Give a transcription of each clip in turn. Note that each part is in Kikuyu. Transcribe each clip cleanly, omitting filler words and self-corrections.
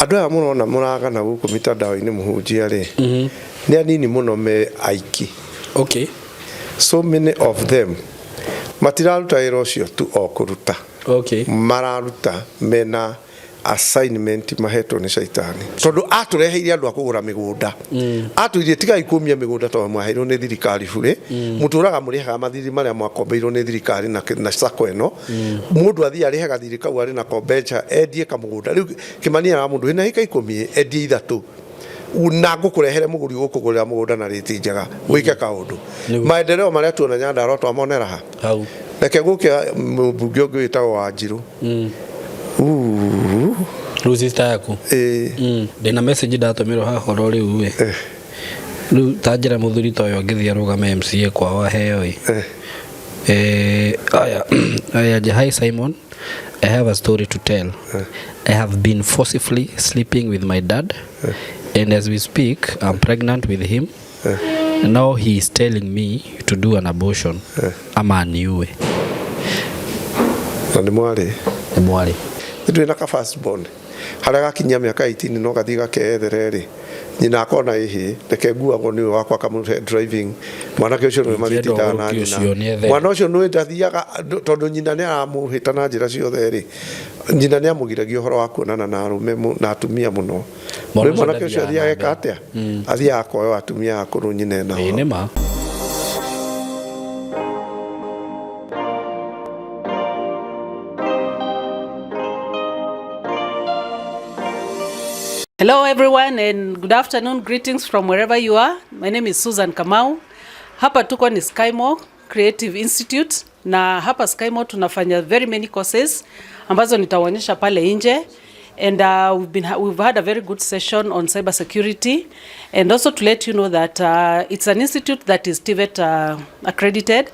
Andũ aya mũrona mũragana gũkũ mitandao-inĩ mũhunjia rĩ, nĩ anini mũno me aiki. So many of them matiraruta wĩra ũcio tu o kũruta. Mararuta mena assignment mahetwo nĩ caitani, tondũ atũreheire andũ a kũgũra mĩgũnda, atwĩrire tigai kũmia mĩgũnda tondũ mwaheirwo nĩ thirikari burĩ, mũtũraga mũrĩhaga mathirĩ marĩa mwakombeirwo nĩ thirikari na sacco ĩno. Mũndũ athiĩ arĩhe gathirĩ kau arĩ nako mbeca, endie kamũgũnda. Rĩu Kĩmani ara mũndũ wĩna ĩka 10, endie 3 na ngũkũrehere mũgũri ũgũkũgũrĩra mũgũnda na rĩti njega, wĩke kaũndũ. Maendeleo marĩa tuona Nyandarua twamonera ha? Hau. Reke gũke mũmbunge ũngĩ wĩtagwo Wanjirũ. Rĩu sister yaku? Ĩĩ. Ndĩna message ndatũmĩrwo haha oro rĩu ĩ. Rĩu ta njĩra mũthuri ta ũyũ angĩthiĩ arũgame MCA kwao aheo ĩ. Aya, aya, hi Simon, I have a story to tell. I have been forcibly sleeping with my dad, and as we speak, I'm pregnant with him. Now he is telling me to do an abortion. Ama aniue. Na nĩ mwarĩ? Nĩ mwarĩ. Nĩ ndũĩ na ka first born harĩa gakinyia mĩaka 18 no gathiĩ gakeyethere rĩ, nyina akona ĩhĩ reke nguagwo nĩwe wakwa kamũhe driving. Mwanake ũcio nĩwe magĩtindaga na ũgũrũki nyina. Ũcio nĩethere. Mwana ũcio nĩwe ndathiaga tondũ nyina nĩ aramũhĩta na njĩra ciothe rĩ, nyina nĩ amũgiragia ũhoro wa kuonana na arũme na atumia mũno. Mwana Rĩu ũcio mwanake ũcio ndathiaga athiaga na eka mbere. atĩa? Athiaga akoywo atumia akũrũ nyina ena. Ĩĩ nĩ ma. Hello everyone and good afternoon. Greetings from wherever you are. My name is Susan Kamau. Hapa tuko ni Skymo Creative Institute, na hapa Skymo tunafanya very many courses ambazo nitawaonyesha pale nje. And we've had a very good session on cyber security, and also to let you know that it's an institute that is TVET accredited,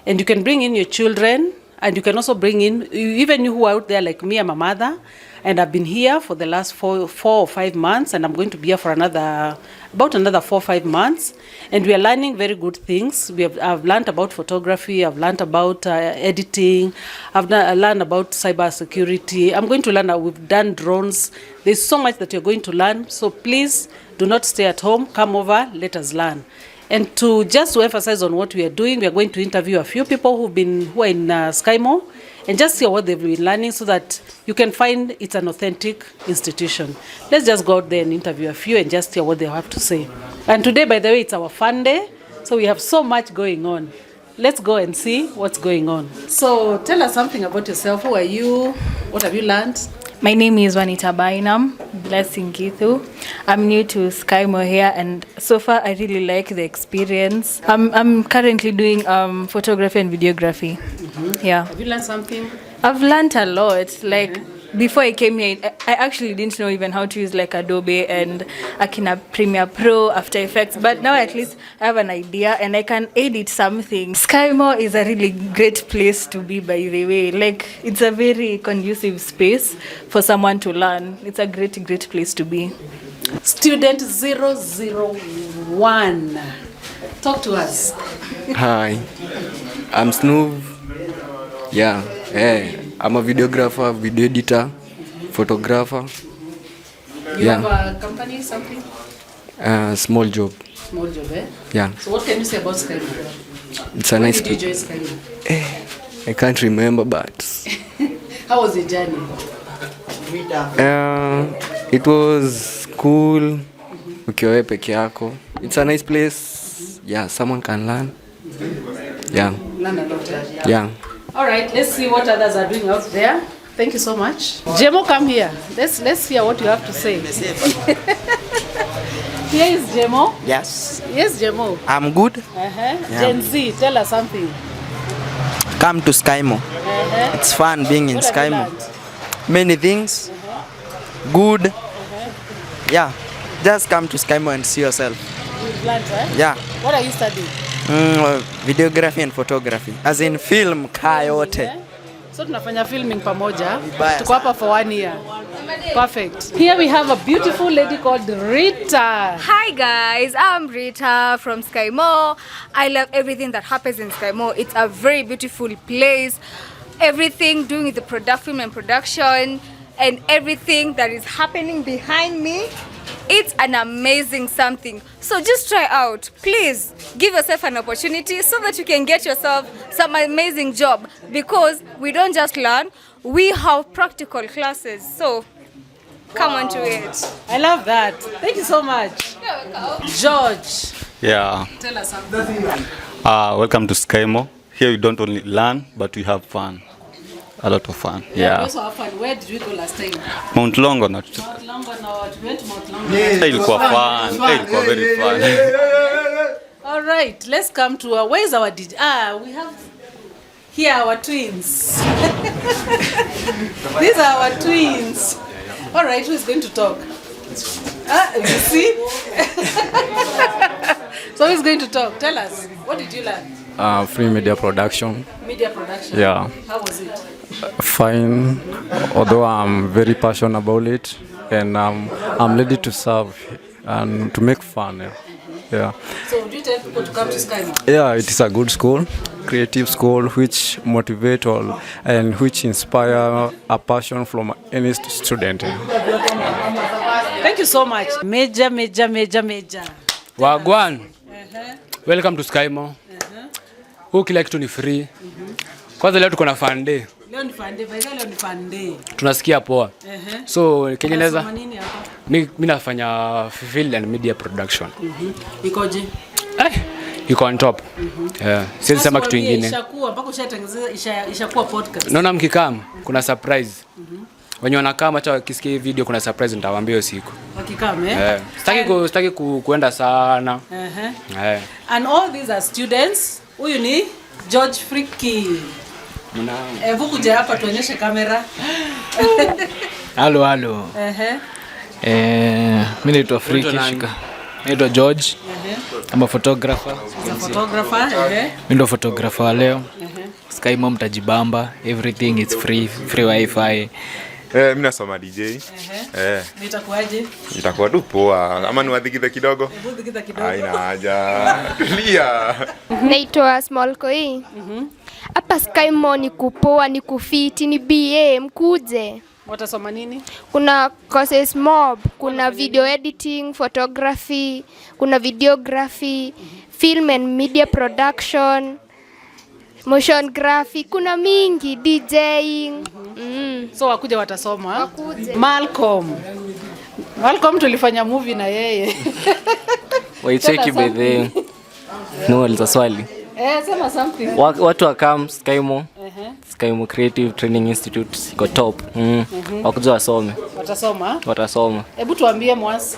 and you can bring in your children, and you can also bring in even you who are out there like me. I'm a mother, and I've been here for the last 4 or 5 months, and I'm going to be here for another about another 4 or 5 months. And we are learning very good things. We have I've learned about photography, I've learned about editing, I've learned about cyber security. I'm going to learn. We've done drones. There's so much that you're going to learn. So please do not stay at home. Come over. Let us learn. And to just to emphasize on what we are doing, we are going to interview a few people who are in Skymo, and just hear what they've been learning, so that you can find it's an authentic institution. Let's just go out there and interview a few and just hear what they have to say. And today, by the way, it's our fun day, so we have so much going on. Let's go and see what's going on. So tell us something about yourself. Who are you? What have you learned? My name is Juanita Bainam, Blessing Githu. I'm new to Skymo here, and so far I really like the experience. I'm currently doing photography and videography. Yeah. Have you learned something? I've learned a lot. Like, before I came here, I actually didn't know even how to use like Adobe and Akina Premiere Pro, After Effects. But now at least I have an idea and I can edit something. Skymo is a really great place to be, by the way. Like, it's a very conducive space for someone to learn. It's a great, great place to be. Student 001. Talk to us. Hi, I'm Snoov. Yeah, hey, I'm a videographer, video editor, photographer. You Yeah. have a company, something? Small job. Small job, eh? Yeah, So what can you say about Skymo? It's a When nice. did you join Skymo? I can't remember, but How was the journey? It was cool. Ukiwa wewe peke yako. It's a nice place. Yeah, someone can learn. Yeah, Learn a lot, eh? Yeah. All right, let's see what others are doing out there. Thank you so much. Jemo, come here. Let's hear what you have to say. Here is Jemo. Yes, Yes, Jemo. I'm good. Yeah. Gen Z, tell us something. Come to Skymo. It's fun being in What have you Skymo. learned? Many things. Good. Yeah. Just come to Skymo and see yourself. You've learned, eh? Yeah. What are you studying? Videography and photography. As in film kaa yote. Eh? So tunafanya filming pamoja. Vibaya. Tuko hapa for one year. Perfect. Here we have a beautiful lady called Rita. Hi guys, I'm Rita from Skymo. I love everything that happens in Skymo. It's a very beautiful place. Everything doing with the product, film and production. and everything that is happening behind me. It's an amazing something. So just try out. Please give yourself an opportunity so that you can get yourself some amazing job, because we don't just learn, we have practical classes. So come on to it. I love that. Thank you so much. George. Yeah. Tell us something. Welcome to Skymo. Here you don't only learn, but we have fun. A lot of fun. Yeah. Yeah. We also have fun. Where did we go last time? Mount Longonot. Mount Longonot. We went to Mount Longonot. Ilikuwa fun. Ilikuwa very fun. All right, let's come to our, where is our DJ? We have here our twins. These are our twins. All right, who is going to talk? You see? So who is going to talk? Tell us, what did you learn? Free media production. Media production. Yeah. How was it? Fine, although I'm very passionate about it, and I'm ready to serve and to make fun. Yeah. Yeah. So would you tell people to come to Skymo? Yeah, it is a good school, creative school, which motivate all and which inspire a passion from any student. Thank you so much. Major, major, major, major. Wagwan. Welcome to Skymo. Huku kila kitu ni free. Kwanza leo tuko na fun day. Leo ni fun day, by the way, leo ni fun day. Tunasikia poa. So Kenya naweza Unasoma nini hapa? mi nafanya film and media production. Ikoje? Iko on top. Yeah. Siwezi sema kitu Sasa kingine. Ishakuwa mpaka ushatengeneza ishakuwa podcast. Naona mkikam kuna surprise. Wenye wanakaa hata wakisikia hii video kuna surprise nitawaambia hiyo siku. Wakikam, eh? Yeah. Sitaki kuenda sana. Yeah. And all these are students. Huyu ni George Friki. Hebu kuja hapa tuonyeshe kamera. Halo halo. Mimi naitwa Friki Shika. Naitwa George. I'm a photographer. He's a photographer. Mimi ndo photographer wa leo. Skymo mtajibamba, everything is free, free wifi. Mimi nasoma DJ. Nitakuaje? Itakuwa tu poa. Ama niwadhikithe kidogo? Hebu dhikitha kidogo. Haina haja. Tulia. Naitwa Small Koi. Hapa Skymo ni kupoa, ni kufiti, ni BA, mkuje. Watasoma nini? Kuna courses mob, kuna video editing, photography, kuna videography, film and media production, motion graphic, kuna mingi, DJing. So wakuja watasoma. Wakuje. Malcolm. Malcolm tulifanya movie na yeye. Waicheki by the no, aliza swali. Sema something. Watu wakam Skymo. Skymo Creative Training Institute iko top. Wakuja wasome. Watasoma? Watasoma. Hebu tuambie Mwas.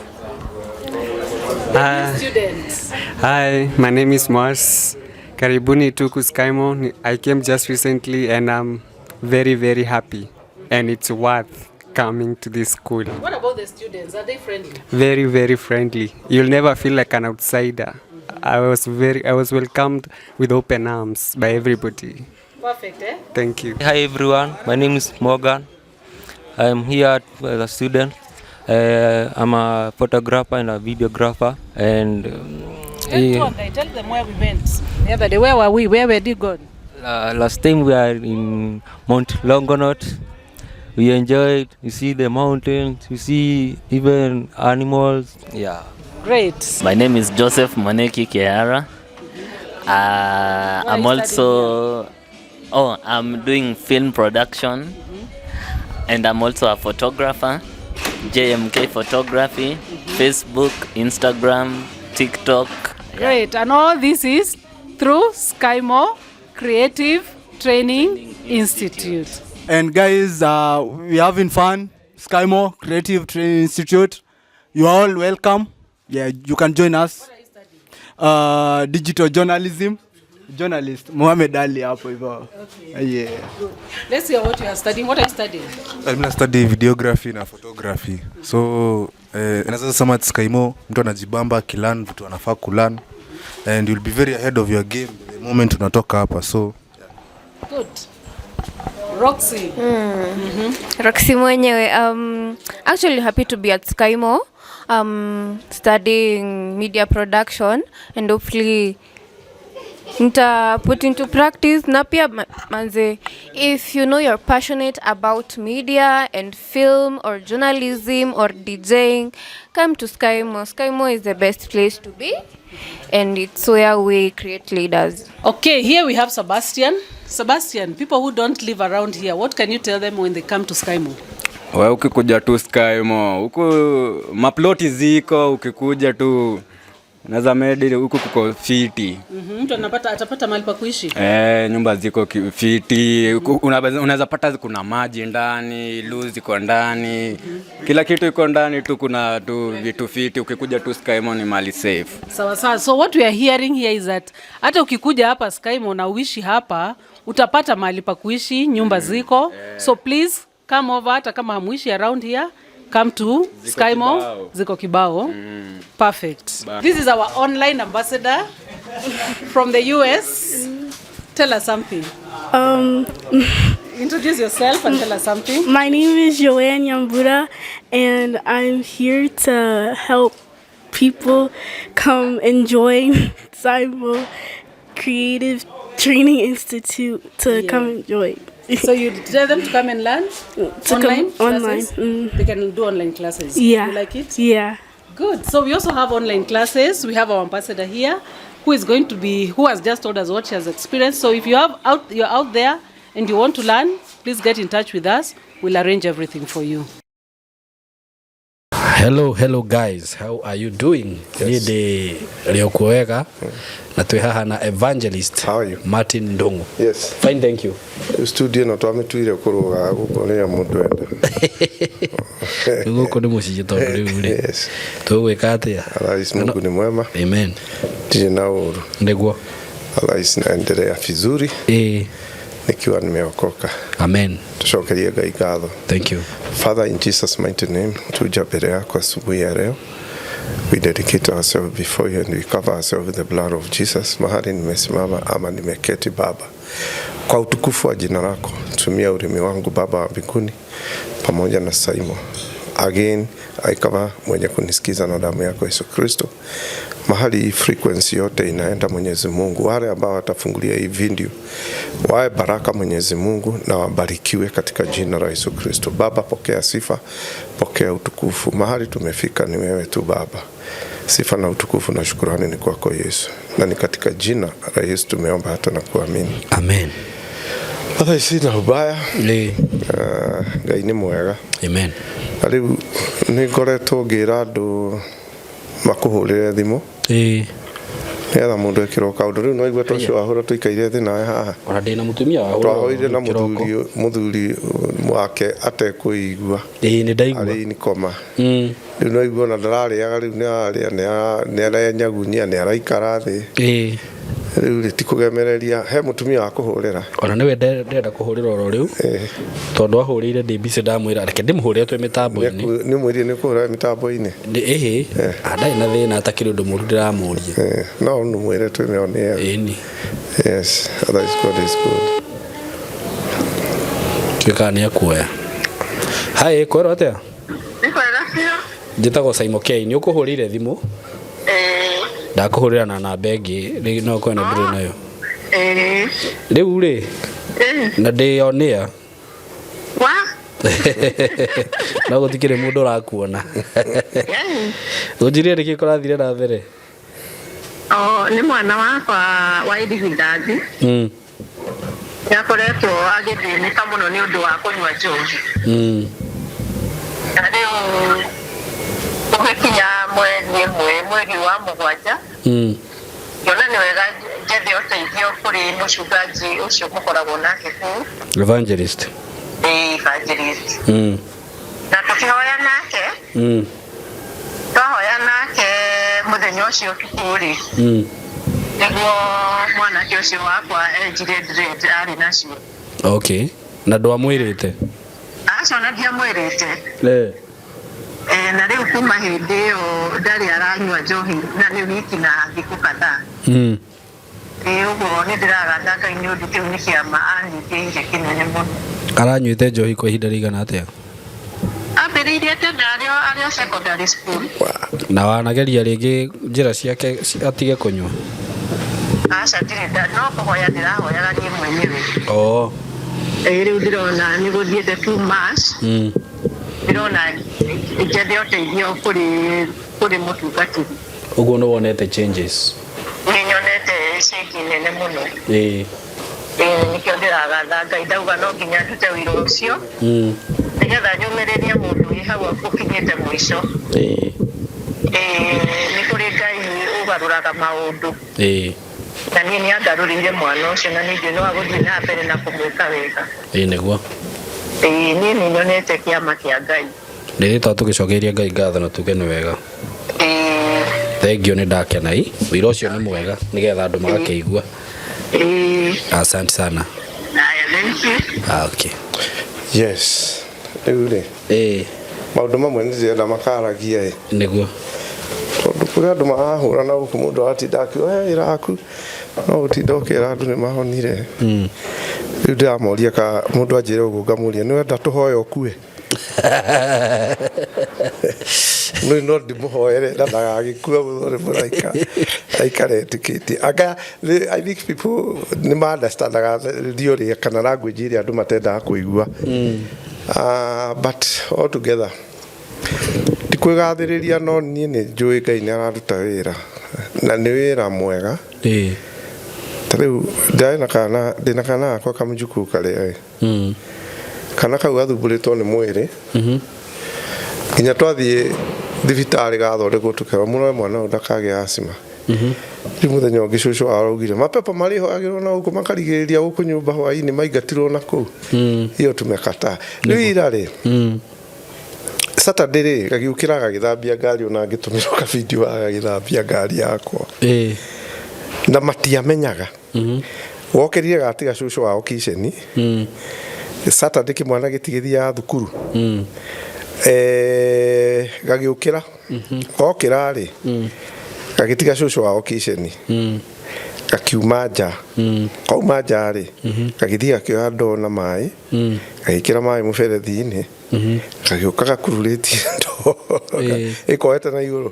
Students. Hi, my name is Mwas. Karibuni tuku Skymo. I came just recently and I'm very, very happy. And it's worth coming to this school. What about the students? Are they friendly? Very, very friendly. You'll never feel like an outsider. I was welcomed with open arms by everybody. Perfect, eh? Thank you. Hi everyone, my name is Morgan. I'm here as a student. I'm a photographer and a videographer. And tell them where we went the other day. Where were we? Where were you gone? Last time we are in Mount Longonot. We enjoyed. You see the mountains. You see even animals. Yeah. Great. My name is Joseph Moneki Kehara. I'm also I'm doing film production, and I'm also a photographer. JMK Photography, Facebook, Instagram, TikTok. Great, and all this is through Skymo Creative Training Institute. And guys, we're having fun. Skymo Creative Training Institute. You are all welcome. Yeah, you can join us. Digital journalism. Journalist Mohamed Ali hapo hivyo. Okay. Yeah. Good. Let's hear what you are studying. What are you studying? I'm studying videography na photography. So, naweza sema at Skymo mtu anajibamba akilearn vitu anafaa kulearn and you'll be very ahead of your game the moment unatoka hapa. So, yeah. Good. Roxy. Roxy mwenyewe. Actually happy to be at Skymo. Studying media production and hopefully Nita put into practice na pia manze, if you know you're passionate about media and film or journalism or DJing, come to Skymo. Skymo is the best place to be and it's where we create leaders. Okay, here we have Sebastian. Sebastian, people who don't live around here, what can you tell them when they come to Skymo? We ukikuja tu Skymo, huku maploti ziko, ukikuja tu naweza medi huku kuko fiti. Mtu anapata atapata mahali pa kuishi. Eh, nyumba ziko fiti, unaweza pata kuna maji ndani, loo ziko ndani, kila kitu iko ndani tu, kuna tu vitu fiti. Ukikuja tu Skymo ni mali safe. Sawa sawa. So what we are hearing here is that hata ukikuja hapa Skymo na uishi hapa, utapata mahali pa kuishi, nyumba ziko. So please come over, hata kama hamuishi around here, come to Ziko Skymo. kibao. Ziko kibao. Perfect. This is our online ambassador from the US. Tell us something. Introduce yourself and tell us something. My name is Joanne Yambura, and I'm here to help people come and join Cyber Creative Training Institute to come and join. So you tell them to come and learn To online come online, classes? They can do online classes. Yeah. You like it? Yeah. Good. So we also have online classes. We have our ambassador here who is going to be who has just told us what she has experienced. So if you're out there and you want to learn, please get in touch with us. We'll arrange everything for you. Hello, hello guys, how are you doing? Niĩ ndĩ Rĩokuo wega na twĩ haha na evangelist Martin Ndung'u. Yes. Fine, thank you. Rĩu studio ĩno twamĩtuire kũrũga gũkũ rĩrĩa mũndũ enda. Rĩu gũkũ nĩ mũciĩ tondũ rĩu rĩ tũgwĩka atĩa? Otherwise Mungu ni mwema. Amen. Ndirĩ na ũru. Nĩguo. Otherwise naendelea vizuri. Eh. Nikiwa nimeokoka. Amen. Tucokerie Ngai ngatho. Thank you. Father, in Jesus mighty name, tuja mbere yako asubuhi ya leo. We dedicate ourselves before you and we cover ourselves with the blood of Jesus. Mahali nimesimama ama nimeketi Baba, kwa utukufu wa jina lako, tumia ulimi wangu Baba wa mbinguni pamoja na Saimo. Again, I cover mwenye kunisikiza na damu yako Yesu Kristo. Mahali hii frequency yote inaenda, Mwenyezi Mungu, wale ambao watafungulia hii video wawe baraka, Mwenyezi Mungu, na wabarikiwe katika jina la Yesu Kristo. Baba, pokea sifa, pokea utukufu. Mahali tumefika ni wewe tu Baba. Sifa na utukufu na shukurani ni kwako Yesu, na ni katika jina la Yesu tumeomba hata na kuamini. Amen. Thaa ici na ubaya Ngai nĩ mwega. Amen. Na rĩu nĩ ngoretwo ngĩra andũ makũhũrĩre thimũ nĩgetha mũndũ ekĩrwo kaũndũ. Rĩu no igua ta ũcio wahũra tũikaire thĩ nawe haha. Ona ndĩ na mũtumia wahũra Twahũrire na kĩroko. mũthuri wake atekũigua. Ĩĩ nĩ ndaigua. Arĩ in coma. Rĩu no igua ona ndararĩaga, rĩu nĩ ararĩa, nĩ arenyagunyia, nĩ araikara thĩ. Rĩu rĩ ti kũgemereria he mũtumia wa kũhũrĩra. Ona nĩwe ndĩrenda kũhũrĩra oro rĩu tondũ ahũrĩire ndĩ busy, ndamwĩra reke ndĩmũhũrĩre twĩ mĩtambo-inĩ. Nĩ mwĩrire nĩ kũhũra mĩtambo-inĩ? Ĩhĩ, ndarĩ na thĩna atakĩrĩ ũndũ mũru ndĩramũria. No nĩmwĩre twĩ on air. Ĩni. Yes, otherwise God is good. Tuĩkaga nĩ akuoya. Hi, kwĩrwo atĩa? Njĩtagwo Simon K. Nĩ ũkũhũrĩire thimũ? Ndakũhũrĩra na namba ĩngĩ rĩ, no kwena ndũrĩ nayo. Rĩu rĩ, na ndĩ on air. No gũtikĩrĩ mũndũ ũrakuona. Ũnjĩrie nĩkĩ kũrathire na mbere? O, nĩ mwana wakwa wa irigithathi. Nĩ akoretwo agĩthĩnĩka mũno nĩ ũndũ wa kũnyua njohi. Na rĩu ũgĩkinya mweri ĩmwe mweri wa mũgwanja, ngĩona nĩ wega njethe ũteithio kũrĩ mũcungaji ũcio mũkoragwo nake kũu. Evangelist. Ĩ, evangelist. Na tũkĩhoya nake, twahoya nake mũthenya ũcio ũtukũ rĩ, nĩguo mwanake ũcio wakwa enjire dread arĩ nacio. Okay. Na ndwamwĩrĩte? Aca, ona ndiamwĩrĩte. Na rĩu kuma hĩndĩ ĩyo ndarĩ aranyua njohi na nĩ wiki na thikũ kadhaa. Ĩ, ũguo nĩ ndĩragatha Ngai nĩ ũndũ kĩu nĩ kĩama anyitĩire kĩnene mũno. Aranyuĩte njohi kwa ihinda rĩigana atĩa? Ambĩrĩirie tene arĩ o secondary school. Na wanageria rĩngĩ njĩra ciake atige kũnyua? Aca ndirĩ no kũhoya ndĩrahoyaga niĩ mwenyewe. Oh. Ĩĩ rĩu ndĩrona nĩ gũthiĩte too much. Ndĩrona njethe ũteithio kũrĩ mũtungatĩri. Ũguo nĩ wonete changes. Nĩ nyonete change nene mũno. Ĩĩ. Ĩĩ nĩkĩo ndĩragatha Ngai ndauga no nginya ndute wĩra ũcio nĩgetha nyũmĩrĩrie mũndũ wĩ hau ũkinyĩte mũico. Ĩĩ. Ĩĩ nĩ kũrĩ Ngai ũgarũraga maũndũ. Ĩĩ. Na niĩ nĩ angarũrĩire mwana ũcio na ningĩ no agũthiĩ na mbere na kũmwĩka wega. Ĩĩ nĩguo. Ĩĩ niĩ nĩ nyonete kĩama kĩa Ngai. Nĩ tũgĩcokeria Ngai ngatho na tuge nĩ wega. Thank you, nĩ ndakena i wĩra ũcio nĩ mwega nĩgetha andũ magakĩigua. Asante sana. Aya, thank you. Ah, okay. Yes, rĩu rĩ, maũndũ mamwe nĩ ndĩrenda makaragia ĩ. Nĩguo. Tondũ kũrĩ andũ marahũra na gũkũ mũndũ aratinda akiuga, "Hey, wĩra waku no ũtinda ũkĩra andũ nĩ mahonire." Rĩu ndĩramoria ka mũndũ anjĩre ũguo ngamũria, nĩ wenda tũhoe ũkue? Rĩu no ndĩmũhoere na ndagagĩkue mũno nĩ mũraika aikare etĩkĩtie. Anga I think people nĩ ma understandaga thiũrĩ kana language ĩrĩa andũ matendaga kũigua. But all together ti kwĩgathĩrĩria, no niĩ nĩ njũĩ Ngai nĩ araruta wĩra na nĩ wĩra mwega. Ta rĩu ndarĩ na kana, ndĩna kana gakwa kamũjukuu karĩa ĩ, kana kau gathumbũrĩtwo nĩ mwĩrĩ nginya twathiĩ thibitarĩ gathondekwo tũkerwo mũrore mwana ũyũ ndakagĩa asthma. Rĩu mũthenya ũngĩ cũcũ wao araugire mapepo marĩhoyagĩrwo na gũkũ makarigĩrĩria gũkũ nyũmba hwainĩ maingatirwo na kũu. Hiyo tumekataa. Rĩu ira rĩ, Saturday rĩ, gagĩũkĩra gagĩthambia ngari, ona ngĩtũmĩrwo kavideo gagĩthambia ngari yakwa na matiamenyaga. Wokĩrire gatiga cũcũ wao kitchen. Saturday kĩmwana gĩtigĩthiaga thukuru. Gagĩũkĩra, gokĩra rĩ, gagĩtiga cũcũ wao kitchen, gakiuma nja. Kauma nja rĩ, gagĩthiĩ gakĩoya ndoo na maĩ, gagĩkĩra maĩ mũberethi-inĩ, gagĩũka gakururĩtie ndoo ĩkoete na igũrũ.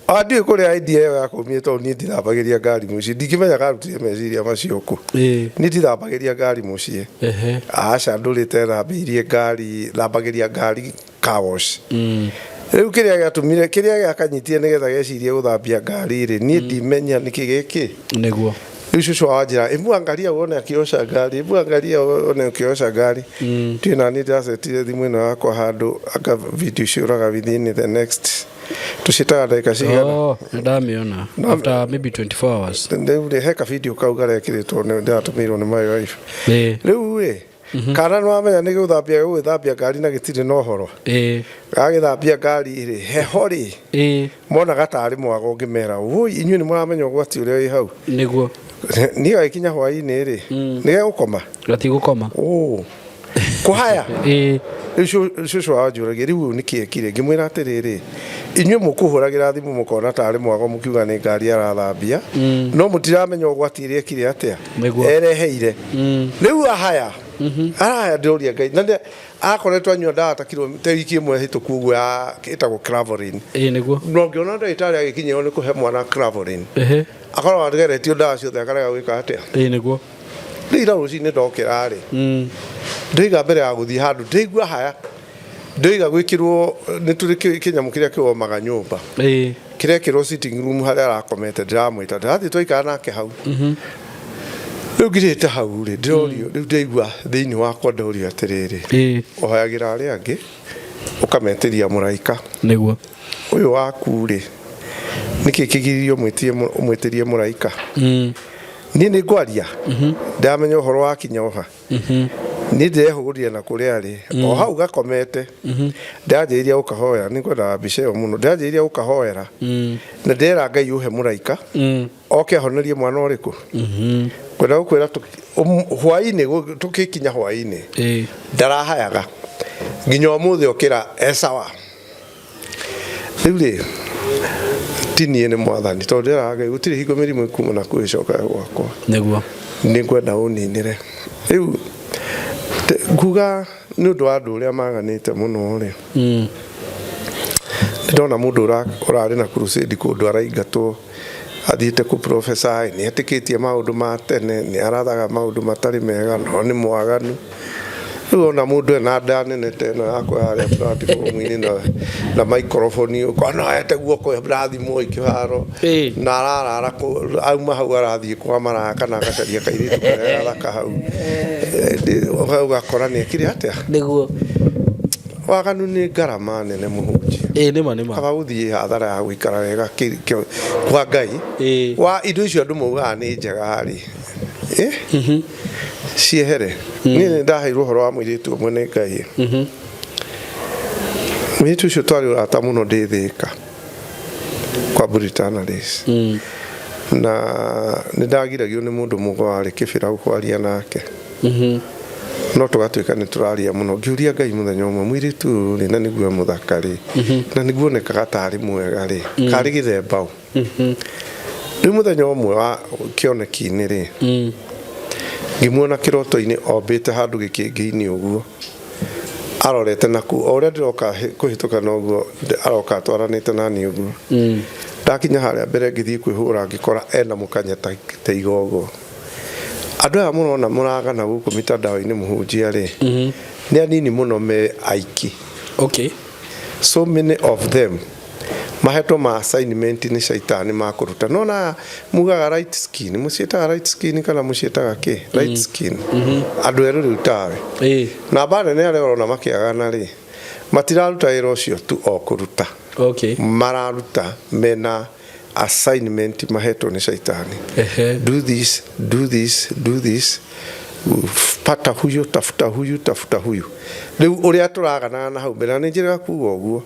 Ah, ndiũĩ kũrĩa idea ĩyo yakumire tondũ niĩ ndithambagĩria ngari mũciĩ, ndingĩmenya karutire meciria macio kũ. Niĩ ndithambagĩria ngari mũciĩ, aca, ndũrĩte thambĩirie ngari, thambagĩria ngari car wash. Rĩu kĩrĩa gĩatũmire, kĩrĩa gĩakanyitire nĩgetha gecirie gũthambia ngari rĩ, niĩ ndimenya nĩkĩ gĩkĩ. Nĩguo. Rĩu cũcũ wao anjĩra, "Hebu angalia uone akiosha ngari, hebu angalia uone akiosha ngari." Ndiũĩ na niĩ ndĩracetire thimũ ĩno yakwa handũ anga video ciũraga within the next, tũciĩtaga ndagĩka cigana? Oh, nĩndamĩona after maybe 24 hours. Rĩu rĩ, he ka video kau garekĩrĩtwo ndĩratũmĩirwo nĩ my wife. Rĩu rĩ, kana nĩ wamenya nĩ gũthambia gũgĩthambia ngari na gĩtirĩ na ũhoro. Gagĩthambia ngari rĩ, heho rĩ, monaga tarĩ mwago ũngĩmera, "Wũi, inyuĩ nĩ mũramenya ũgwati ũrĩa wĩ hau." Nĩguo. Niĩ gagĩkinya hwaĩ-inĩ rĩ, nĩ gegũkoma. Gatigũkoma. Kũhaya. Rĩu cũcũ wao anjũragia, "Rĩu ũyũ nĩkĩ ekire?" Ngĩmwĩra atĩrĩrĩ, inyuĩ mũkũhũragĩra thimũ mũkona tarĩ mwago mũkiuga nĩ ngari arathambia, no mũtiramenya ũgwati ĩrĩa ekire atĩa. Nĩguo. Ereheire. Rĩu ahaya arahaya, ndĩroria Ngai na akoretwo anyua ndawa ta kiro ta wiki ĩmwe hĩtũku ũguo ya ĩtagwo Clavulin. Ĩĩ nĩguo. No ngĩona ndagĩtarĩ agĩkinyĩrwo nĩ kũhe mwana Clavulin, akorwo ageretio ndawa ciothe akarega gwĩka atĩa. Ĩĩ nĩguo. Rĩu ira rũcinĩ ndokĩra rĩ, ndoiga mbere ya gũthiĩ handũ ndaigua haya, ndoiga gwĩkĩrwo nĩ tũrĩ kĩnyamũ kĩrĩa kĩwomaga nyũmba, kĩrekĩrwo sitting room harĩa arakomete. Ndĩramwĩta, ndĩrathiĩ twaikara nake hau. Rĩu ngirĩte hau rĩ, ndĩrorio, rĩu ndaigua thĩinĩ wakwa ndorio atĩrĩrĩ, ũhoyagĩra arĩa angĩ ũkametĩria mũraika. Nĩguo. Ũyũ waku rĩ, nĩkĩ kĩgiririo ũmwĩtĩrie mũraika? Niĩ nĩ ngwaria ndamenya ũhoro wa kinya ũha. Niĩ ndĩrehũgũrire na kũrĩa arĩ o hau gakomete, ndĩranjĩrĩria gũkahoera. Nĩ ngwendaga mbica ĩyo mũno. Ndĩranjĩrĩria gũkahoera na ndĩrera Ngai ũhe mũraika oke ahonerie mwana ũrĩkũ. Ngwenda gũkwĩra hwaĩ-inĩ tũgĩkinya hwaĩ-inĩ ndarahayaga nginya ũmũthĩ okĩra e sawa. Rĩu rĩ, ti niĩ, nĩ Mwathani, tondũ ndĩraga Ngai gũtirĩ hingo mĩrimũ ĩkuma na kwĩcoka gwakwa. Nĩguo. Nĩ ngwenda ũninĩre. Rĩu nguga nĩ ũndũ wa andũ ũrĩa maganĩte mũno rĩ, ndona mũndũ ũrarĩ na crusade kũndũ araingatwo. Athiĩte kũ prophesy, nĩ etĩkĩtie maũndũ ma tene, nĩ arathaga maũndũ matarĩ mega, no nĩ mwaganu. Rĩu ona mũndũ ena nda nene ta ĩno yakwa harĩa platform-inĩ na microphone, ũkona ete guoko rathimwo ikĩharo na ararara auma hau arathiĩ kwa maraya kana agacaria kairĩtu karĩa gathaka hau. Ũgakora nĩ ekire atĩa? Nĩguo. Waganu nĩ ngarama nene mũhunjia. Ĩĩ nĩma nĩma. Kaba gũthiĩ hathara ya gũikara wega kwa Ngai. Wa indo icio andũ maugaga nĩ njega rĩ. Ciehere. Niĩ nĩ ndaheirwo ũhoro wa mũirĩtu ũmwe nĩ Ngai. Mũirĩtu ũcio twarĩ ũrata mũno ndĩ Thĩka kwa Britannia Days. Na nĩ ndagiragio nĩ mũndũ mũgo warĩ kĩbĩra kwaria nake. No tũgatuĩka nĩ tũraria mũno. Ngĩũria Ngai mũthenya ũmwe, mũirĩtu ũyũ rĩ, na nĩguo e mũthaka rĩ, na nĩguo onekaga tarĩ mwega rĩ, karĩ gĩthemba ũ? Rĩu mũthenya ũmwe wa kĩoneki-inĩ rĩ, ngĩmuona kĩroto-inĩ ombĩte handũ gĩkĩngĩ-inĩ ũguo, arorete naku o ũrĩa ndĩroka kũhĩtũka noguo aroka atwaranĩte naniĩ ũguo. Ndakinya harĩa mbere ngĩthiĩ kwĩhũra ngĩkora ena mũkanya ta igogo. Andũ aya mũrona mũragana gũkũ mitandao-inĩ mũhunjia rĩ, nĩ anini mũno me aiki. So many of them mahetwo ma assignment nĩ caitani ma kũruta. No na mugaga light skin, mũciĩtaga light skin kana mũciĩtaga kĩ? Light skin. Andũ erũ rĩu tawe. Namba nene arĩa ũrona makĩagana rĩ, matiraruta wĩra ũcio tu o kũruta. Mararuta mena assignment mahetwo nĩ caitani. Do this, do this, do this. Pata huyu, tafuta huyu, tafuta huyu. Rĩu ũrĩa tũraganaga na hau mbere, na nĩ njĩrĩga kuga ũguo,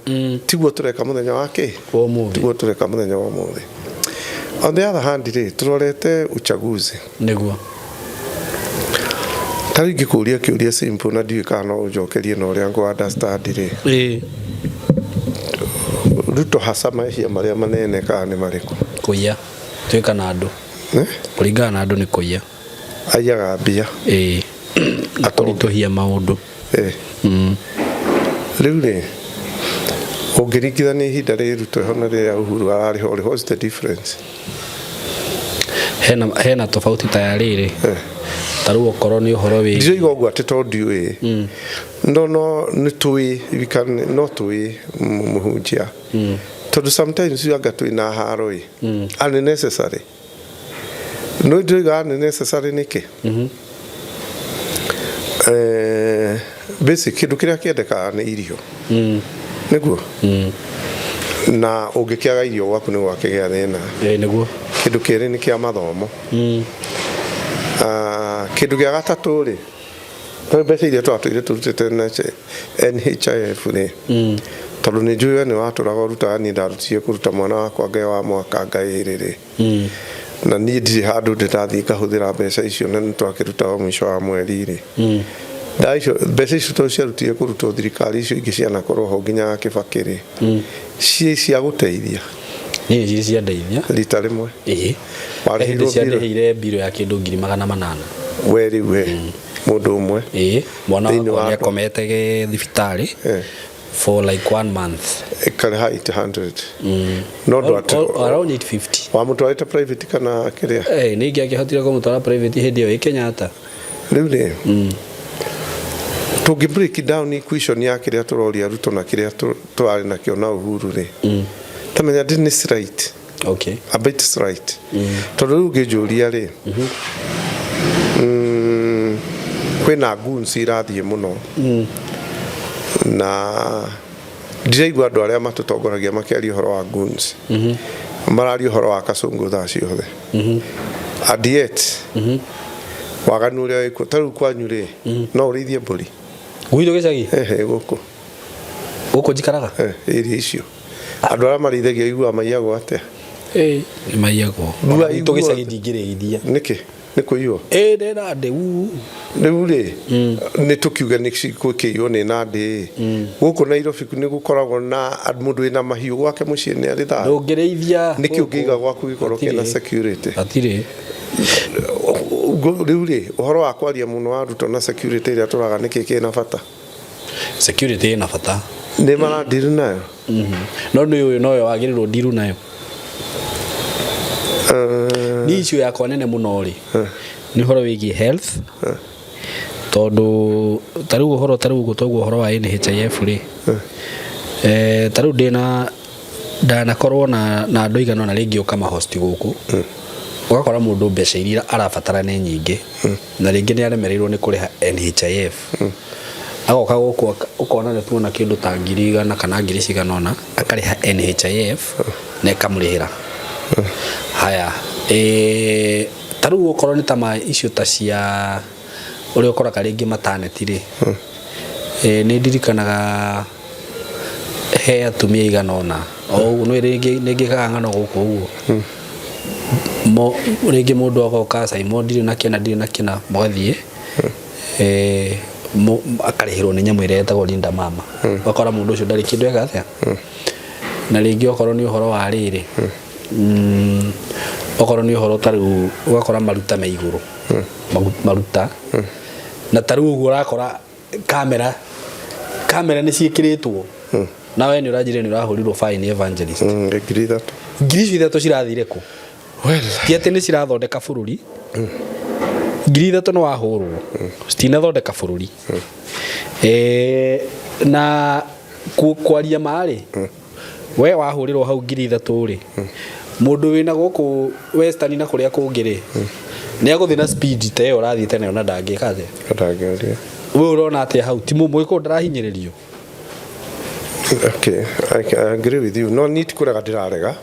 tiguo tũreka mũthenya wa kĩ? Tiguo tũreka mũthenya wa ũmũthĩ. On the other hand rĩ, tũrorete uchaguzi. Nĩguo. Ta rĩu ingĩkũria kĩũria simple na ndiũĩ kana no ũnjokerie na ũrĩa ngũ understand rĩ. Ruto hasa mehia marĩa manene kana nĩ marĩkũ? Kũiya. Tuĩka na andũ. Kũringana na andũ nĩ kũiya. Aiyaga mbia. Ĩĩ. Na kũritũhia maũndũ. Rĩu rĩ, ũngĩringithania ihinda rĩrĩ Ruto eho na rĩrĩa Uhuru ararĩ ho rĩ, what's the difference? Hena tofauti ta ya rĩrĩ. Ta rĩu okorwo nĩ ũhoro wĩ Ndiroiga ũguo atĩ tondũ ndiũĩ. No no nĩ tũĩ, we can no tũĩ mũhunjia. Tondũ sometimes anga twĩna haro ĩ. Unnecessary. No ndiroiga unnecessary nĩkĩ? Basic kĩndũ kĩrĩa kĩendekaga nĩ irio. Nĩguo? Na ũngĩkĩaga irio gwaku nĩ gwakĩgĩa thĩna. Nĩguo. Kĩndũ kĩerĩ nĩ kĩa mathomo. Kĩndũ gĩa gatatũ rĩ, tondũ mbeca iria twatũire tũrutĩte na NHIF rĩ, tondũ nĩ njũĩ we nĩ watũraga ũrutaga, niĩ ndarutire kũruta mwana wakwa ngai wa mwaka ngai ĩrĩ rĩ. Na niĩ ndirĩ handũ ndĩ ndathiĩ ngahũthĩra mbeca icio na nĩ twakĩrutaga mũico wa mweri rĩ. Mbeca icio tondũ ciarutire kũrutwo thirikari icio ingĩ cianakorwo ho nginya ya Kĩbakĩ rĩ, ciĩ cia gũteithia. Niĩ cirĩ ciandeithia. Rita rĩmwe. Ĩĩ. Warĩhirwo Hĩndĩ ciandĩhĩire mbirũ ya kĩndũ ngiri magana manana. We rĩu we mũndũ ũmwe. Ĩĩ. Mwana Thĩinĩ wakwa wa nĩakomete thibitarĩ for like 1 month. Ĩkarĩha 800. No Around 850. Wamũtwarĩte private kana kĩrĩa? Nĩ ingĩakĩhotire kũmũtwara private hĩndĩ ĩyo ĩ Kenyatta. Rĩu rĩ, tũngĩ break down equation ya kĩrĩa tũroria Ruto na kĩrĩa tũrarĩ nakĩo na Uhuru rĩ, tamenya ndĩ nĩ slight. A bit slight. Tondũ rĩu ũngĩnjũria rĩ, kwĩna goons irathiĩ mũno. Na ndiraigua andũ arĩa matũtongoragia makĩaria ũhoro wa goons. Mararia ũhoro wa kasongo thaa ciothe. And yet, waganu ũrĩa wĩkuo, ta rĩu kwanyu rĩ, no ũrĩithie mbũri? Gwitũ gĩcagi? Ehe, gũkũ. Gũkũ njikaraga? Area icio. Andũ arĩa marĩithagia iguaga maiyagwo atĩa? Nĩ maiyagwo. Mbua Gwitũ igua- gĩcagi ndingĩrĩithia. Nĩkĩ? Nĩ kũiywo? Ĩĩ, nĩ Nandĩ, uu. Rĩu rĩ, nĩ tũkiuge nĩ gũkĩiywo nĩ Nandĩ ĩ. Gũkũ Nairobi nĩ gũkoragwo na mũndũ wĩna mahiũ gwake mũciĩ nĩ arĩ thayũ. Ndũngĩrĩithia Nĩkĩ gũkũ. ũngĩiga gwaku gĩkorwo kĩna Hatirĩ. security? Hatirĩ. Rĩu rĩ, ũhoro wa kwaria mũno wa Ruto na security ĩrĩa tũraga nĩkĩ kĩna bata? Security ĩna bata. Nĩ marandiru nayo? No nĩ ũyũ noyo wagĩrĩirwo ndiru nayo. Ni issue yakwa nene mũno rĩ nĩ ũhoro wĩgiĩ health, tondũ ta rĩu ũhoro ta rĩu ũguo toguo ũhoro wa NHIF rĩ, ta rĩu ndĩna ndanakorwo na andũ aigana ũna rĩngĩ ũkamahost gũkũ, ũgakora mũndũ mbeca iria arabatara nĩ nyingĩ na rĩngĩ nĩ aremereirwo nĩ kũrĩha NHIF, agoka gũkũ ũkona nĩ tuona kĩndũ ta 100,000 kana ngiri cigana ũna akarĩha NHIF na ĩkamũrĩhĩra. Haya, ta rĩu okorwo nĩ ta ma icio ta cia ũrĩa ũkoraga rĩngĩ mataneti rĩ, nĩ ndirikanaga he atumia igana ũna o ũguo nĩ rĩngĩ nĩ ngĩkaga ng'ano gũkũ ũguo. Mo rĩngĩ mũndũ agoka, "Simon, ndirĩ na kĩna, ndirĩ na kĩna," mũgathiĩ akarĩhĩrwo nĩ nyamũ ĩrĩa ĩtagwo Linda Mama. Ũgakora mũndũ ũcio ndarĩ kĩndũ eka atĩa. Na rĩngĩ okorwo nĩ ũhoro wa rĩrĩ, okorwo nĩ ũhoro ta rĩu ũgakora maruta me igũrũ. Maruta na ta rĩu ũguo ũrakora kamera nĩ ciĩkĩrĩtwo, na we nĩ ũranjĩrire nĩ ũrahũrirwo fine, evangelist. 3,000. 3,000 cirathire kũ? Ti atĩ nĩ cirathondeka bũrũri. 3,000 nĩ wahũrwo, citinathondeka bũrũri. Na kwaria ma-rĩ, we wahũrĩrwo hau 3,000 rĩ, mũndũ wĩna gũkũ Western na kũrĩa kũngĩ rĩ, nĩ agũthiĩ na speed ta ĩyo ũrathiĩte nayo na ndangĩka atĩa? Ndangĩũria. We ũrona atĩa hau? Ti mũgĩkũyũ ndarahinyĩrĩrio? Okay, I agree with you. No niĩ ti kũrega ndĩrarega,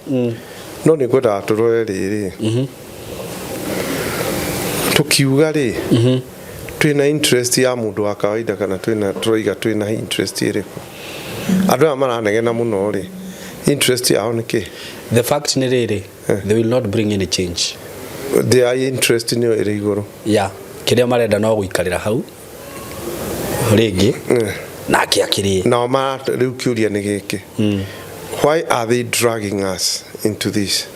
no nĩ ngwendaga tũrore rĩrĩ, tũkiuga rĩ, twĩna interest ya mũndũ wa kawaida kana twĩna tũroiga twĩna interest ĩrĩkũ? Andũ aya maranegena mũno rĩ, interest yao nĩ kĩ? The fact nĩ rĩrĩ, they will not bring any change. Their interest nĩyo ĩrĩ igũrũ. Ya kĩrĩa marenda no gũikarĩra hau rĩngĩ nake akĩrĩe. Nao ma rĩu kĩũria nĩ gĩkĩ, why are they dragging us into this?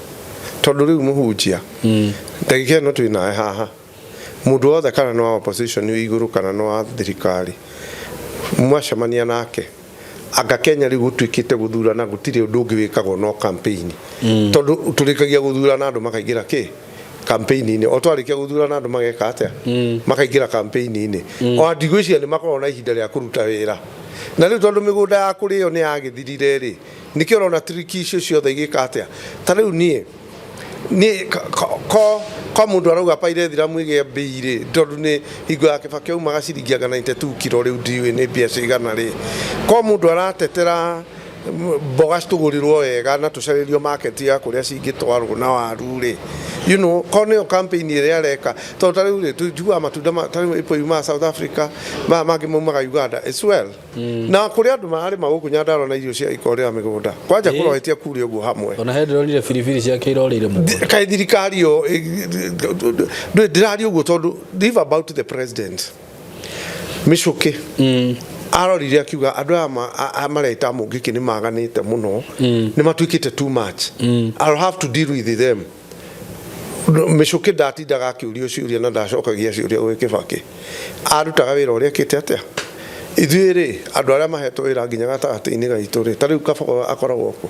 Tondũ rĩu mũhunjia, ndagĩka ĩno twĩ nawe haha, mũndũ wothe kana nĩ wa opposition wĩ igũrũ kana nĩ wa thirikari, mwacemania nake, anga Kenya rĩu gũtuĩkĩte gũthurana gũtirĩ ũndũ ũngĩ wĩkagwo no campaign? Tondũ tũrĩkagia gũthurana andũ makaingĩra kĩ campaign-inĩ, o twarĩkia gũthurana andũ mageka atĩa? Makaingĩra campaign-inĩ. O ndigwĩciria nĩ makoragwo na ihinda rĩa kũruta wĩra. Na rĩu tondũ mĩgũnda ya kũrĩo nĩ yagĩthirire rĩ, nĩkĩo ũrona trick icio ciothe igĩka atĩa. Ta rĩu niĩ nĩ ko mũndũ arauga pyrethrum ĩgĩe mbei rĩ, tondũ nĩ hingo ya Kĩbakĩ aumaga ciringi anga 92 kiro, rĩu ndiũĩ nĩ mbia cigana rĩ. Ko mũndũ aratetera mboga citũgũrĩrwo wega na tũcarĩrio market ya kũrĩa cingĩtwarwo na waru rĩ, ko nĩyo campaign ĩrĩa areka. Tondũ ta rĩu rĩ, njiguaga matunda ta rĩu apple yumaga South Africa, maya mangĩ maumaga Uganda as well. Na kũrĩ andũ mararĩma gũkũ Nyandarua na irio cia ikorĩra mĩgũnda kwanja. Kũrohetia kure ũguo hamwe. Ona he ndĩronire biribiri ciake irorĩire mũgũnda. Kaĩ thirikari ĩyo ndũĩ ndĩraria ũguo tondũ leave about the president Mĩcũkĩ arorire akiuga andũ aya mareta mũngĩkĩ nĩ maganĩte mũno, nĩ matuĩkĩte too much, I'll have to deal with them. Mĩcũkĩ ndatindaga akĩũrio ciũria na ndacokagia ciũria gwĩ Kĩbakĩ, arutaga wĩra ũrĩa ekĩte atĩa. Ithuĩ rĩ, andũ arĩa mahetwo wĩra nginya gatagatĩ-inĩ gaitũ rĩ, ta rĩu Kabogo akoragwo kũ?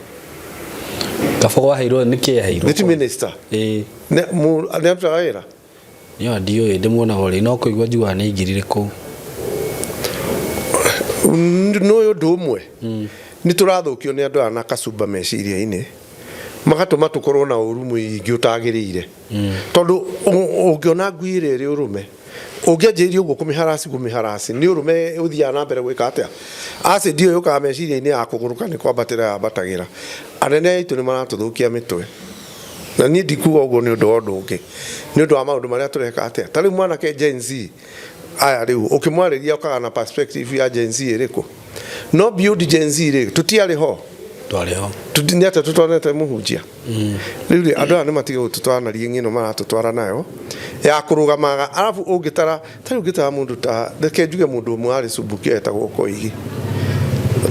Kabogo aheirwo nĩ kĩ aheirwo? Nĩ ti minister? Ĩĩ. Nĩ arutaga wĩra? Nĩyo ndiũĩ, ndĩmuonaga ũrĩ no kũigua njugaga nĩ aingĩrire kũu. Nĩ ũndũ ũmwe nĩ tũrathũkio nĩ andũ aya na kacumba meciria-inĩ, magatũma tũkorwo na ũru mũingĩ ũtagĩrĩire, tondũ ũngĩona ngui ĩrĩa ĩrĩ ũrũme ũngĩanjĩrĩria ũguo kũmĩharasi kũmĩharasi nĩ ũrũme ũthiaga na mbere gwĩka atĩa, acid ĩyo yũkaga meciria-inĩ ya kũgũrũka nĩ kwambatĩra yambatagĩra. Anene aitũ nĩ maratũthũkia mĩtwe, na niĩ ndikuga ũguo nĩ ũndũ wa ũndũ ũngĩ, nĩ ũndũ wa maũndũ marĩa tũreka atĩa. Ta rĩu mwanake Gen Z aya rĩu ũkĩmwarĩria ũkaga na perspective ya Gen Z ĩrĩkũ? No beyond Gen Z rĩ, tũtiarĩ ho? Twarĩ ho. Nĩ atĩa tũtonete mũhunjia? Rĩu rĩ, andũ aya nĩ matige gũtũtwara na rieng'i ĩno maratũtwara nayo ya kũrũgamaga. Arabu ũngĩtara ta rĩu ũngĩtara mũndũ ta, reke njuge mũndũ ũmwe warĩ Subukia etagwo Koigi.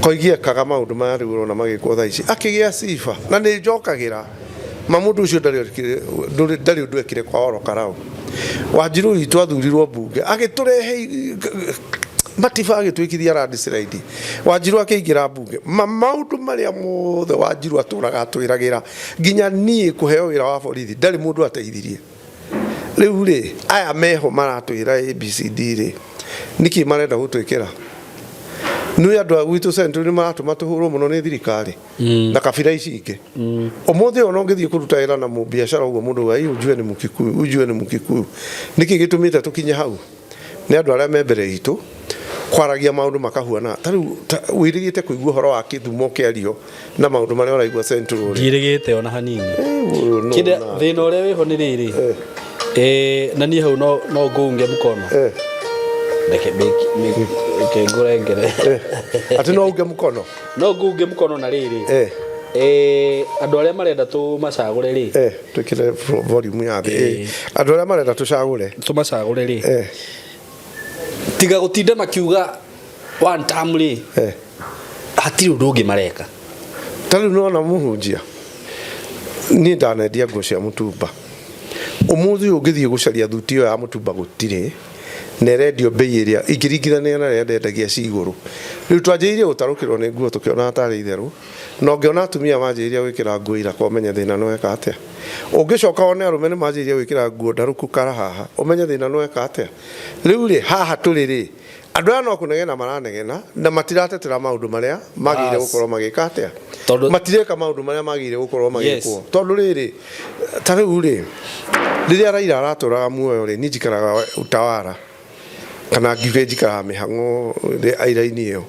Koigi ekaga maũndũ maya rĩu ũrona magĩkwo thaa ici, akĩgĩa sifa na nĩ njokagĩra ma mũndũ ũcio ndarĩ ũndũ ekire kwa Oro Karau. Wanjiru witũ athurirwo mbunge agĩtũrehe. Matibagĩtuĩkithia landslide. Wanjiru akĩingĩra mbunge, maũndũ marĩa mothe Wanjiru atũraga atwĩragĩra, nginya niĩ kũheo wĩra wa borithi ndarĩ mũndũ ateithirie. Rĩu rĩ, aya meho maratwĩra ABCD rĩ, nĩkĩ marenda gũtwĩkĩra? Nĩ andũ a gwitũ Central nĩ maratũma tũhũrwo mũno nĩ thirikari na kabira ici ingĩ. Ũmũthĩ ona ũngĩthiĩ kũruta wĩra na mũbiacara ũguo, mũndũ uga, "Ĩ, ujue nĩ Mũkikuyu, ujue nĩ Mũkikuyu." Nĩkĩ gĩtũmĩte tũkinye hau? Nĩ andũ arĩa me mbere itũ kwaragia maũndũ makahuana. Ta rĩu wĩrĩgĩte kũigua ũhoro wa Kĩthumo ũkĩario na maũndũ marĩa ũraigua Central rĩ? Ndiĩrĩgĩte ona hanini. Ũyũ no Kĩrĩa thĩna ũrĩa wĩho nĩ rĩrĩ, na niĩ hau no ngũunge mũkono. Reke reke ngũrengere. Atĩ no unge mũkono? No ngũunge mũkono na rĩrĩ, andũ arĩa marenda tũmacagũre rĩ, Twĩkĩre volume ya thĩ. Andũ arĩa marenda tũcagũre, tũmacagũre rĩ, tiga gũtinda makiuga one term rĩ, hatirĩ ũndũ ũngĩ mareka. Ta rĩu nĩwona mũhunjia, niĩ ndanendia nguo cia mũtumba. Ũmũthĩ ũyũ ũngĩthiĩ gũcaria thuti ĩyo ya mũtumba gũtirĩ, na ĩrendio mbei ĩrĩa ingĩringithania na ĩrĩa ndendagia ci igũrũ. Rĩu twanjĩrĩirie gũtarũkĩrwo nĩ nguo tũkĩonaga tarĩ itherũ, na ũngĩona atumia manjĩrĩria gwĩkĩra nguo iraka ũmenye thĩna nĩ weka atĩa. Ũngĩcoka wone arũme nĩ manjĩrĩria gwĩkĩra nguo ndarũku kara haha, ũmenye thĩna nĩ weka atĩa. Rĩu rĩ, haha tũrĩ rĩ, andũ aya no kũnegena maranegena na matiratetera maũndũ marĩa magĩrĩire gũkorwo magĩka atĩa. Matireka maũndũ marĩa magĩrĩire gũkorwo magĩkwo. Tondũ rĩrĩ, ta rĩu rĩ, rĩrĩa Raila aratũraga muoyo rĩ, niĩ njikaraga Utawala kana ngiuge njikaraga mĩhang'o airaini ĩyo.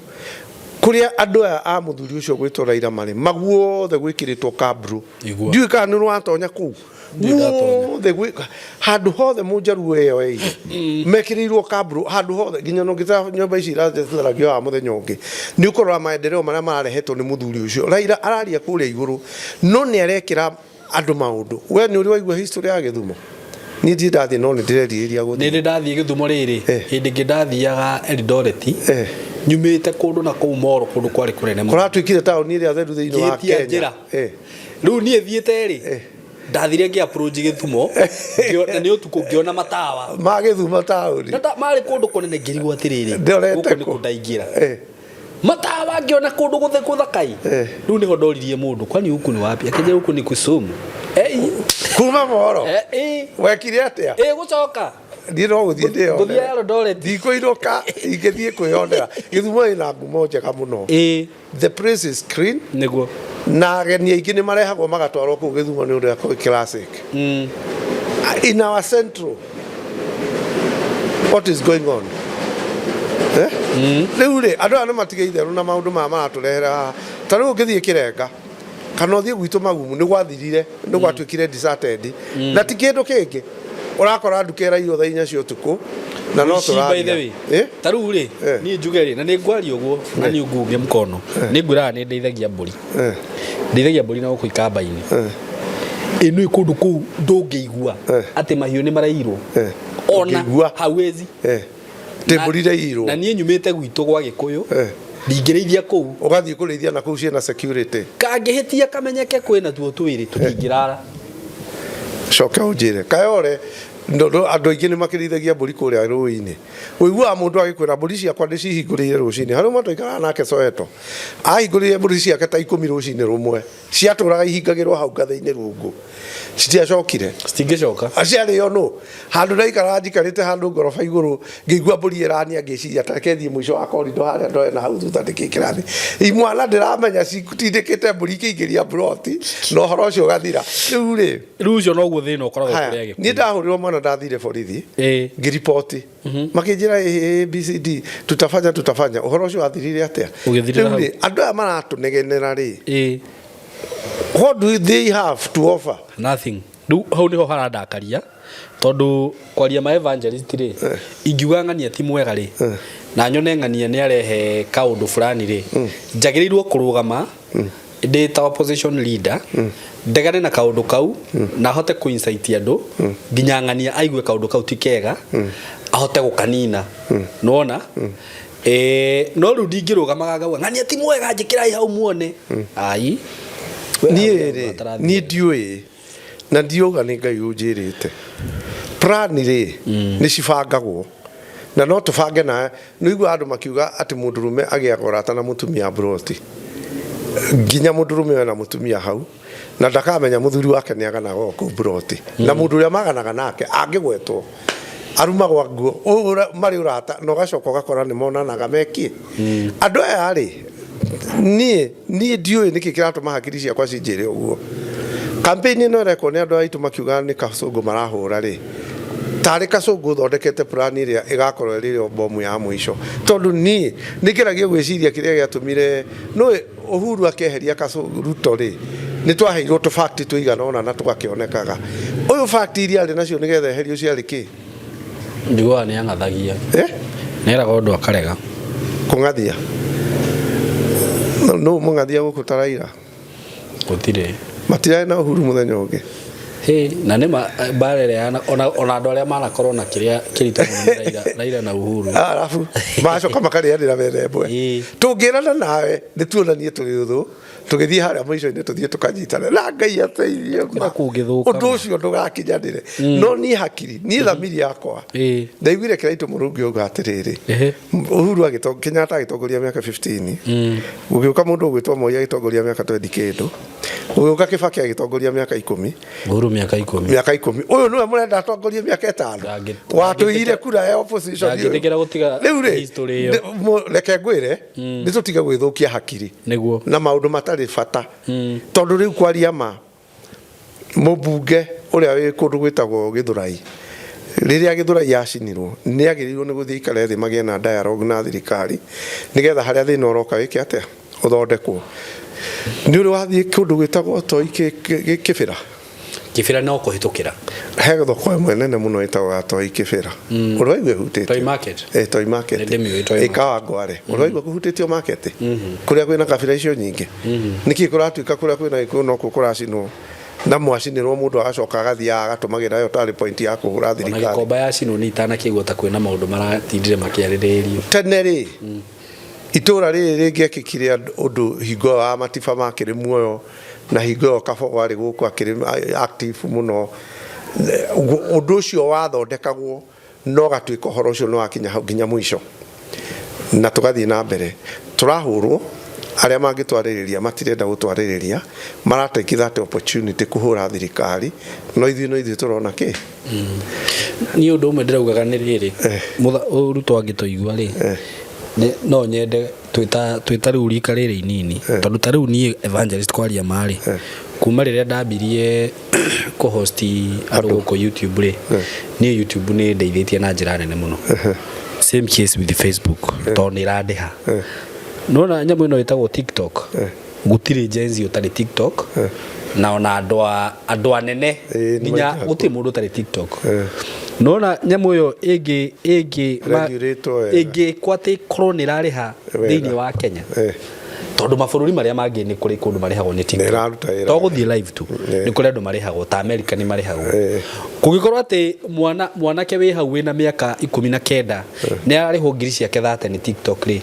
Kũrĩa andũ aya a mũthuri ũcio gwĩtwo Raila marĩ, maguothe gwĩkĩrĩtwo kabro. Ndiũĩ kana nĩ ũratonya kũu. Guothe handũ hothe mũnjaruo ĩyo ĩire mekĩrĩirwo kabro handũ hothe, nginya nũngĩta nyũmba ici iratharagio haha mũthenya ũngĩ nĩ ũkũrora maendeleo marĩa mararehetwo nĩ mũthuri ũcio. Raila araria kũrĩa igũrũ no nĩ arekĩra andũ maũndũ. We nĩ ũrĩ waigua history ya Gĩthumo? Niĩ ndirĩ ndathiĩ no nĩ ndĩrerirĩria gũthiĩ. Nĩ ndĩ ndathiĩ Gĩthumo rĩrĩ, hĩndĩ ĩngĩ ndathiaga Eldoret, nyumĩte kũndũ na kũu Moro, kũndũ kwarĩ kũnene mũno. Kũratuĩkire taũni ĩrĩa theru thĩinĩ wa Ngĩtia Kenya. njĩra. Rĩu niĩ thiĩte rĩ, ndathire ngĩ approach Gĩthumo, na nĩ ũtukũ, ngĩona matawa ma Gĩthumo taũni. Na marĩ kũndũ kũnene, ngĩrigwo atĩrĩrĩ, Ndorete gũkũ nĩ kũ ndaingĩra? Matawa ngĩona kũndũ gũthe gũthakai. Rĩu nĩho ndoririe mũndũ, kwani huku ni wapi? Akĩnjĩra huku ni Kisumu. Kuma Moro? Wekire atĩa? Ĩ gũcoka. Niĩ no gũthiĩ ndĩyonere. Ngũthiĩ Eldoret. Ndikũinũka ingĩthiĩ kwĩyonera. Gĩthumo ĩna ngumo njega mũno. The place is clean. Nĩguo. Na ageni aingĩ nĩ marehagwo magatwarwo kũu Gĩthumo nĩ ũndũ wa classic. In our central, what is going on? Eh? Rĩu rĩ, andũ aya nĩ matige itherũ na maũndũ maya maratũrehera haha. Ta rĩu ũngĩthiĩ Kĩrenga kana ũthiĩ gwitũ Magumu, nĩ gwathirire, nĩ gwatuĩkire deserted. Na ti kĩndũ kĩngĩ, ũrakora nduka ĩraiywo thaa 4 cia ũtukũ na no Ũici, by the tũraria. way. Ta rĩu rĩ, niĩ njuge rĩ, na nĩ ngwaria ũguo na nĩ ngunge mũkono, nĩ ngwĩraga nĩ ndeithagia mbũri, ndeithagia mbũri na gũkũ ikamba-inĩ. Ĩ nĩ kũndũ kũu ndũngĩigua atĩ mahiũ nĩ marairwo ona hauwezi. Atĩ mbũri iraiyirwo. Na niĩ nyumĩte gwitũ gwa Gĩkũyũ, ndingĩrĩithia kũu. Ũgathiĩ kũrĩithia na kũu ciĩna security. Kangĩhĩtia kamenyeke kwĩna tuo twĩrĩ, tũtingĩrara. Coke ũnjĩre Kayore, ndũ andũ aingĩ nĩ makĩrĩithagia mbũri kũrĩa rũĩ-inĩ. Ũiguaga mũndũ agĩkwĩra, mbũri ciakwa ndĩcihingũrĩire rũcinĩ. Harĩ ũmwe twaikaraga nake Soweto, ahingũrĩire mbũri ciake ta 10 rũcinĩ rũmwe, ciatũraga ihingagĩrwo hau ngathĩ-inĩ rungu, citiacokire. Citingĩcoka. Ciarĩo nũ. Handũ ndaikaraga njikarĩte handũ ngoroba igũrũ, ngĩigua mbũri ĩrania, ngĩciria ta reke thiĩ mũico wa korido harĩa ndoe na hau thutha ndĩkĩ kĩrathi. Imwana ndĩramenya citindĩkĩte mbũri ikĩingĩria mburoti na ũhoro ũcio ũgathira. Rĩu rĩ, Rĩu ũcio noguo thĩna ũkoragwo Haya, kũrĩa Gĩkũyũ. niĩ ndahũrĩrwo mwana ndathire borithi ngĩriboti, makĩnjĩra A, B, C, D, tutafanya tutafanya. Ũhoro ũcio wathirire atĩa? Ũgĩthirĩra Rĩu hau. rĩ, andũ aya maratũnegenera rĩ, what do they have to offer? Nothing. Rĩu hau nĩho harandakaria, tondũ kwaria ma evangelist rĩ, ingiuga ng'ania ti mwega rĩ, na nyone ng'ania nĩ arehe kaũndũ fulani rĩ, njagĩrĩirwo kũrũgama ndĩ ta opposition leader, ndegane na kaũndũ kau na hote kũ incite andũ nginya ng'ania aigue kaũndũ kau ti kega, ahote gũkanina. Nĩwona? No rĩu ndingĩrũgamaga ngauga ng'ania ti mwega, njĩkĩrai hau muone. Ai. Niĩ rĩ, niĩ ndiũĩ na ndiuga nĩ Ngai ũnjĩrĩte. Plan rĩ, nĩ cibangagwo. Na no tũbange na nĩ igua andũ makiuga atĩ mũndũrũme agĩaga ũrata na mũtumia mburoti nginya mũndũrũme we na mũtumia hau na ndakamenya mũthuri wake nĩ aganaga o kũu mburoti na mũndũ ũrĩa maganaga nake angĩgwetwo arumagwa nguo marĩ ũrata na ũgacoka ũgakora nĩ monanaga mekie andũ aya rĩ niĩ niĩ ndiũĩ nĩkĩ kĩratũma hakiri ciakwa cinjĩre ũguo. Campaign ĩno ĩrekwo nĩ andũ aitũ makiuga nĩ Kasũngũ marahũra rĩ, tarĩ Kasũngũ ũthondekete plan ĩrĩa ĩgakorwo ĩrĩ yo bomu ya mũico. Tondũ niĩ nĩ ngeragia gwĩciria kĩrĩa gĩatũmire nũĩ Uhuru akĩeheria Kasũngũ Ruto rĩ, nĩ twaheirwo tũ fact tũigana ũna na tũgakĩonekaga. Ũyũ fact iria arĩ nacio nĩgetha eherio ciarĩ kĩ? Njiguaga nĩ ang'athagia. Eh? Nĩ eraga ũndũ akarega. Kũng'athia? Nũ mũng'athia gũkũ ta Raila? Gũtirĩ. Matirarĩ na Uhuru mũthenya ũngĩ. Hĩ, na nĩ ma mbara ĩrĩa ona andũ arĩa manakorwo na kĩrĩa kĩritũ mũno nĩ Raila, Raila na Uhuru. Arabu magacoka makarĩanĩra metha ĩmwe. Tũngĩrana nawe nĩ tuonanie tũrĩ ũthũ tũgĩthiĩ harĩa mũico-inĩ tũthiĩ tũkanyitane na Ngai ateithie ma ũndũ ũcio ndũgakinyanĩre. No niĩ hakiri niĩ thamiri yakwa ndaiguire Kĩraitũ Mũrungi auga atĩrĩrĩ, Uhuru agĩto Kenyatta agĩtongoria mĩaka 15, gũgĩũka mũndũ ũgwĩtwo Moi agĩtongoria mĩaka 20 kĩndũ, gũgĩũka Kibaki agĩtongoria mĩaka 10. Uhuru mĩaka 10. Mĩaka 10. Ũyũ nĩwe mũrenda atongorie mĩaka 5 watũiyire kura ya opposition. Ndangĩtĩkĩra gũtiga rĩu rĩ history ĩyo. Reke ngwĩre nĩ tũtige gwĩthũkia hakiri nĩguo na maũndũ matarĩ bata, tondũ rĩu kwaria ma mũmbunge ũrĩa wĩ kũndũ gwĩtagwo Gĩthũrai, rĩrĩa Gĩthũrai yacinirwo nĩ agĩrĩirwo nĩ gũthiĩ ikare thĩ magĩe na dialogue na thirikari nĩgetha harĩa thĩna ũroka wĩke atĩa ũthondekwo. Nĩ ũrĩ wathiĩ kũndũ gwĩtagwo Toi Kĩbĩra? Kĩbĩra no kũhĩtũkĩra. He thoko ĩmwe nene mũno ĩtagwo ya Toi Kĩbĩra. Ũrĩ waigua ĩhutĩtio? Toi Market. Eh, Toi Market. Nĩndĩmĩũĩ Toi Market. Ĩkawa Ngware. Ũrĩ waigua kũhutĩtio market? Kũrĩa kwĩna kabira icio nyingĩ. Nĩkĩ kũratuĩka kũrĩa kwĩna Gĩkũyũ nokuo kũracinwo na mwacinĩrwo mũndũ agacoka agathiaga agatũmagĩra ĩyo tarĩ point ya kũhũra Ona thirikari. Gĩkomba yacinwo nĩ itanakĩigua ta kwĩna maũndũ maratindire makĩarĩrĩrio. Tene rĩ, itũra rĩrĩ rĩngĩekĩkire ũndũ hingo ĩyo ya Matiba makĩrĩ muoyo na hingo ĩyo Kabogo arĩ gũkũ akĩrĩ active mũno, ũndũ ũcio wathondekagwo na ũgatuĩka ũhoro ũcio nĩ wakinya hau nginya mũico na tũgathiĩ na mbere. Tũrahũrwo, arĩa mangĩtwarĩrĩria matirenda gũtwarĩrĩria, mara take that opportunity kũhũra thirikari, no ithuĩ no ithuĩ tũrona kĩ? Niĩ ũndũ ũmwe ndĩraugaga nĩ rĩrĩ, Ruto angĩtũigua rĩ, no nyende twĩta rĩu rika rĩrĩ inini, tondũ ta rĩu niĩ evangelist kwaria ma rĩ, kuma rĩrĩa ndambirie kũ-host andũ gũkũ YouTube rĩ, niĩ YouTube nĩ ĩndeithĩtie na njĩra nene mũno. Same case with Facebook, tondũ nĩ ĩrandĩha. Nĩwona nyamũ ĩno ĩtagwo TikTok, gũtirĩ Gen Z ũtarĩ TikTok, na ona andũ a andũ anene nginya gũtirĩ mũndũ ũtarĩ TikTok. Nĩwona nyamũ ĩyo ĩngĩ ĩngĩ Regulate wega. ĩngĩkwo atĩ ĩkorwo nĩ ĩrarĩha thĩinĩ wa Kenya, tondũ mabũrũri marĩa mangĩ nĩ kũrĩ kũndũ marĩhagwo nĩ TikTok, to gũthiĩ live tu, nĩ kũrĩ andũ marĩhagwo ta America nĩ marĩhagwo. Kũngĩkorwo atĩ mwana mwanake wĩ hau wĩna mĩaka 19 nĩ ararĩhwo ngiri ciake 30 nĩ TikTok rĩ,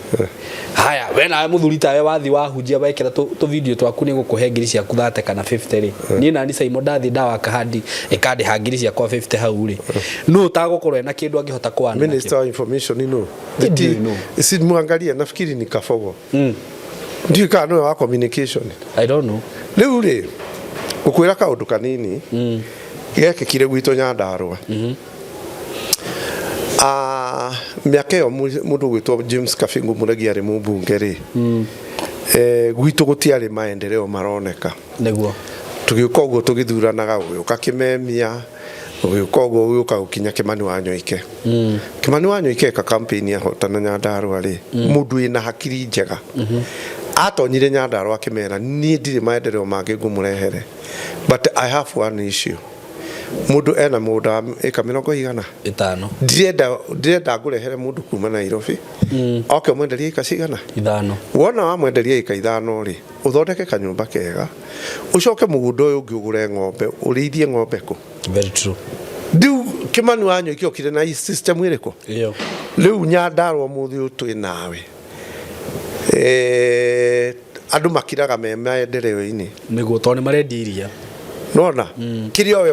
haya we nawe mũthuri tawe wathi wahunjia wekĩra tũ video twaku nĩ gũkũhe ngiri ciaku 30 kana 50 rĩ, niĩ nani Simon ndathiĩ ndawaka handi ĩkandĩha ngiri ciakwa 50 hau rĩ, nũ ũtagũkorwo ena kĩndũ angĩhota kwana? Minister wa information no si muangalie, nafikiri ni Kabogo, ndiũĩ kana nĩwe wa communication. I don't know. Rĩu rĩ ngũkwĩra kaũndũ kanini gekĩkire gwitũ Nyandarũa. Ah, mĩaka ĩyo mũndũ ũgwĩtwo James Kabingu Mũregi arĩ mũmbunge rĩ, gwitũ gũtiarĩ maendeleo maroneka. Nĩguo tũgĩũka ũguo tũgĩthuranaga, gũgĩũka Kĩmemia, gũgĩũka ũguo gũgĩũka gũkinya Kĩmani wa Nyoike. Kĩmani wa Nyoike eka campaign ahotana Nyandarũa rĩ, mũndũ wĩna hakiri njega atonyire Nyandarũa akĩmera niĩ ndirĩ maendeleo mangĩ ngũmũrehere, but I have one issue. Mũndũ ena mũgũnda wa ĩka 50. Ndĩrenda ngũrehere mũndũ kuma Nairobi oke ũmwenderie ĩka cigana? 5. Wona wamwenderia ĩka 5 rĩ, ũthondeke kanyũmba kega, ũcoke mũgũnda ũyũ ũngĩ ũgũre ng'ombe, ũrĩithie ng'ombe kũ. Very true. Rĩu Kĩmani wa Nyoike okire na system ĩrĩkũ? Ĩyo. Rĩu Nyandarũa mũthĩ ũyũ twĩ nawe, andũ makiraga me maendeleo-inĩ. Nĩguo, tondũ nĩ marendia iria. Nona kĩrĩa we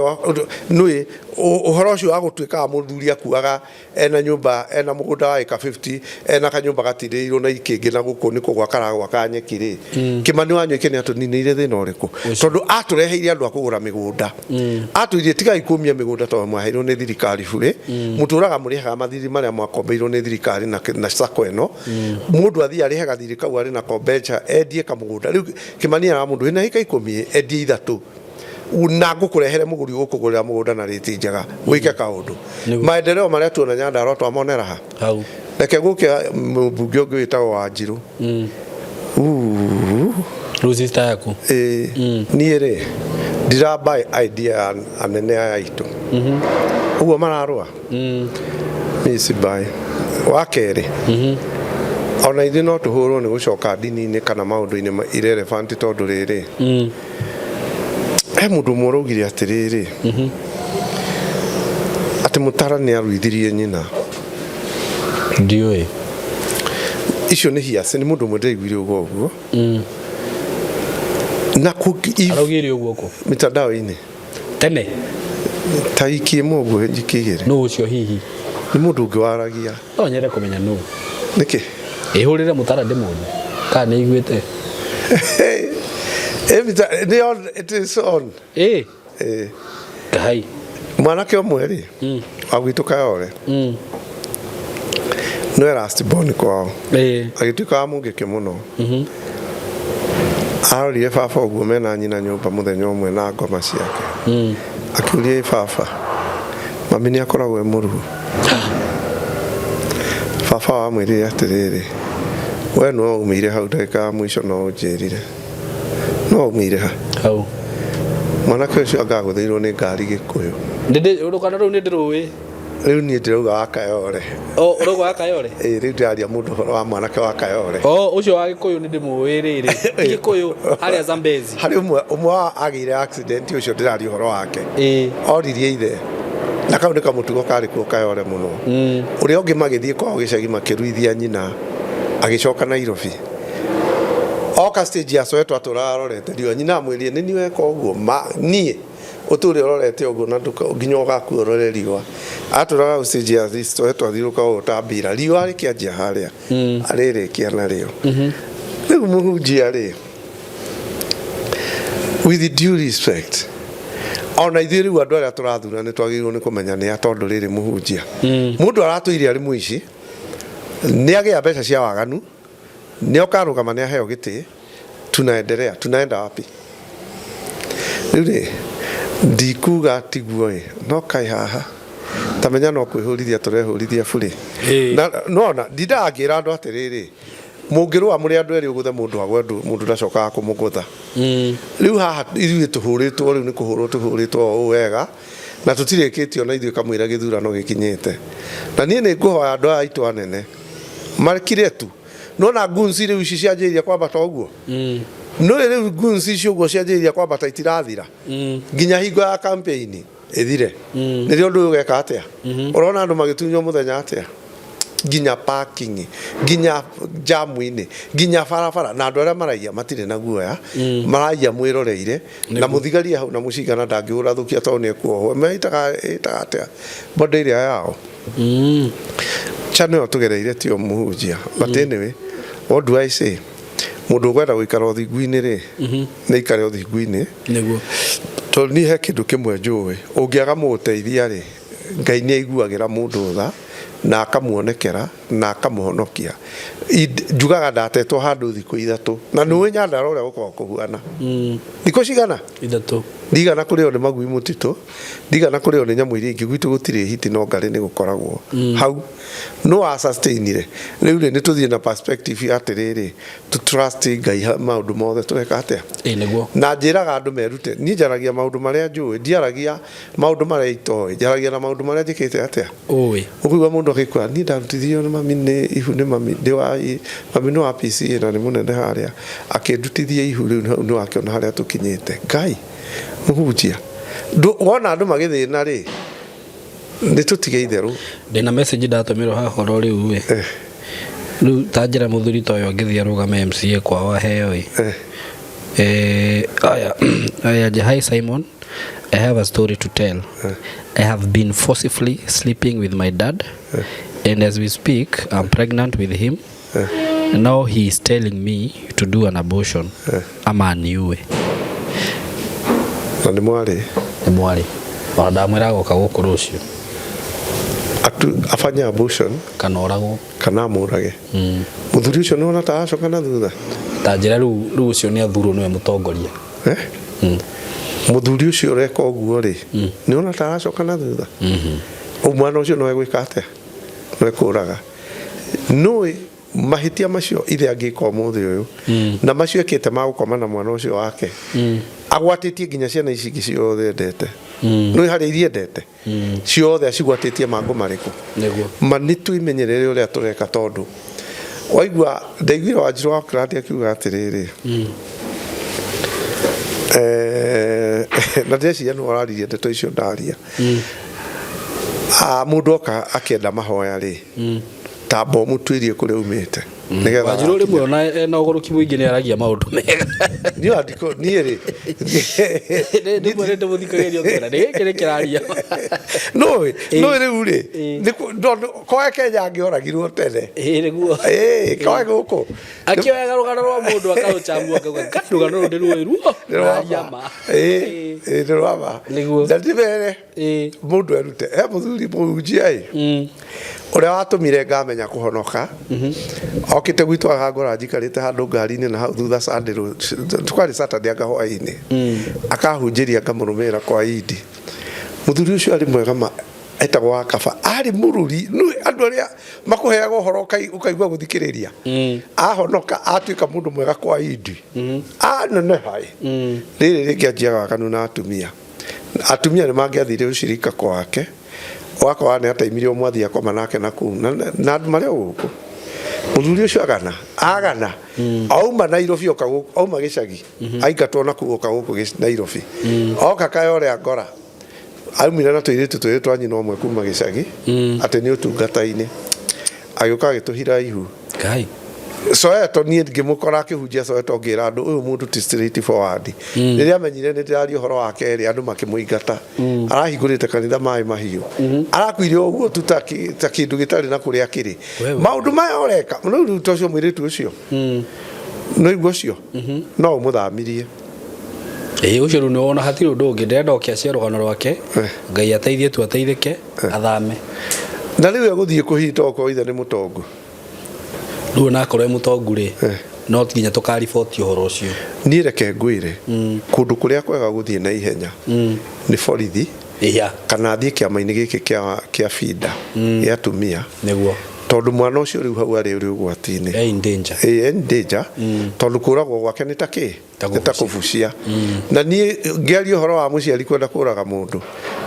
nĩ ũhoro ũcio wa gũtuĩka mũthuri akuaga ena nyũmba, ena mũgũnda wa ĩka 50, ena kanyũmba gatirĩirwo na ikĩngĩ, na gũkũ nĩ kũgwa karagwaka nyeki rĩ. Kĩmani wa Nywĩke nĩ atũninĩire thĩna ũrĩkũ? Tondũ atũreheire andũ a kũgũra mĩgũnda. Atwĩrire tigai kũmia mĩgũnda tondũ mwaheirwo nĩ thirikari burĩ. Mũtũraga mũrĩhaga mathirĩ marĩa mwakombeirwo nĩ thirikari na sacco ĩno. Mũndũ athiĩ arĩhe gathirĩ kau arĩ nako mbeca, endie kamũgũnda. Rĩu Kĩmani era mũndũ wĩna ĩka 10 endie 3 na ngũkũrehere mũgũri ũgũkũgũrĩra mũgũnda na rĩti njega wĩke kaũndũ. Maendeleo marĩa tuona Nyandarua twamonera ha? Hau. Reke gũke mũmbunge ũngĩ wĩtagwo Wanjirũ. Rĩu sister yaku. Ĩĩ. Niĩ rĩ, ndirabuy idea ya anene aya aitũ ũguo mararũa. Niĩ sibuy. Wa kerĩ, ona ithuĩ no tũhũrwo nĩ gũcoka ndini-inĩ kana maũndũ-inĩ irrelevant, tondũ rĩrĩ, he mũndũ ũmwe ũraugire atĩrĩrĩ, atĩ Mũtara nĩ aruithirie nyina. Ndiũĩ. Icio nĩ hiace, nĩ mũndũ ũmwe ndĩraiguire ũguo ũguo. Na Araugire ũguo kũ? Mitandao-inĩ. Tene? Ta wiki ĩmwe ũguo, wiki 2. Nũ ũcio hihi? Nĩ mũndũ ũngĩ waragia. No nyende kũmenya nũ. Nĩkĩ? Ĩhũrĩre Mũtara ndĩmũrie kana nĩ aiguĩte. Nĩ on, it is on. Ĩ. Ĩ. Ngai. Mwanake ũmwe rĩ, wa gwitũ Kayore. Nĩwe last born kwao. Agĩtuĩka wa mũngĩkĩ mũno. Arorire baba ũguo mena nyina nyũmba mũthenya ũmwe na ngoma ciake. Akĩũria, ĩ baba, mami nĩ akoragwo e mũrugu? Baba wamwĩrire atĩrĩrĩ, we no umĩire hau ndagĩka ya mũico, no ũnjĩrire. No umĩire ha? Hau. Mwanake ũcio anga agũthĩirwo nĩ ngari Gĩkũyũ. Rũgano rũu nĩ ndĩrũĩ. Rĩu niĩ ndĩrauga wa Kayore. O ũrauga wa Kayore? Ĩĩ, rĩu ndĩraria mũndũ ũhoro wa mwanake wa Kayore. O ũcio wa Gĩkũyũ nĩ ndĩmũĩ rĩrĩ. Ti Gĩkũyũ harĩa Zambezi. Harĩ ũmwe ũmwe wa agĩire accident, ũcio ndĩraria ũhoro wake. Oririe ithe. Na kau nĩ kamũtugo karĩ kuo Kayore mũno. Ũrĩa ũngĩ magĩthiĩ kwao gĩcagi makĩruithia nyina, agĩcoka Nairobi. Oka stage ya Soweto atũraga arorete riũa. Nyina amwĩrire, nĩ niĩ weka ũguo ma niĩ ũtũre ũrorete ũguo na nginya ũgakua ũrore riũa. Atũraga stage ya Soweto athiũrũka ũũ ta mbira, riũa rĩkĩanjia harĩa arĩrĩkia narĩo. Rĩu mũhunjia rĩ, with due respect, ona ithuĩ rĩu andũ arĩa tũrathura nĩ twagĩrĩirwo nĩ kũmenya nĩ a, tondũ rĩrĩ, mũhunjia, mũndũ aratũire arĩ mũici, nĩ agĩa mbeca cia waganu, nĩ okarũgama, nĩ aheo gĩtĩ, tunaendelea, tunaenda wapi? Rĩu rĩ, ndikuga tiguo ĩ, no kaĩ haha tamenya no kwĩhũrithia tũrehũrithia burĩ. Na nona ndindaga ngĩra andũ atĩrĩrĩ, mũngĩrũa mũrĩ andũ erĩ ũgũthe mũndũ agwe, mũndũ ndacokaga kũmũgũtha. Rĩu haha ithuĩ tũhũrĩtwo, rĩu nĩ kũhũrwo tũhũrĩtwo o ũũ wega, na tũtirĩkĩtie ona ithuĩ kamũira gĩthurano gĩkinyĩte. Na niĩ nĩ ngũhoya andũ aya aitũ anene makire tu. Nona goons rĩu ici cianjĩrĩria kwambata ũguo, nũĩ rĩu goons ici ũguo cianjĩrĩria kwambata itirathira nginya hingo ya campaign ĩthire. Nĩrĩo ũndũ ũyũ ũgeka atĩa? Ũrona andũ magĩtunywo mũthenya atĩa, nginya parking, nginya jamu-inĩ, nginya barabara, na andũ arĩa maraiya matirĩ na guoya, maraiya mwĩroreire, na mũthigari hau na mũcinga, na ndangĩhũra thũkia tondũ nĩ ekuohwo. Ĩtaga atĩa boda ĩrĩa yao? Channel ĩyo tũgereire tio mũhunjia. But anyway, what do I say? Mũndũ ũkwenda gũikara ũthingu-inĩ rĩ, nĩ aikare ũthingu-inĩ. Nĩguo. Tondũ niĩ he kĩndũ kĩmwe njũĩ, ũngĩaga mũgũteithia rĩ, Ngai nĩ aiguagĩra mũndũ tha na akamuonekera na akamũhonokia. Njugaga ndatetwo handũ thikũ 3, na nĩ ũĩ Nyandarua ũrĩa gũkoragwo kũhuana. Thikũ cigana? 3. Ndigana kũrĩo nĩ magui mũtitũ, ndigana kũrĩo nĩ nyamũ iria ingĩ, gwitũ gũtirĩ hiti no ngarĩ nĩ gũkoragwo. Hau no wa sustainire. Rĩu rĩ, nĩ tũthiĩ na perspective ya atĩrĩrĩ, to trust Ngai maũndũ mothe tũreka atĩa? Ĩĩ nĩguo. Na njĩraga andũ merute, niĩ njaragia maũndũ marĩa njũĩ, ndiaragia maũndũ marĩa itoĩ, njaragia na maũndũ marĩa njĩkĩte atĩa? Ũĩ. Ũkũigua mũndũ agĩkua, niĩ ndarutithirio nĩ mami nĩ ihu, nĩ mami, ndĩ wa mami nĩ wa PCA na nĩ mũnene harĩa, akĩndutithia ihu. Rĩu hau nĩ wakĩona harĩa tũkinyĩte. Ngai, mũhunjia, wona andũ magĩthĩna rĩ, nĩ tũtige itherũ. Ndĩna message ndatũmĩrwo haha oro rĩu ĩ. Rĩu ta njĩra, mũthuri ta ũyũ angĩthiĩ arũgame MCA kwao aheo ĩ, Aya, aya, hi Simon, I have a story to tell. I have been forcibly sleeping with my dad, and as we speak, I'm pregnant with him. Now he is telling me to do an abortion ama aniue. Na nĩ mwarĩ? Nĩ mwarĩ. Ona ndamwĩra agoka gũkũ rũciũ. Atu, afanye abortion kana oragwo kana amũrage. Mũthuri ũcio nĩ wona ta aracoka na thutha? Ta njĩra rĩu rĩu ũcio nĩ athurwo nĩwe mũtongoria. Eh? Mũthuri ũcio ũreka ũguo rĩ, nĩ wona ta aracoka na thutha? Ũũ mwana ũcio no egwĩka atĩa? No ekũraga. Nũĩ mahĩtia macio ithe angĩka ũmũthĩ ũyũ na macio ekĩte ma gũkoma na mwana ũcio wake agwatĩtie nginya ciana ici ingĩ ciothe endete. Nũĩ harĩa iria endete ciothe acigwatĩtie mangũ marĩkũ? Nĩguo. Ma nĩ twĩmenyerere ũrĩa tũreka tondũ waigua ndaiguire Wanjirũ wa Auckland akiuga atĩrĩrĩ, na ndĩreciria nĩwe ũraririe ndeto icio ndaria. Ah, mũndũ oka akĩenda mahoya rĩ, tamba ũmũtuĩrie kũrĩa umĩte nĩgetha Wanjirũ rĩmwe ona ena ũgũrũki mũingĩ nĩ aragia maũndũ mega. Niĩ andĩko niĩ rĩ rĩmwe nĩ ndĩmũthikagĩria ũkona nĩ gĩkĩ nĩ kĩraria. Nũĩ nũĩ rĩu rĩ tondũ koe Kenya angĩoragirwo tene. Ĩĩ nĩguo. Ĩĩ koe gũkũ akĩoyaga rũgano rwa mũndũ akarũcambua akauga "Ngai, rũgano rũrũ ndĩrũĩ ruo." Nĩ rwa Raria ma. ma. Ĩĩ ĩĩ nĩ rwa ma. Nĩguo. Na ndĩmere mũndũ erute he mũthuri mũhunjia ĩ ũrĩa watũmire ngamenya kũhonoka okĩte gwitũ akangora njikarĩte handũ ngari-inĩ na hau thutha Sunday kwarĩ Saturday anga hwaĩ-inĩ akahunjĩria ngamũrũmĩrĩra kwa Idi. Mũthuri ũcio arĩ mwega ma etagwo wa kaba arĩ mũruri nĩ andũ arĩa makũheaga ũhoro ũkaigua gũthikĩrĩria. Ahonoka atuĩka mũndũ mwega kwa Idi aneneha ĩ rĩrĩ rĩngĩ anjiaga waganu na atumia. Atumia nĩ mangĩathire ũcirika kwake ũgakora nĩ ataimirie ũmwe athiĩ akoma nake na kũu na andũ marĩ o gũkũ. Mũthuri ũcio agana agana auma Nairobi oka gũkũ auma gĩcagi aingatwo na kũu oka gũkũ Nairobi oka kayore angora aumire na tũirĩtu twĩrĩ twa nyina ũmwe kuma gĩcagi atĩ nĩ ũtungata-inĩ agĩũka agĩtũhira ihu. Ngai. Soweto niĩ ngĩmũkora akĩhunjia Soweto ngĩra andũ ũyũ mũndũ ti straight forward. Rĩrĩa amenyire nĩ ndĩraria ũhoro wake rĩ andũ makĩmũingata. Arahingũrĩte kanitha maĩ mahiũ. Arakuire ũguo tu ta kĩndũ gĩtarĩ na kũrĩa kĩrĩ. Maũndũ maya ũreka rĩu rĩu ta ũcio mũirĩtu ũcio nĩ ũguo ũcio no ũmũthamirie. Ĩĩ ũcio rĩu nĩ wona hatirĩ ũndũ ũngĩ ndĩrenda oke acie rũgano rwake Ngai ateithie tu ateithĩke athame. Na rĩu egũthiĩ kũhita okorwo ithe nĩ mũtongu. Rĩu ona akorwo e mũtongu rĩ no nginya tũkariboti ũhoro ũcio. Niĩ reke ngwĩre kũndũ kũrĩa kwega gũthiĩ na ihenya nĩ borithi kana thiĩ kĩama-inĩ gĩkĩ kĩa FIDA gĩa atumia. Nĩguo. Tondũ mwana ũcio rĩu hau arĩ ũrĩ ũgwati-inĩ. E in danger. Ĩĩ in danger tondũ kũragwo gwake nĩ ta kĩ? Nĩ ta kũbucia. Na niĩ ngĩaria ũhoro wa mũciari kwenda kũraga mũndũ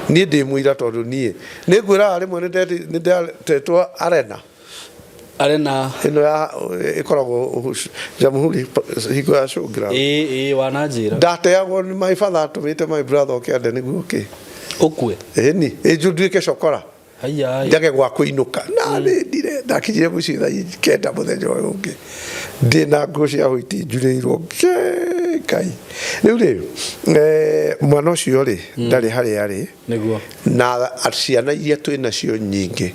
niĩ ndĩ mũira tondũ niĩ nĩ ngwĩraga rĩmwe nĩ ndetetwo arena. Arena ĩno ya ĩkoragwo Jamhuri hingo ya Showground. Ĩĩ ĩĩ wananjĩra. Ndateagwo nĩ my father atũmĩte my brother oke ande nĩguo kĩ ũkue. Ĩni ĩ nduĩke cokora. Haiya. Njage gwa kũinũka na nĩ ndire ndakinyire mũciĩ thaa 9 mũthenya ũyũ ũngĩ ndĩ na nguo cia hũiti njurĩirwo Ngai. Rĩu rĩ mwana ũcio rĩ ndarĩ harĩa arĩ. Nĩguo. Na ciana iria twĩ nacio nyingĩ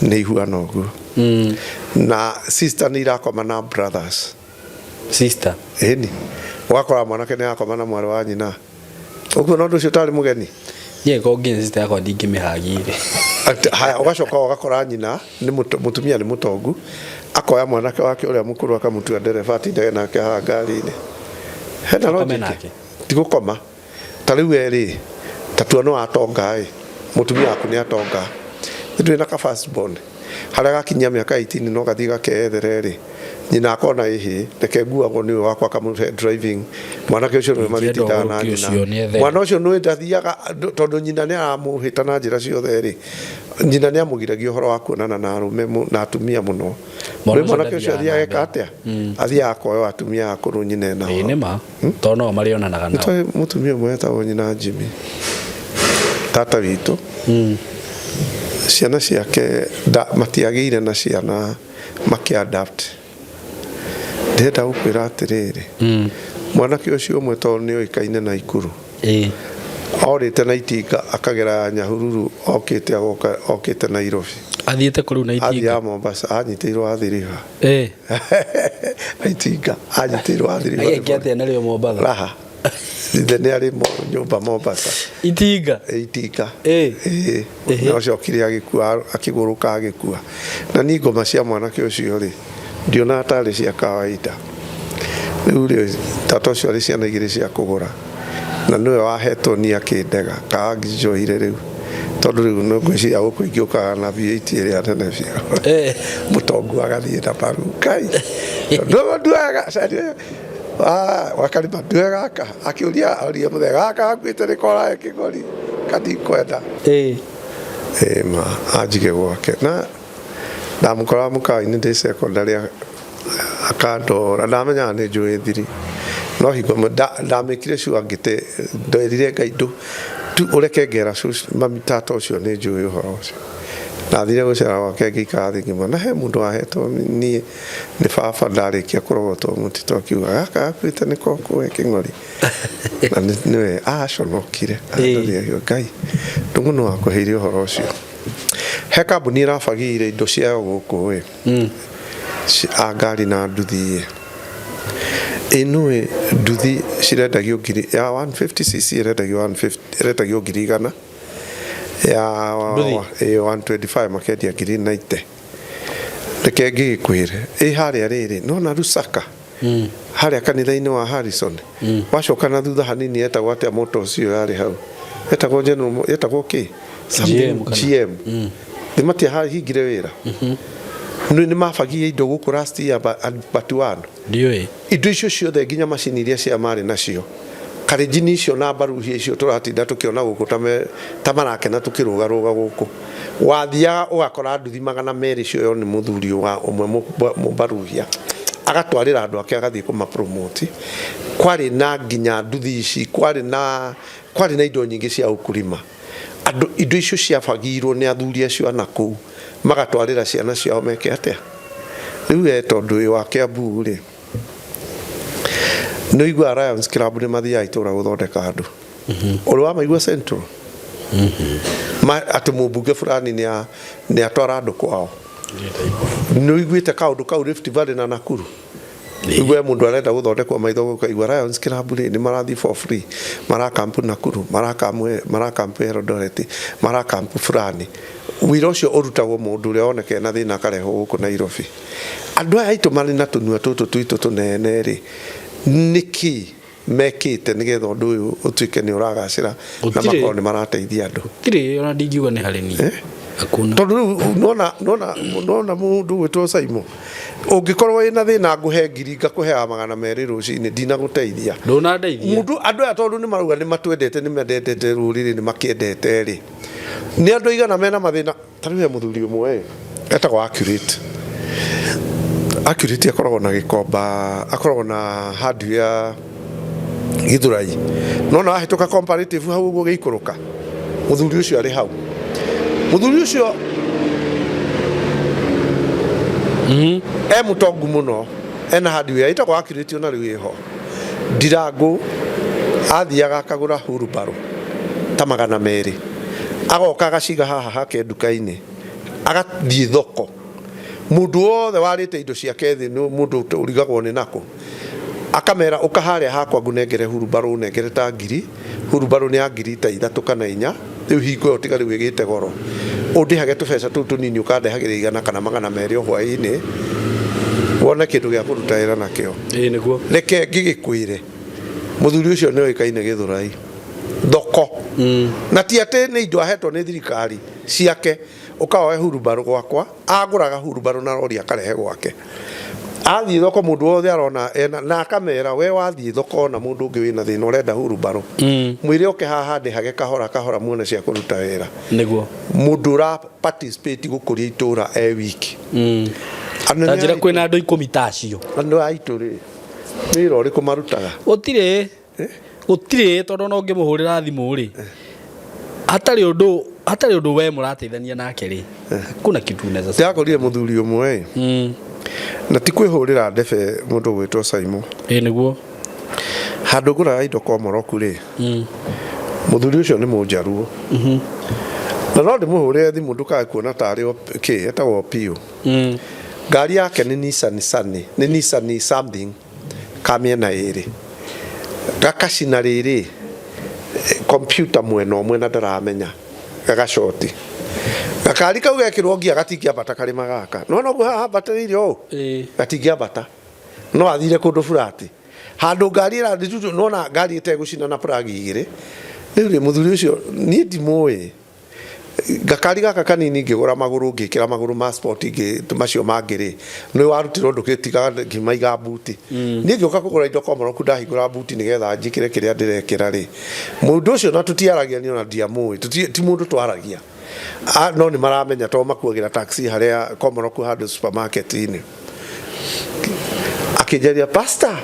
nĩ ihuana ũguo. Na sister nĩ irakoma na brothers. Sister. Ĩni. Ũgakora mwanake nĩ arakoma na mwarĩ wa nyina. Ũguo na ũndũ ũcio ũtarĩ mũgeni. Niĩ ko nginya sister yakwa ndingĩmĩhagire. Haya ũgacoka ũgakora nyina nĩ mũtumia nĩ mũtongu akoya mwanake wake ũrĩa mũkũrũ akamũtua ndereba atindage nake haha ngari-inĩ. Hena logic. Ti gũkoma. Ta rĩu we rĩ ta tua nĩ watonga ĩ mũtumia waku nĩ atonga. Ndũrĩ na ka first born. Harĩa gakinyia mĩaka 18 no gathiĩ gakeyethere rĩ nyina akona ĩhĩ reke nguagwo nĩ ũyũ wakwa akamũhe driving mwanake ũcio nĩwe magĩtindaga na nyina. Mwana ũcio nĩ ndathiaga tondũ nyina nĩ aramũhĩta na njĩra ciothe rĩ nyina nĩ amũgiragia ũhoro wa kuonana na arũme na atumia mũno. Rĩu mwanake ũcio athiaga eka atĩa? Athiaga akoywo atumia akũrũ nyina ena. Ĩĩ nĩ ma tondũ no marĩonanaga nao. Nĩ mũtumia ũmwe etagwo nyina Jimmy tata witũ ciana ciake matiagĩire na ciana makĩ adapt. Ndĩrenda gũkwĩra atĩrĩrĩ Mwanake ũcio ũmwe tondũ nĩ oĩkaine Naikuru orĩte na itinga akagera Nyahururu okĩte agoka okĩte Nairobi. Athiĩte kũ rĩu na itinga? Athiaga Mombasa, anyitĩirwo Athi River. Na itinga anyitĩirwo Athi River. Ageke atĩa narĩo Mombatha? Raha. Ithe nĩ arĩ nyũmba Mombasa. Itinga? Itinga. Na ũcokire agĩkua, akĩgũrũka agĩkua. Na niĩ ngoma cia mwanake ũcio rĩ, ndionaga tarĩ cia kawaida. Rĩu rĩ, tata ũcio arĩ ciana igĩrĩ cia kũgũra. Na nĩwe wahetwo niĩ akĩndega, kaanjohire rĩu. Tondũ rĩu nĩ ngwĩciria gũkũ ingĩũkaga na V8 ĩrĩa nene biũ. Mũtongu agathiĩ na maru. Ngai. Ndũgũ nduaga, caria. Wakarima ndue gaka. Akĩũria oria mũthee gaka gakuĩte nĩ korae kĩgori. Kandikwenda. Ma, anjige gwake. Na ndamũkoraga mũkawa-inĩ ndĩ secondary akandora, ndamenyaga nĩ njũĩ thiri. No hingo ĩmwe ndamĩkire sure ngĩte, nderire Ngai ndũ, tu ũreke ngera cũcũ, mami tata ũcio nĩ njũĩ ũhoro ũcio. Ndathire gũcera gwake ngĩikara thĩ ngĩmwĩra, na he mũndũ wahetwo niĩ nĩ baba ndarĩkia kũrogotwo mũtitũ akiuga gaka gakuĩte nĩko kũhe kĩng'ori. Na nĩwe aconokire, andoria akiuga, Ngai ndũng'ũ nĩ wakũheire ũhoro ũcio. He kambuni ĩrabagĩire indo ciayo gũkũ ĩ, a ngari na nduthi ĩ. Ĩ nũĩ nduthi cirendagio ngiri, ya 150cc ĩrendagio 150, ĩrendagio ngiri igana. Ya Nduthi? Ĩ 125 makendia ngiri 90. Reke ngĩgĩkwĩre, ĩ harĩa rĩrĩ, nona Lusaka, harĩa kanitha-inĩ wa Harrison, wacoka na thutha hanini etagwo atĩa moto ũcio yarĩ hau? Etagwo General, etagwo kĩ? Something GM kana? GM. Nĩ matiahingire wĩra. Nĩ nĩ mabagirie indo gũkũ last year but one. Ndiũĩ. Indo icio ciothe nginya macini iria cia marĩ nacio. Karenjini icio na mbaruhia icio tũratinda tũkĩona gũkũ ta marakena tũkĩrũgarũga gũkũ. Wathiaga ũgakora nduthi magana merĩ cioywo nĩ mũthuri wa ũmwe mũbaruhia. Agatwarĩra andũ ake agathiĩ kũmapromote. Kwarĩ na nginya nduthi ici, kwarĩ na indo nyingĩ cia ukulima. Andũ, indo icio ciabagirwo nĩ athuri acio a nakũu, magatwarĩra ciana ciao meke atĩa? Rĩu we tondũ wĩ wa Kiambu rĩ, nĩ ũiguaga Lions Club nĩ mathiaga itũra gũthondeka andũ. Ũrĩ wamaigua Central? Atĩ mũmbunge fulani nĩ atwara andũ kwao. Nĩ ũiguĩte kaũndũ kau Rift Valley na Nakuru? Igwe mũndũ arenda gũthondekwo maitho gũkaigua Lions Club rĩ nĩ marathiĩ for free, marakampu Nakuru, marakampu Eldoret, marakampu fulani. Wĩra ũcio ũrutagwo mũndũ ũrĩa wonekete na thĩna akarehwo gũkũ Nairobi. Andũ aya aitũ marĩ na tũnua tũtũ twitũ tũnene rĩ, nĩkĩ mekĩte nĩgetha ũndũ ũyũ ũtuĩke nĩ ũragacĩra na Gũtirĩ. makorwo nĩ marateithia andũ? Gũtirĩ ona ndingiuga nĩ harĩ niĩ. Hakuna. Tondũ rĩu nona mũndũ ũgwĩtwo Simon, ũngĩkorwo wĩna thĩna ngũhe ngiri ngakũheaga magana merĩ rũcinĩ ndinagũteithia. Ndũnandeithia. Mũndũ andũ aya tondũ nĩ marauga nĩ matwendete nĩ mendete rũrĩrĩ nĩ makĩendete rĩ. Nĩ andũ aigana mena mathĩna? Ta rĩu he mũthuri ũmwe ĩ, etagwo Accurate. Accurate akoragwo na gĩkomba, akoragwo na hardware Githurai. Nona wahĩtũka comparative hau ũguo gĩikũrũka. Mũthuri ũcio arĩ hau. Mũthuri ũcio e mũtongu mũno, ena hardware ĩtagwo Accurate ona rĩu ĩho. Ndirangũ athiaga akagũra hurumbarũ ta magana merĩ, agoka agaciga haha hake nduka-inĩ, agathiĩ thoko. Mũndũ wothe warĩte indo ciake thĩ nĩ mũndũ ũrigagwo nĩ nakũ. Akamera ũka harĩa hakwa ngũnengere hurumbarũ, ũnengere ta ngiri, hurumbarũ nĩ ya ngiri ta ithatũ kana inya, rĩu hingo ĩyo tiga rĩu ĩgĩte goro. Ũndĩhage tũbeca tũu tũnini ũkandehagĩra igana kana magana merĩ o hwaĩ-inĩ, wone kĩndũ gĩa kũruta wĩra nakĩo. Ĩĩ nĩguo. Reke ngĩgĩkwĩre, mũthuri ũcio nĩ oĩkaine Gĩthũrai thoko. Na ti atĩ nĩ indo ahetwo nĩ thirikari ciake, ũkaoe hurumbarũ gwakwa, agũraga hurumbarũ na rori akarehe gwake. Athiĩ thoko mũndũ wothe arona ena, na akamera we wathiĩ thoko ona mũndũ ũngĩ wĩna thĩna ũrenda hurumbarũ. Mwĩre oke haha ndĩhage kahora kahora muone cia kũruta wĩra. Nĩguo. Mũndũ ũra participate gũkũria itũra e wiki. Anene Ta njĩra a kwĩna andũ ikũmi ta acio. Andũ a itũ rĩ, wĩra ũrĩkũ marutaga? Gũtirĩ. Gũtirĩ tondũ ona ũngĩmũhũrĩra thimũ rĩ, hatarĩ ũndũ we mũrateithania nake rĩ, hakuna kitu unaweza sema. Ndĩrakorire mũthuri ũmwe ĩ, na ti kwĩhũrĩra ndebe mũndũ ũgwĩtwo Simon. Ĩ nĩguo. Handũ ngũraga indo Komoroku rĩ, mũthuri ũcio nĩ Mũnjaruo. Na no ndĩmũhũrĩre thimũ ndũkae kuona tarĩ o kĩ, etagwo Opiyo. Ngari yake nĩ Nissan Sunny, nĩ Nissan something ka mĩena ĩrĩ. Gakacina rĩrĩ, computer mwena ũmwe na ndaramenya, gagacoti. Gakari kau gekĩrwo ngia gatingĩambata karĩma gaka. Nĩwona ũguo haha hambatĩrĩire ũũ? Gatingĩambata. No athire kũndũ burati. Handũ ngari ĩrathiĩ, nĩwona ngari ĩtegũcina na plug igĩrĩ. Rĩu rĩ, mũthuri ũcio niĩ ndimũĩ. Gakari gaka kanini ngĩgũra magũrũ ngĩkĩra magũrũ ma sport ingĩ macio mangĩ rĩ, nĩ warutirwo ndũgĩtiga ngĩmaiga mbuti. Niĩ ngĩũka kũgũra indo Komoroku ndahingũra mbuti nĩgetha njĩkĩre kĩrĩa ndĩrekĩra rĩ, mũndũ ũcio na tũtiaragia niĩ ona ndiamũĩ, ti mũndũ twaragia. No nĩ maramenya tondũ makuagĩra taxi harĩa Komoroku handũ supermarket-inĩ. Akĩnjaria pastor,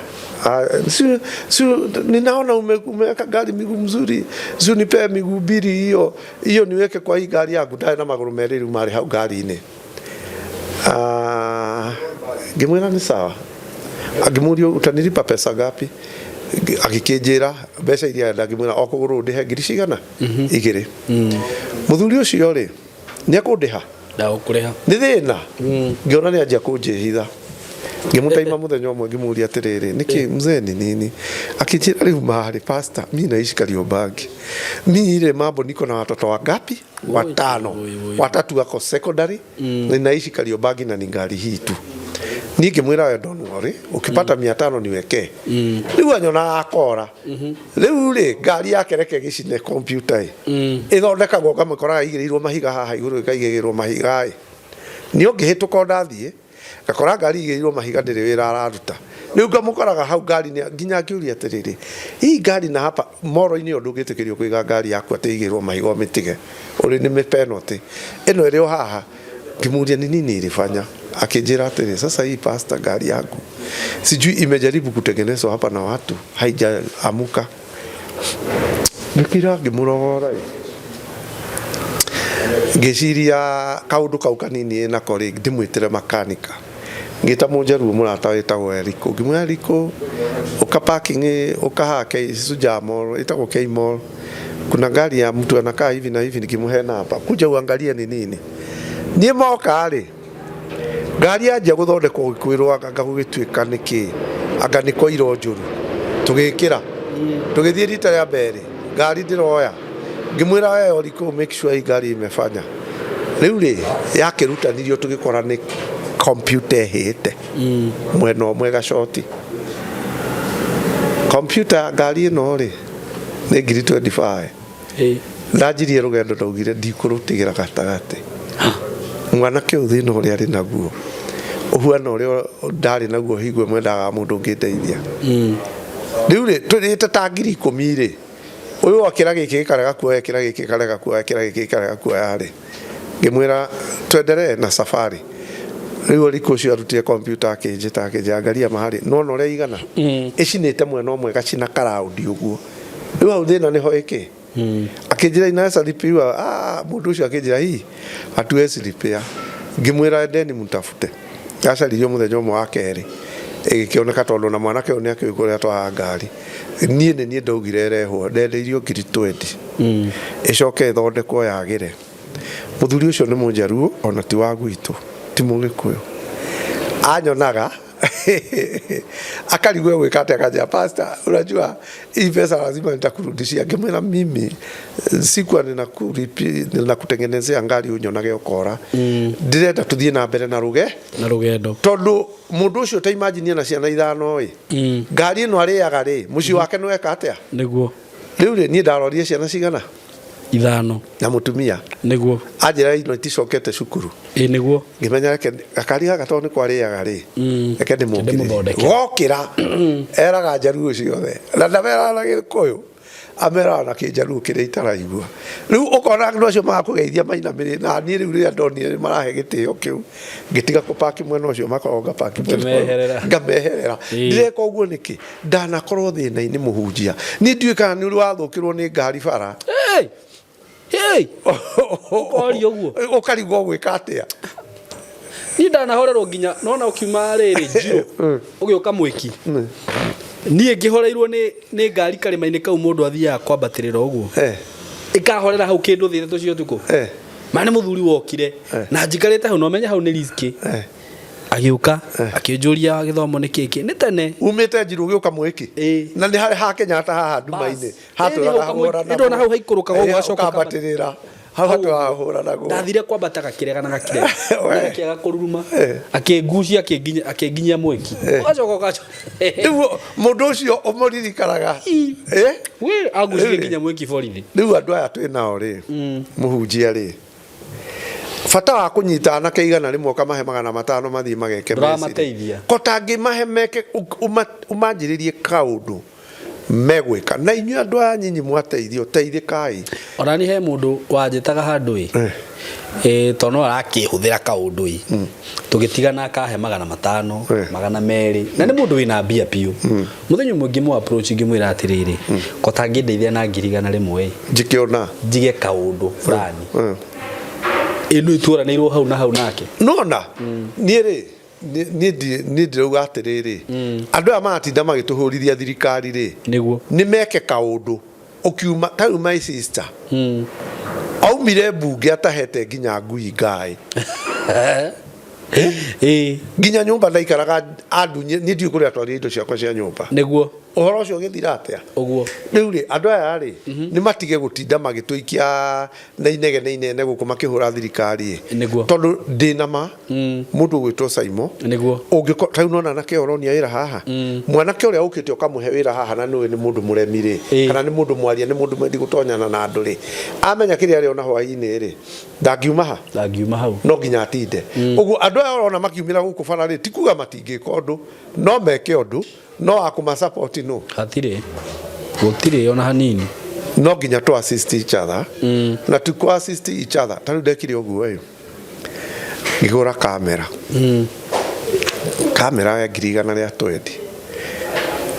si, ninaona umeweka gari miguu mzuri, si unipee miguu mbili hiyo hiyo niweke kwa hii gari yangu. Ndarĩ na magũrũ merĩ rĩu marĩ hau ngari-inĩ. Ngĩmwĩra nĩ sawa. Angĩmũria utanilipa pesa ngapi, agĩkĩnjĩra mbeca iria arenda. Ngĩmwĩra o kũgũrũ ndĩhe ngiri cigana igĩrĩ. Mũthuri ũcio rĩ, nĩ ekũndĩha? Ndagũkũrĩha. Nĩ thĩna. Ngĩona nĩ anjia kũnjĩhitha. Ngĩmũtaima mũthenya ũmwe ngĩmũria atĩrĩrĩ, nĩkĩ mzee ni nini? Akĩnjĩra rĩu marĩ pastor, mi naishi Kariobangi. Mi ile mambo niko na watoto wangapi? Watano. Watatu wako secondary. Ninaishi Kariobangi na ni ngari hii tu. Niĩ ngĩmwĩra we don't worry, ukipata 500 niwekee. Rĩu anyonaga akora. Rĩu rĩ, ngari yake reke gĩcine computer ĩ. Ĩthondekagwo ngamĩkoraga ĩigĩrĩirwo mahiga haha igũrũ ĩkaigĩrĩrwo mahiga ĩ. Niĩ ũngĩhĩtũka o ndathiĩ, ngakora ngari ĩigĩrĩirwo mahiga ndĩrĩ wĩra araruta. Rĩu ngamũkoraga hau ngari nĩ nginya ngĩũria atĩrĩrĩ, hii ngari na hapa moro-inĩ ĩyo ndũngĩtĩkĩrio kũiga ngari yaku atĩ ĩigĩrĩrwo mahiga ũmĩtige. Ũrĩ nĩ mĩpenalty. Ĩno ĩrĩ o haha. Ngĩmũria ni nini ilifanya. Akĩnjĩra atĩrĩ, sasa hii pastor ngari yangu sijui imejaribu kutengenezwa hapa na watu haijaamuka. Ngĩkira ngĩmũrora ĩ. Ngĩciria kaũndũ kau kanini nako rĩ, ndĩmwĩtĩre makanika. Ngĩta Mũnjaruo mũrata wĩtagwo Eriko. Ngĩmwĩra Eriko, ũka parking ũka haha Shujaa Mall, ĩtagwo K Mall. Kuna gari ya mtu anakaa hivi na hivi, nikimhe namba. Kuja uangalie ni nini. Niĩ moka rĩ, ngari yanjia gũthondekwo gĩkwĩrwo anga gũgĩtuĩka nĩ kĩ, anga nĩ koiro njũru. Tũgĩkĩra. Tũgĩthiĩ rita rĩa mbere, ngari ndĩroya. Ngĩmwĩra we Oriko make sure hii ngari imefanya. Rĩu rĩ, yakĩrutanirio tũgĩkora nĩ computer ĩhĩte. Mwena ũmwe gacoti. Computer ngari ĩno rĩ, nĩ ngiri 25. Ndanjirie rũgendo ndaugire ndikũrũtigĩra gatagatĩ. Mwanake ũyũ thĩna ũrĩa arĩ naguo ũhuana ũrĩa ndarĩ naguo hingo ĩmwe ndagaga mũndũ ũngĩndeithia. Rĩu rĩ, tũrĩte ta 10,000 rĩ, ũyũ okĩra gĩkĩ gĩkarega kuoya, ĩkĩra gĩkĩ gĩkarega kuoya, ĩkĩra gĩkĩ gĩkarega kuoya rĩ, ngĩmwĩra tuendelee na safari. Rĩu Oriko ũcio arutire computer akĩnjĩta akĩnjĩra angalia mahali, nĩwona ũrĩa ĩigana? Ĩcinĩte mwena ũmwe ĩgacina karaũndi ũguo. Rĩu hau thĩna nĩho ĩkĩ? Akĩnjĩra inaweza lipiwa. Mũndũ ũcio akĩnjĩra hii hatuwezi lipia. Ngĩmwĩra endeni mtafute. Yacaririo mũthenya ũmwe wa kerĩ ĩgĩkĩoneka tondũ na mwanake ũyũ nĩ akĩũĩ kũrĩa twaraga ngari. Niĩ nĩ niĩ ndaugire ĩrehwo, ndendeirio ngiri 20. Ĩcoke ĩthondekwo yagĩre. Mũthuri ũcio nĩ Mũnjaruo ona ti wa gwitũ, ti Mũgĩkũyũ. Anyonaga akarigwo gwĩka atĩa, akanjĩra pastor, unajua hii pesa lazima nitakurudishia. Ngĩmwĩra mimi sikuwa ninakutengenezea ngari unyonage ũkora. Ndĩrenda tũthiĩ na mbere na rũge na rũgendo tondũ mũndũ ũcio ta imagine ena ciana ithano ĩ, ngari ĩno arĩaga rĩ, mũciĩ wake nĩ weka atĩa? Nĩguo. Rĩu rĩ, niĩ ndarorire ciana cigana? Ithano. Na mũtumia. Nĩguo. Anjĩra ino iticokete cukuru. Ĩ nĩguo. Ngĩmenya reke gakari gaka tondũ nĩ kwarĩaga rĩ, reke ndĩmũkĩrĩrie. Ndĩmũthondekere. Gokĩra eraga njaruo ciothe na ndameraga na Gĩkũyũ, ameraga na Kĩnjaruo kĩrĩa itaraigua. Rĩu ũkona andũ acio magakũgeithia mainamĩrĩire, na niĩ rĩu rĩrĩa ndonire nĩ marahe gĩtĩo kĩu, ngĩtiga kũpaki mwena ũcio makoragwo ngapaki mwena ũyũ. Ũkĩmeherera. Ngameherera. Ndĩreka ũguo nĩkĩ? Ndanakorwo thĩna-inĩ mũhunjia. Niĩ ndiũĩ kana nĩ ũrĩ wathũkĩrwo nĩ ngari bara. Ũkoria ũguo. Ũkarigwo gwĩka atĩa? Niĩ ndanahorerwo nginya nona ũkiuma rĩrĩ njirũ ũgĩũka mwĩki. Niĩ ngĩhoreirwo nĩ ngari karĩma-inĩ kau mũndũ athiaga kwambatĩrĩra ũguo. Ĩkahorera hau kĩndũ thaa ithatũ cia ũtukũ. Ma nĩ mũthuri wokire na njikarĩte hau na ũmenye hau nĩ riski. Agĩũka akĩnjũria gĩthomo nĩ kĩkĩ nĩ tene. Umĩte Njirũ ũgĩũka Mwĩki. Na nĩ harĩ ha Kenyatta haha nduma-inĩ. Hatũraga hahũranagwo. Nĩndona hau haikũrũkaga ũguo gacoka ũkambatĩrĩra. Hau hatũraga hahũranagwo. Ndathire kwambata gakĩrega na gakĩrega. Na gakĩaga kũruruma. Akĩngucia akĩnginya akĩnginyia Mwĩki. Ũgacoka ũgacoka. Rĩu mũndũ ũcio ũmũririkanaga. We angucirie nginya Mwĩki borithi. Rĩu andũ aya twĩ nao rĩ, mũhunjia rĩ, bata wa kũnyita anake 100 ũkamahe 500 mathiĩ mageke meci rĩ, Ndũramateithia. ko tangĩmahe meke ũmanjĩrĩrie kaũndũ megwĩka na inyuĩ andũ aya nyinyi mwateithio teithĩkai. Ona ni he mũndũ wanjĩtaga handũ ĩ ĩ tondũ no arakĩhũthĩra kaũndũ ĩ tũgĩtigana akahe 500 200 na nĩ mũndũ wĩna mbia biũ. Mũthenya ũmwe ngĩmũ approach ngĩmwĩra atĩrĩrĩ, ko tangĩndeithia na 100,000 ĩ njike ona njige kaũndũ fulani ĩ nĩ tuoranĩirwo hau na hau nake. Nona niĩ rĩ niĩ ndĩrauga atĩrĩrĩ, andũ aya maratinda magĩtũhũrithia thirikari rĩ, nĩguo nĩ meke kaũndũ ũkiuma ta rĩu my sister aumire mbunge atahete nginya ngui ngaĩ. Nginya nyũmba ndaikaraga andunye niĩ ndiũĩ kũrĩa atwarire indo ciakwa cia nyũmba. Nĩguo. Ũhoro ũcio ũgĩthira atĩa? Ũguo. Rĩu rĩ andũ aya rĩ nĩ matige gũtinda magĩtũikia na inegene inene gũkũ makĩhũra thirikari ĩ. Nĩguo. Tondũ ndĩna ma mũndũ ũgwĩtwo Saimo nĩguo ũngĩko ta rĩu nona anake aya ũronia wĩra haha, mwanake ũrĩa ũkĩte ũkamũhe wĩra haha na nĩũĩ nĩ mũndũ mũremi rĩ, kana nĩ mũndũ mwaria, nĩ mũndũ mwendi gũtonyana na andũ rĩ, amenya kĩrĩa arĩona hwaĩ-inĩ rĩ, ndangiuma ha? Ndangiuma hau. No nginya atinde. Ũguo andũ aya ũrona makiumĩra gũkũ bara rĩ, ti kuga matingĩka ũndũ, no meke ũndũ, no wa kũma support nũ? Hatirĩ. Gũtirĩ ona hanini. No nginya tũ assist each other. Na ti kũ assist each other. Ta rĩu ndekire ũguo ĩ, ngĩgũra kamera. Kamera ya 120,000.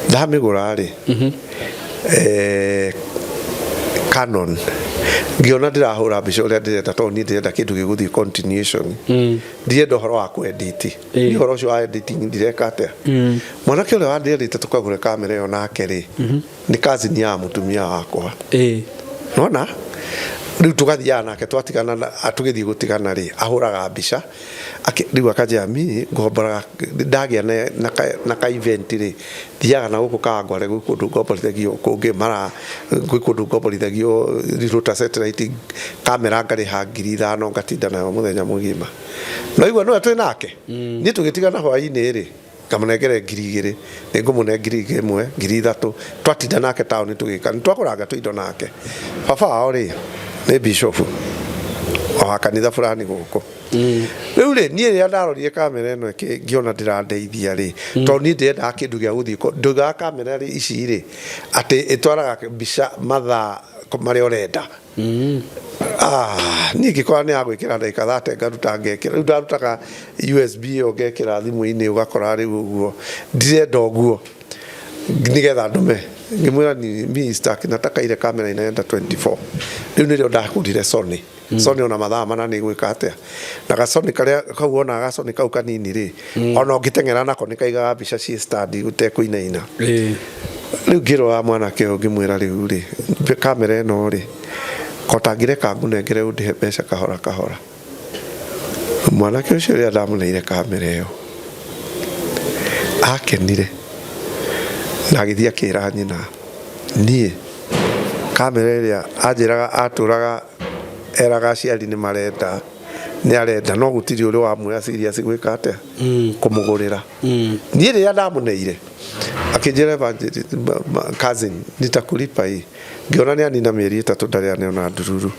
Ndamĩgũra rĩ, Canon. Ngĩona ndĩrahũra mbica ũrĩa ndĩrenda tondũ niĩ ndĩrenda kĩndũ gĩgũthiĩ continuation. Ndirenda ũhoro wa kũ edit. Niĩ ũhoro ũcio wa editing ndireka atĩa. Mwanake ũrĩa wandĩrĩte tũkagũre kamera ĩyo nake rĩ, nĩ cousin ya mũtumia wakwa. Nona rĩu tũgathiaga nake twatigana tũgĩthiĩ gũtigana rĩ, ahũraga mbica rĩu akanjĩra mi ngomboraga ndagĩa na ka event rĩ, thiaga na gũkũ Kawangware gwĩ kũndũ ngomborithagio kũngĩ mara gwĩ kũndũ ngomborithagio rota satellite kamera ngarĩha 5,000 ngatinda nayo mũthenya mũgima. No igua nĩwe twĩ nake. Niĩ tũgĩtigana hwaĩ-inĩ rĩ, ngamũnengere 2,000, nĩ ngũmũne 1,000, 3,000, twatinda nake taũni tũgĩka, nĩ twagũranga tũindo nake. Baba wao rĩ, nĩ bishofu wa kanitha fulani gũkũ. Rĩu rĩ, niĩ rĩrĩa ndarorire kamera ĩno ngĩona ndĩrandeithia rĩ, tondũ niĩ ndĩrendaga kĩndũ gĩa gũthiĩ, ndoigaga kamera rĩ ici rĩ, atĩ ĩtwaraga mbica mathaa marĩa ũrenda. Niĩ ngĩkora nĩ ya gwĩkĩra ndagĩka thate ngaruta ngekĩra, rĩu ndarutaga USB ĩyo ngekĩra thimũ-inĩ ũgakora rĩu ũguo, ndirenda ũguo nĩgetha ndũme. Ngĩmwĩra mi sitaki, nataka ile kamera inaenda 24. Rĩu nĩrĩo ndagũrire Sony. Sony ona mathaa mana nĩ ĩgwĩka atĩa? Na ga Sony karĩa kau wonaga ga Sony kau kanini rĩ, ona ũngĩteng'era nako nĩ kaigaga mbica ciĩ stand ũtekũinaina. Rĩu ngĩrora mwanake ũyũ ngĩmwĩra rĩu rĩ, kamera ĩno rĩ, ko tangĩreka ngũnengere ũndĩhe mbeca kahora kahora. Mwanake ũcio rĩrĩa ndamũneire kamera ĩyo, akenire na agĩthiĩ akĩra nyina, niĩ kamera ĩrĩa anjĩraga atũraga eraga aciari nĩ marenda, nĩ arenda no gũtirĩ ũrĩ wamuoya serious gwĩka atĩa, kũmũgũrĩra. Niĩ rĩrĩa ndamũneire akĩnjĩra evangelist, cousin nitakulipa hii. Ngĩona nĩ anina mĩeri 3 ndarĩ aneona ndururu.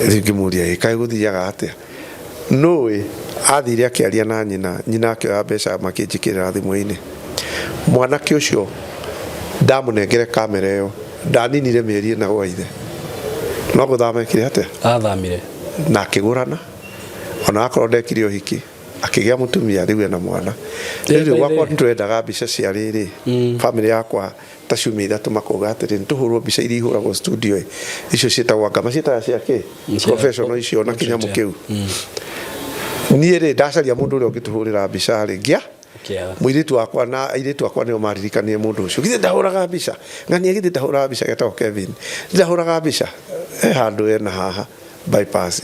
Rĩu ngĩmũria ĩ kaĩ gũthiaga atĩa? Nũĩ athire akĩaria na nyina, nyina akĩoya mbeca makĩnjĩkĩrĩra thimũ-inĩ. Mwanake ũcio ndamũnengere kamera ĩyo, ndaninire mĩeri 4 gwa ithe. No gũthama ekire atĩa? Athamire. Na akĩgũrana, ona akorwo ndekire ũhiki, akĩgĩa mũtumia rĩu ena mwana. Rĩu gwakwa nĩtũrendaga mbica cia rĩrĩ, bamĩrĩ yakwa ta ciumia 3 makauga atĩrĩ, nĩtũhũrwo mbica iria ihũragwo studio ĩ, icio ciĩtagwo anga maciĩtaga cia kĩ? Professional icio na kĩnyamũ kĩu. Niĩ rĩ, ndacaria mũndũ ũrĩa ũngĩtũhũrĩra mbica rĩ, ngĩa? Kĩega. Mũirĩtu wakwa na airĩtu akwa nĩo maririkanire mũndũ ũcio, githĩ ndahũraga mbica ng'ania, githĩ ndahũraga mbica, getagwo Kevin, ndahũraga mbica e handũ ena haha bypass,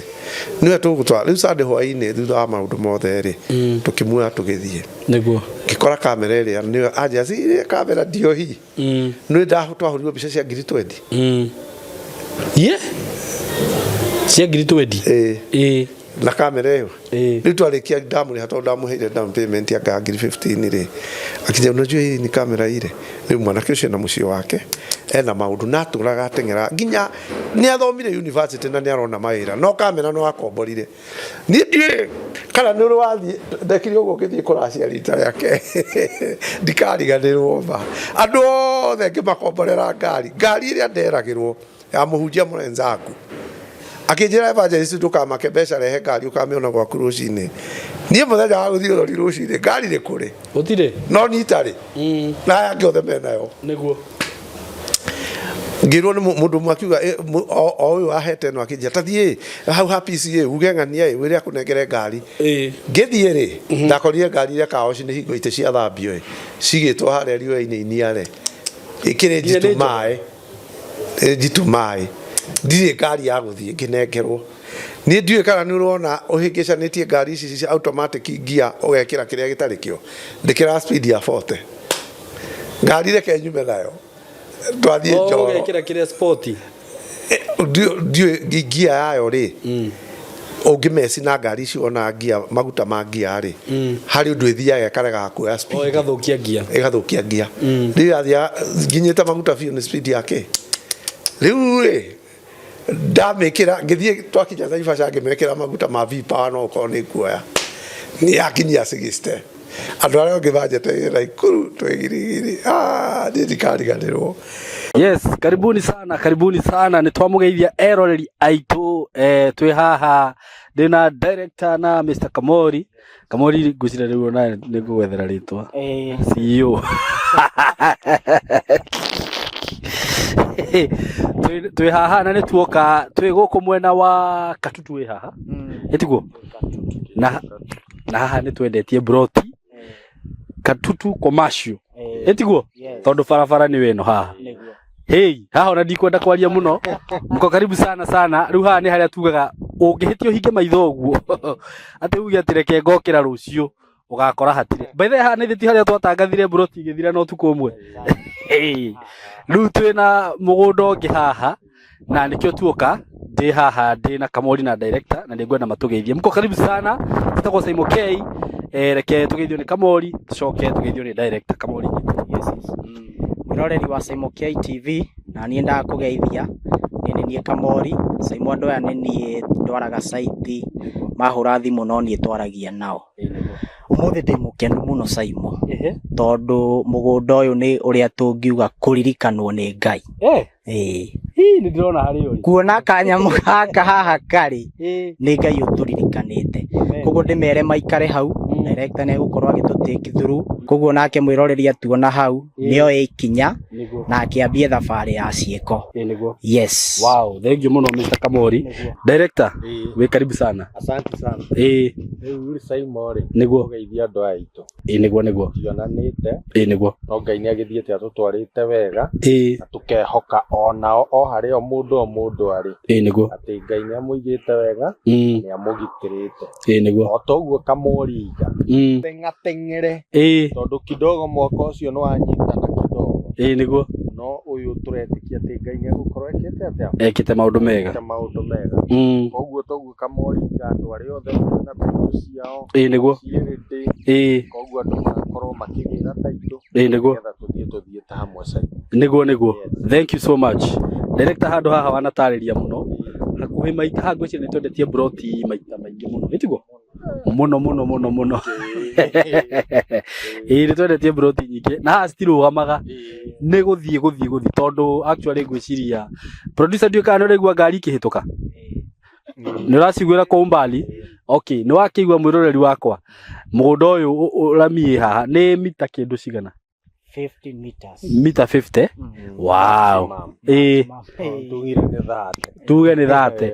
nĩwe tũgũtwara rĩu Sunday hwainĩ thutha wa maũndũ mothe rĩ, tũkĩmuoya tũgĩthiĩ. Nĩguo. Ngĩkora kamera ĩrĩa nĩyo anja ci kamera ndiohi nĩ twahũrirwo mbica cia 20,000. Ye cia 20,000? Ĩĩ, na kamera ĩyo rĩu twarĩkia ndamũrĩha tondũ ndamũheire down payment ya 15,000 rĩ, akĩnjĩra, unajua hii ni kamera ile. Rĩu mwanake ũcio na mũciĩ wake ena maũndũ na atũraga ateng'era nginya nĩ athomire university na nĩ arona mawĩra, no kamera no akomborire. Niĩ ndiũĩ kana nĩ ũrĩ wathiĩ, ndekire ũguo ngĩthiĩ kũracia rita rĩake, ndikariganĩrwo ma andũ othe ngĩmakomborera ngari, ngari ĩrĩa nderagĩrwo ya mũhunjia mwenzangu akĩnjĩra, evangelist, ndũkamake mbeca, rehe ngari ũkamĩona gwaku rũcinĩ. Niĩ mũthenya wa gũthiĩ ũrori rũcinĩ ngari nĩ kũrĩ gũtirĩ, no niĩ itarĩ na aya angĩ othe menayo. Nĩguo. Ngĩrwo nĩ mũndũ ũmwe akiuga, o ũyũ wahete ĩno, akĩnjĩra, ta thiĩ hau ha PCA uge ng'ania ĩ wĩre akũnengere ngari. Ngĩthiĩ rĩ, ndakorire ngari iria kaoci nĩ hingo itĩ cia thambio ĩ cigĩtwo harĩa riũa-inĩ iniare ĩkĩrĩ Nginya njitu nĩ maĩ, ĩ njitu maĩ, ndirĩ ngari ya gũthiĩ ngĩnengerwo. Niĩ ndiũĩ kana nĩ ũrona ũhĩngĩcanĩtie ngari ici cia automatic gear, ũgekĩra kĩrĩa gĩtarĩ kĩo, ndĩkĩra speed ya 40, ngari reke nyume nayo twathiĩ Njoro. Ũgekĩra kĩrĩa sport. Ndiũĩ ngia yayo rĩ, ũngĩmeci na ngari icio ona ngia maguta ma ngia rĩ, harĩ ũndũ ĩthiaga ĩkarega kuoya speed. O ĩgathũkia ngia. Ĩgathũkia ngia. Rĩu yathia nginyĩte maguta biũ nĩ speed yake rĩu rĩ, ndamĩkĩra ngĩthiĩ, twakinya Naivasha ngĩmekĩra maguta ma V-Power, no ũkorwo nĩ kuoya nĩ yakinyia 60. Andũ arĩa angĩ manjeteire Naikuru twĩgirigiri. Ah, niĩ ndikariganĩrwo. Yes, karibuni sana, karibuni sana. Nĩ twamũgeithia eroreri aitũ, twĩ haha ndĩna director na Mr. Kamori. Kamori, ngwĩciria rĩu ona nĩ ngũgwethera rĩtwa CEO. Twĩ haha na nĩ tuoka twĩ gũkũ mwena wa Katutu wĩ haha ĩtiguo, na haha nĩ twendetie broti Katutu commercial ĩtiguo, tondũ barabara nĩ wĩno haha. Hey, haha ona ndikwenda kwaria muno, mko karibu sana sana. Rĩu haha nĩ harĩa tugaga ũngĩhĩtia ũhinge maitho ũguo atĩ uge atĩ reke ngokĩra rũciũ, ũgakora hatirĩ. By the way, haha nĩ ti harĩa twatangathire broti igĩthira na ũtukũ ũmwe. Hey, rĩu twĩna mũgũnda ũngĩ haha na nĩkĩo tuoka ndĩ haha ndĩ na Kamori na director na nĩngwenda matũgeithie. Mko karibu sana. Tũtagwo Simon K. Reke tũgeithio nĩ Kamori tũcoke tũgeithio nĩ director. Kamori. Yes. Mwĩroreri wa Simon K TV, na niĩ ndakũgeithia, niĩ nĩ niĩ Kamori Simon. Andũ aya nĩ niĩ ndwaraga site, mahũra thimũ no niĩ twaragia nao. Ũmũthĩ ndĩ mũkenu mũno Simon, tondũ mũgũnda ũyũ nĩ ũrĩa tũngiuga kũririkanwo nĩ Ngai. Ĩĩ. Hii nĩ ndĩrona harĩa ũrĩ. Kuona kanyamũ gaka haha karĩ nĩ Ngai ũtũririkanĩte, koguo ndĩmere maikare hau. Director nĩ egũkorwo agĩtũ take through, koguo nake mwĩroreri atuona hau nĩoe ikinya na akĩambie thabarĩ ya ciĩko. Nĩguo. Yes. Wow, thank you mũno Mr. Kamori. Director, wĩ karibu sana. Asante sana. Rĩu rĩ Simon rĩ, ũgeithia andũ aya aitũ. Ĩĩ nĩguo nĩguo. Tionanĩte. Ĩĩ nĩguo. No Ngai nĩ agĩthiĩte atũtwarĩte wega. Na tũkehoka onao o harĩa o mũndũ o mũndũ arĩ. Ĩĩ nĩguo. Atĩ Ngai nĩ amũigĩte wega. Nĩ amũgitĩrĩte. Ĩĩ nĩguo. O toguo Kamori iga. Teng'ateng'ere. Tondũ kidogo mwaka ũcio nĩ wanyitana kidogo. Ĩĩ nĩguo. No ũyũ tũretĩkia atĩ Ngai nĩ egũkorwo ekĩte atĩa? Ekĩte maũndũ mega. Ekĩte maũndũ mega. Koguo toguo Kamori iga andũ arĩa othe mena taitũ ciao. Ĩĩ nĩguo. Ciĩ ready. Koguo andũ magakorwo makĩgĩra taitũ. Ĩĩ nĩguo. Nĩgetha tũthiĩ tũthiĩte hamwe Simon. Nĩguo nĩguo. Thank you so much. Director, handũ haha wanatarĩria mũno. Hakuhĩ maita haha ngwĩciria nĩ twendetie broti maita maingĩ mũno. Ĩtiguo? Mũno mũno mũno mũno. Ĩĩ nĩ twendetie broti nyingĩ na haha citirũgamaga, nĩ gũthiĩ gũthiĩ gũthiĩ, tondũ actually ngwĩciria producer ndiũĩ kana nĩ ũraigua ngari ikĩhĩtũka, nĩ ũraciguĩra kwa umbali. Okay, nĩ wakĩigua mwĩroreri wakwa, mũgũnda ũyũ ũramiĩ haha nĩ mita kĩndũ cigana? 50 meters. Mita 50. Wow. Ĩĩ. Tugire nĩ thate. Tuge nĩ thate.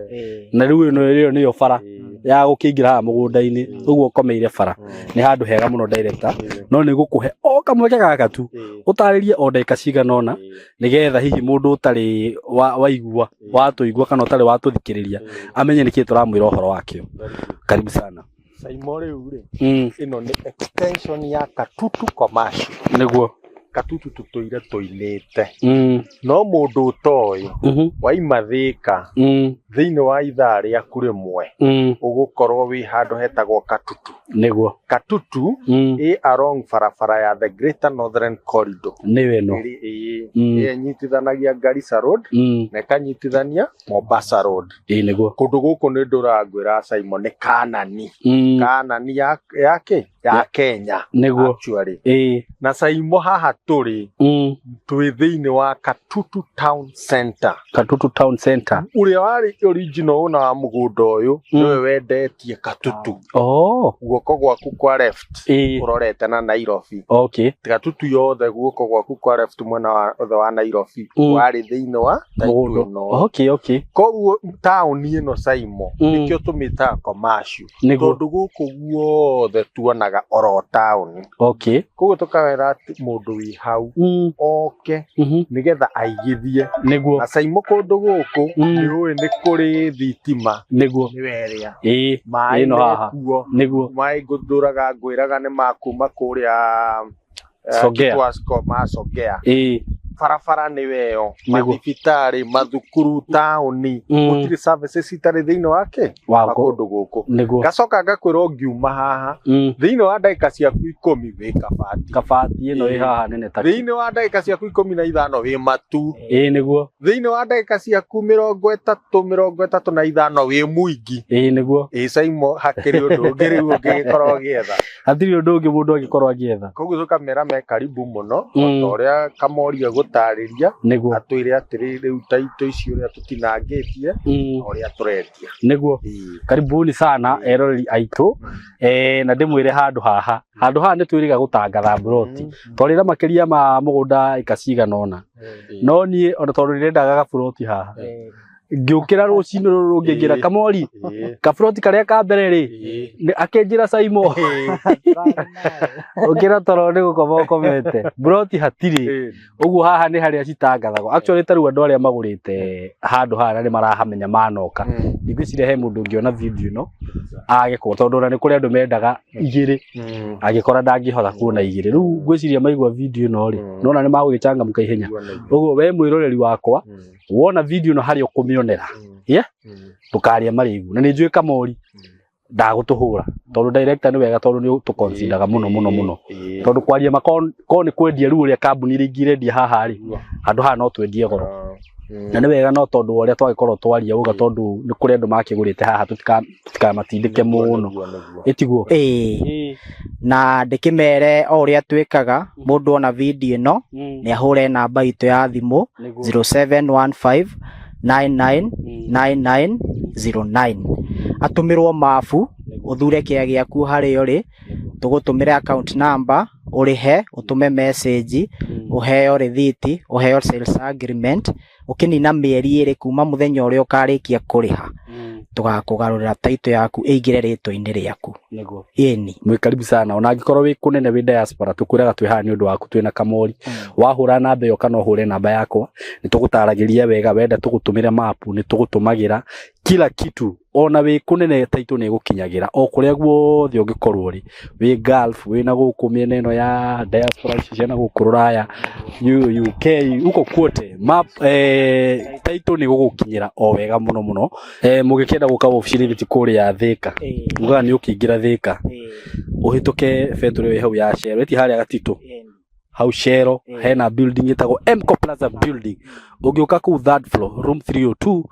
Na rĩu ĩno ĩyo nĩyo bara ya gũkĩingĩra haha mũgũnda-inĩ, ũguo ũkomeire bara. Nĩ handũ hega mũno director, no nĩ gũkũhe o kamweke gaka tu ũtarĩrie o ndagĩka cigana ũna, nĩgetha hihi mũndũ ũtarĩ waigua watũigua kana ũtarĩ watũthikĩrĩria amenye nĩkĩĩ tũramwĩra ũhoro wakĩo. Karibu sana. Saimo rĩu rĩ, ĩno nĩ extension ya Katutu Commercial. Nĩguo. Katutu tũtũire tũinĩte. No mũndũ ũtoĩ, waima Thĩka, thĩinĩ wa ithaa rĩaku rĩmwe, ũgũkorwo wĩ handũ hetagwo Katutu. Nĩguo. Katutu ĩ along barabara ya the Greater Northern Corridor. Nĩyo ĩno. Ĩrĩ ĩĩ ĩnyitithanagia Garissa Road na ĩkanyitithania Mombasa Road. Ĩĩ nĩguo. Kũndũ gũkũ nĩ ndũrangwĩra Simon nĩ Kanani. Kanani ya ya kĩ? Ya Kenya. Nĩguo. Actually. Ĩĩ. Na Saimo haha tũrĩ twĩ thĩinĩ wa Katutu Town Center. Katutu Town Center. Ũrĩa warĩ original owner wa mũgũnda ũyũ nĩwe wendetie Katutu. Oh. Guoko gwaku kwa left ũrorete na Nairobi. Okay. Katutu yothe guoko gwaku kwa left mwena wa othe wa Nairobi warĩ thĩinĩ wa title Mũgũnda. ĩno. Okay, okay. Koguo taũni ĩno Saimo nĩkĩo tũmĩtaga commercial. Nĩguo. Tondũ gũkũ guothe tuonaga oro taũni. Okay. Koguo tũkawĩra atĩ mũndũ wĩ hau oke nĩgetha aigithie. Nĩguo. Na Saimo kũndũ gũkũ nĩ ũĩ nĩ kũrĩ thitima. Nĩguo. Nĩwe ĩrĩa. Ĩĩ. Maĩ Ĩno haha. mekuo. Nĩguo. Maĩ ngũthũraga ngwĩraga nĩ makuma kũrĩa Songea. Kitwasco ma Songea. Ĩĩ. Barabara nĩwe ĩyo, Nĩguo. mathibitarĩ, mathukuru, taũni, gũtirĩ services itarĩ thĩinĩ wake Wa wa kũndũ gũkũ. Nĩguo. Ngacoka ngakwĩra ũngiuma haha thĩinĩ wa ndagĩka ciaku 10 wĩ Kabati. Kabati ĩno ĩ haha nene ta Thĩinĩ wa ndagĩka ciaku 15 wĩ Matu. Ĩĩ nĩguo. Thĩinĩ wa ndagĩka ciaku 30 35 wĩ Mwingi. Ĩĩ nĩguo. Ĩĩ Saimo hakĩrĩ ũndũ ũngĩ rĩu ũngĩgĩkorwo ũgĩetha. Hatirĩ ũndũ ũngĩ mũndũ angĩkorwo agĩetha. Koguo tũkamera me karibu mũno o ta ũrĩa Kamori egũtarĩria. Nĩguo. Atwĩre atĩrĩ rĩu taito ici ũrĩa tũtinangĩtie na ũrĩa tũrendia. Nĩguo. Karibuni sana eroreri aitũ. Na ndĩmwĩre handũ haha. Handũ haha nĩ twĩrĩga gũtangatha mburoti. Twarĩra makĩria ma mũgũnda ĩka cigana ũna. No niĩ ona tondũ ndĩrendaga gaburoti haha. Ngĩũkĩra rũcinĩ rũrũ rũngĩ ngĩra Kamori kaburoti karĩa ka mbere rĩ akĩnjĩra Saimo ũkĩra toro nĩ gũkoma ũkomete buroti hatirĩ. Ũguo haha nĩ harĩa citangathagwo. Actually ta rĩu andũ arĩa magũrĩte handũ haha na nĩ marahamenya manoka, ngwĩciria he mũndũ ũngĩona video ĩno age kũgũra, tondũ ona nĩ kũrĩ andũ mendaga igĩrĩ angĩkora ndangĩhota kuona igĩrĩ. Rĩu ngwĩciria maigua video ĩno rĩ, nona nĩ magũgĩcangamũka ihenya. Ũguo we mwĩroreri wakwa wona video ĩno harĩa ũkũmĩonera, yeah? Ndũkarĩe marĩgu. Na nĩ njũĩ Kamori ndagũtũhũra tondũ director nĩ wega, tondũ nĩ tũconsideraga mũno mũno mũno, tondũ kwaria ma korwo nĩ kwendia rĩu ũrĩa kambuni iria ingĩ irendia haha rĩ, handũ haha no twendie goro. Na nĩ wega, no tondũ wa ũrĩa twagĩkorwo twaria uga, tondũ nĩ kũrĩ andũ makĩgũrĩte haha, tũtikamatindĩke mũno. Ĩtiguo? Ĩĩ. Na ndĩkĩmere o ũrĩa twĩkaga, mũndũ ona video ĩno nĩ ahũre namba itũ ya thimũ 0715 999909, atũmĩrwo mabu, ũthure kĩa gĩaku harĩa ũrĩ, tũgũtũmĩre account number, ũrĩhe, ũtũme message, ũheo rĩthiti, ũheo sales agreement. Ũkĩnina mĩeri 2 kuma mũthenya ũrĩa ũkarĩkia kũrĩha, tũgakũgarũrĩra title yaku ĩingĩre rĩtwa-inĩ rĩaku. Nĩguo. Ĩni. Mwĩ karibu sana. Ona angĩkorwo wĩ kũnene wĩ diaspora, tũkwĩraga twĩ haha nĩ ũndũ waku, twĩna Kamori. Wahũra namba ĩyo kana ũhũre namba yakwa, nĩ tũgũtaragĩria wega. Wenda tũgũtũmĩre mapu, nĩ tũgũtũmagĩra kila kitu. Ona wĩ kũnene taitũ nĩ ĩgũkinyagĩra o kũrĩa guothe ũngĩkorwo ũrĩ, wĩ Gulf, wĩ na gũkũ mĩena ĩno ya diaspora ici cia na gũkũ rũraya, UK, huko kwote map, taitũ nĩ gũgũkinyĩra o wega mũno mũno. Mũgĩkĩenda gũka wabici-inĩ ti kũrĩa Thĩka, ugaga nĩ ũkĩingĩra Thĩka ũhĩtũke betũrũ ĩyo ĩ hau ya Shell, ĩti harĩa Gatitũ hau Shell hena building ĩtagwo Mco Plaza building. Ũngĩũka kũu third floor room 302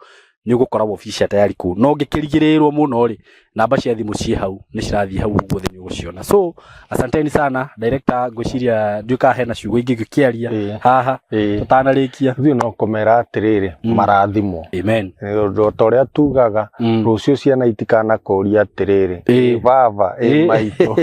nĩ ũgũkora wabici cia tayari kũu. No ũngĩkĩrigĩrĩrwo mũno rĩ, Namba cia thimũ ciĩ hau, nĩ cirathiĩ hau ũguo thĩ, nĩ ũgũciona. So asanteni sana, director. Ngwĩciria ndiũĩ kana hena ciugo ingĩ ngĩkĩaria haha tũtanarĩkia. Ithuĩ no kũmera atĩrĩrĩ, marathimwo. Amen. Ũndũ ta ũrĩa tugaga, rũciũ ciana itikanakũria atĩrĩrĩ, ĩ baba, ĩ maitũ,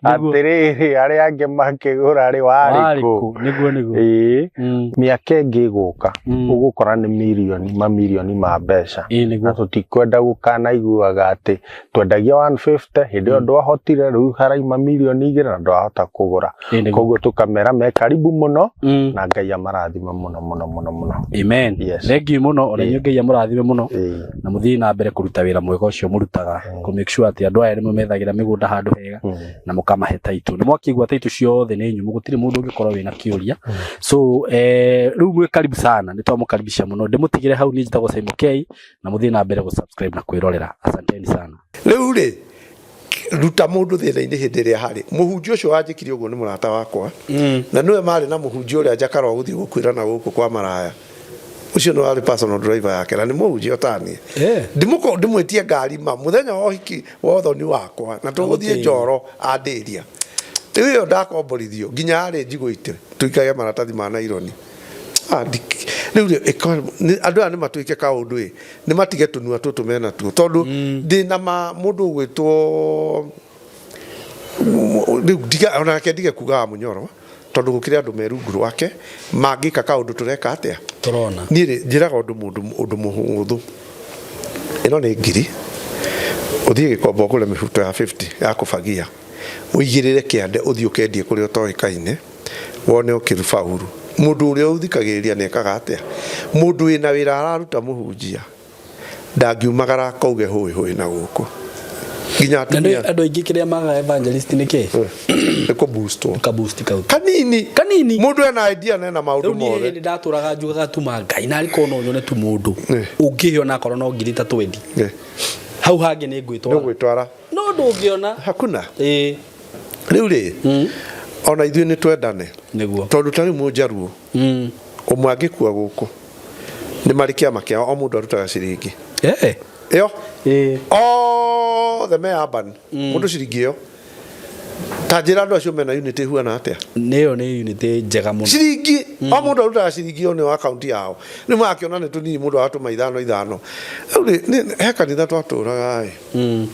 atĩrĩrĩ, arĩa angĩ makĩgũra rĩ, warĩ kũ? Nĩguo. Ĩĩ, mĩaka ĩngĩ ĩgũka, ũgũkora nĩ mirioni, mamirioni ma mbeca. Na tũtikwenda gũkanaiguaga atĩ twendagia 150 hĩndĩ ĩyo ndwahotire, rĩu haraima mirioni 2 na ndwahota kũgũra. Koguo tũkamera me karibu mũno, na Ngai amarathime mũno mũno mũno mũno. Amen. Thank you mũno, ona inyuĩ Ngai amũrathime mũno na mũthiĩ na mbere kũruta wĩra mwega ũcio mũrutaga, kũ make sure atĩ andũ aya nĩ methagĩra mĩgũnda handũ hega na mũkamahe taitũ. Nĩ mwakĩigua taitũ ciothe nĩ nyũmũ, gũtirĩ mũndũ ũngĩkorwo wĩna kĩũria. So rĩu mwĩ karibu sana, nĩ twamũkaribisha mũno. Ndĩmũtigĩre hau, niĩ njĩtagwo Simon K, na mũthiĩ na mbere gũ-subscribe na kwĩrorera. Asanteni sana. Rĩu rĩ, ruta mũndũ thĩna-inĩ hĩndĩ ĩrĩa harĩ mũhunjia ũcio wanjĩkire ũguo nĩ mũrata wakwa, na nĩwe marĩ na mũhunjia ũrĩa njakara gũthiĩ gũkwĩra na gũkũ kwa maraya ũcio nĩ warĩ personal driver yake, na nĩ mũhunjia ũtaniĩ. Ndimwĩtie ngari ma mũthenya wa ũhiki wa ũthoni wakwa na tũgũthiĩ Njoro andĩria. Rĩu ĩyo ndakomborithio nginya yarĩ njigũ ite tũikage maratathi ma naironi. Rĩu rĩ, andũ aya nĩ matuĩke kaũndũ ĩ, nĩ matige tũnua tũtũ mena tuo, tondũ ndĩna ma mũndũ ũgwĩtwo rĩu ndiga onake ndige kuga wa Mũnyoro, tondũ gũkĩrĩ andũ me rungu rwake mangĩka kaũndũ tũreka atĩa. Tũrona. Niĩ rĩ, njĩraga ũndũ mũndũ ũndũ mũhũthũ, ĩno nĩ ngiri, ũthiĩ Gĩkomba ũgũre mĩbuto ya 50 ya kũbagia, ũigĩrĩre kĩande, ũthiĩ ũkendie kũrĩa ũtoĩkaine, wone ũkĩfaulu. Mũndũ ũrĩa ũthikagĩrĩria nĩ ekaga atĩa? Mũndũ wĩna wĩra araruta, mũhunjia ndangiumagara akauge hũĩ hũĩ na gũkũ nginya Na atumia. Andũ aingĩ kĩrĩa magaga evangelist nĩ kĩ? Nĩ kũboostwo. Kaboost kau. Kanini. Kanini. Mũndũ ena idea na ena maũndũ Rĩu niĩ mothe. Hĩndĩ ndatũraga njugaga tuma Ngai narĩ korwo no nyone tu mũndũ ũngĩhe ona akorwo no ngiri ta 20, hau hangĩ nĩ ngwĩtwara. Nĩ ũgwĩtwara. No ndũngĩona. Hakuna. Rĩu rĩ, ona ithuĩ nĩ twendane. Nĩguo. Tondũ ta rĩu mũnjaruo ũmwe angĩkua gũkũ, nĩ marĩ kĩama kĩao, o mũndũ arutaga ciringi ĩyo, othe me urban, mũndũ ciringi ĩyo. Ta njĩra, andũ acio mena unity ĩhuana atĩa? Nĩyo nĩ unity njega mũno. Ciringi, o mũndũ arutaga ciringi ĩyo, nĩyo akaunti yao. Rĩu magakĩona nĩ tũnini, mũndũ agatũma ithano ithano. Rĩu rĩ, he kanitha twatũraga ĩ,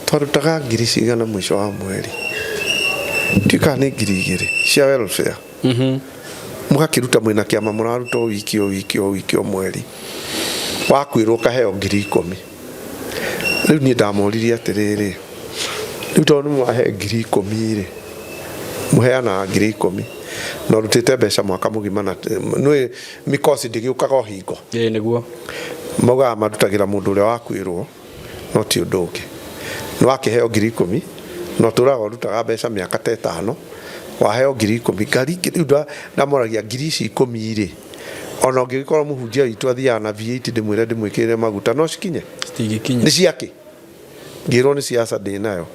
twarutaga ngiri cigana mũico wa mweri, ndiũĩ kana nĩ 2000 cia welfare. Mũgakĩruta mwĩna kĩama, mũraruta o wiki, o wiki, o wiki, o mweri, wakwĩrwo ũkaheo 10,000. Rĩu niĩ ndamoririe atĩrĩrĩ, rĩu tondũ nĩ mwahe 10,000 rĩ, mũheanaga 10,000 na ũrutĩte mbeca mwaka mũgima, na nĩ mikosi ndĩgĩũkaga o hingo. Ĩĩ nĩguo. Maugaga marutagĩra mũndũ ũrĩa wakwĩrwo, no ti ũndũ ũngĩ. Nĩ wakĩheo 10,000 na ũtũraga ũrutaga mbeca mĩaka ta 5, waheo 10,000 ngari. Rĩu ndamoragia, ngiri ici ikũmi rĩ, ona ũngĩgĩkorwo mũhunjia witũ athiaga na V8, ndĩmwĩre ndĩmwĩkĩrĩre maguta, no cikinye? Citingĩkinya. Nĩ ciakĩ? Ngĩrwo nĩ ciaca ndĩ nayo,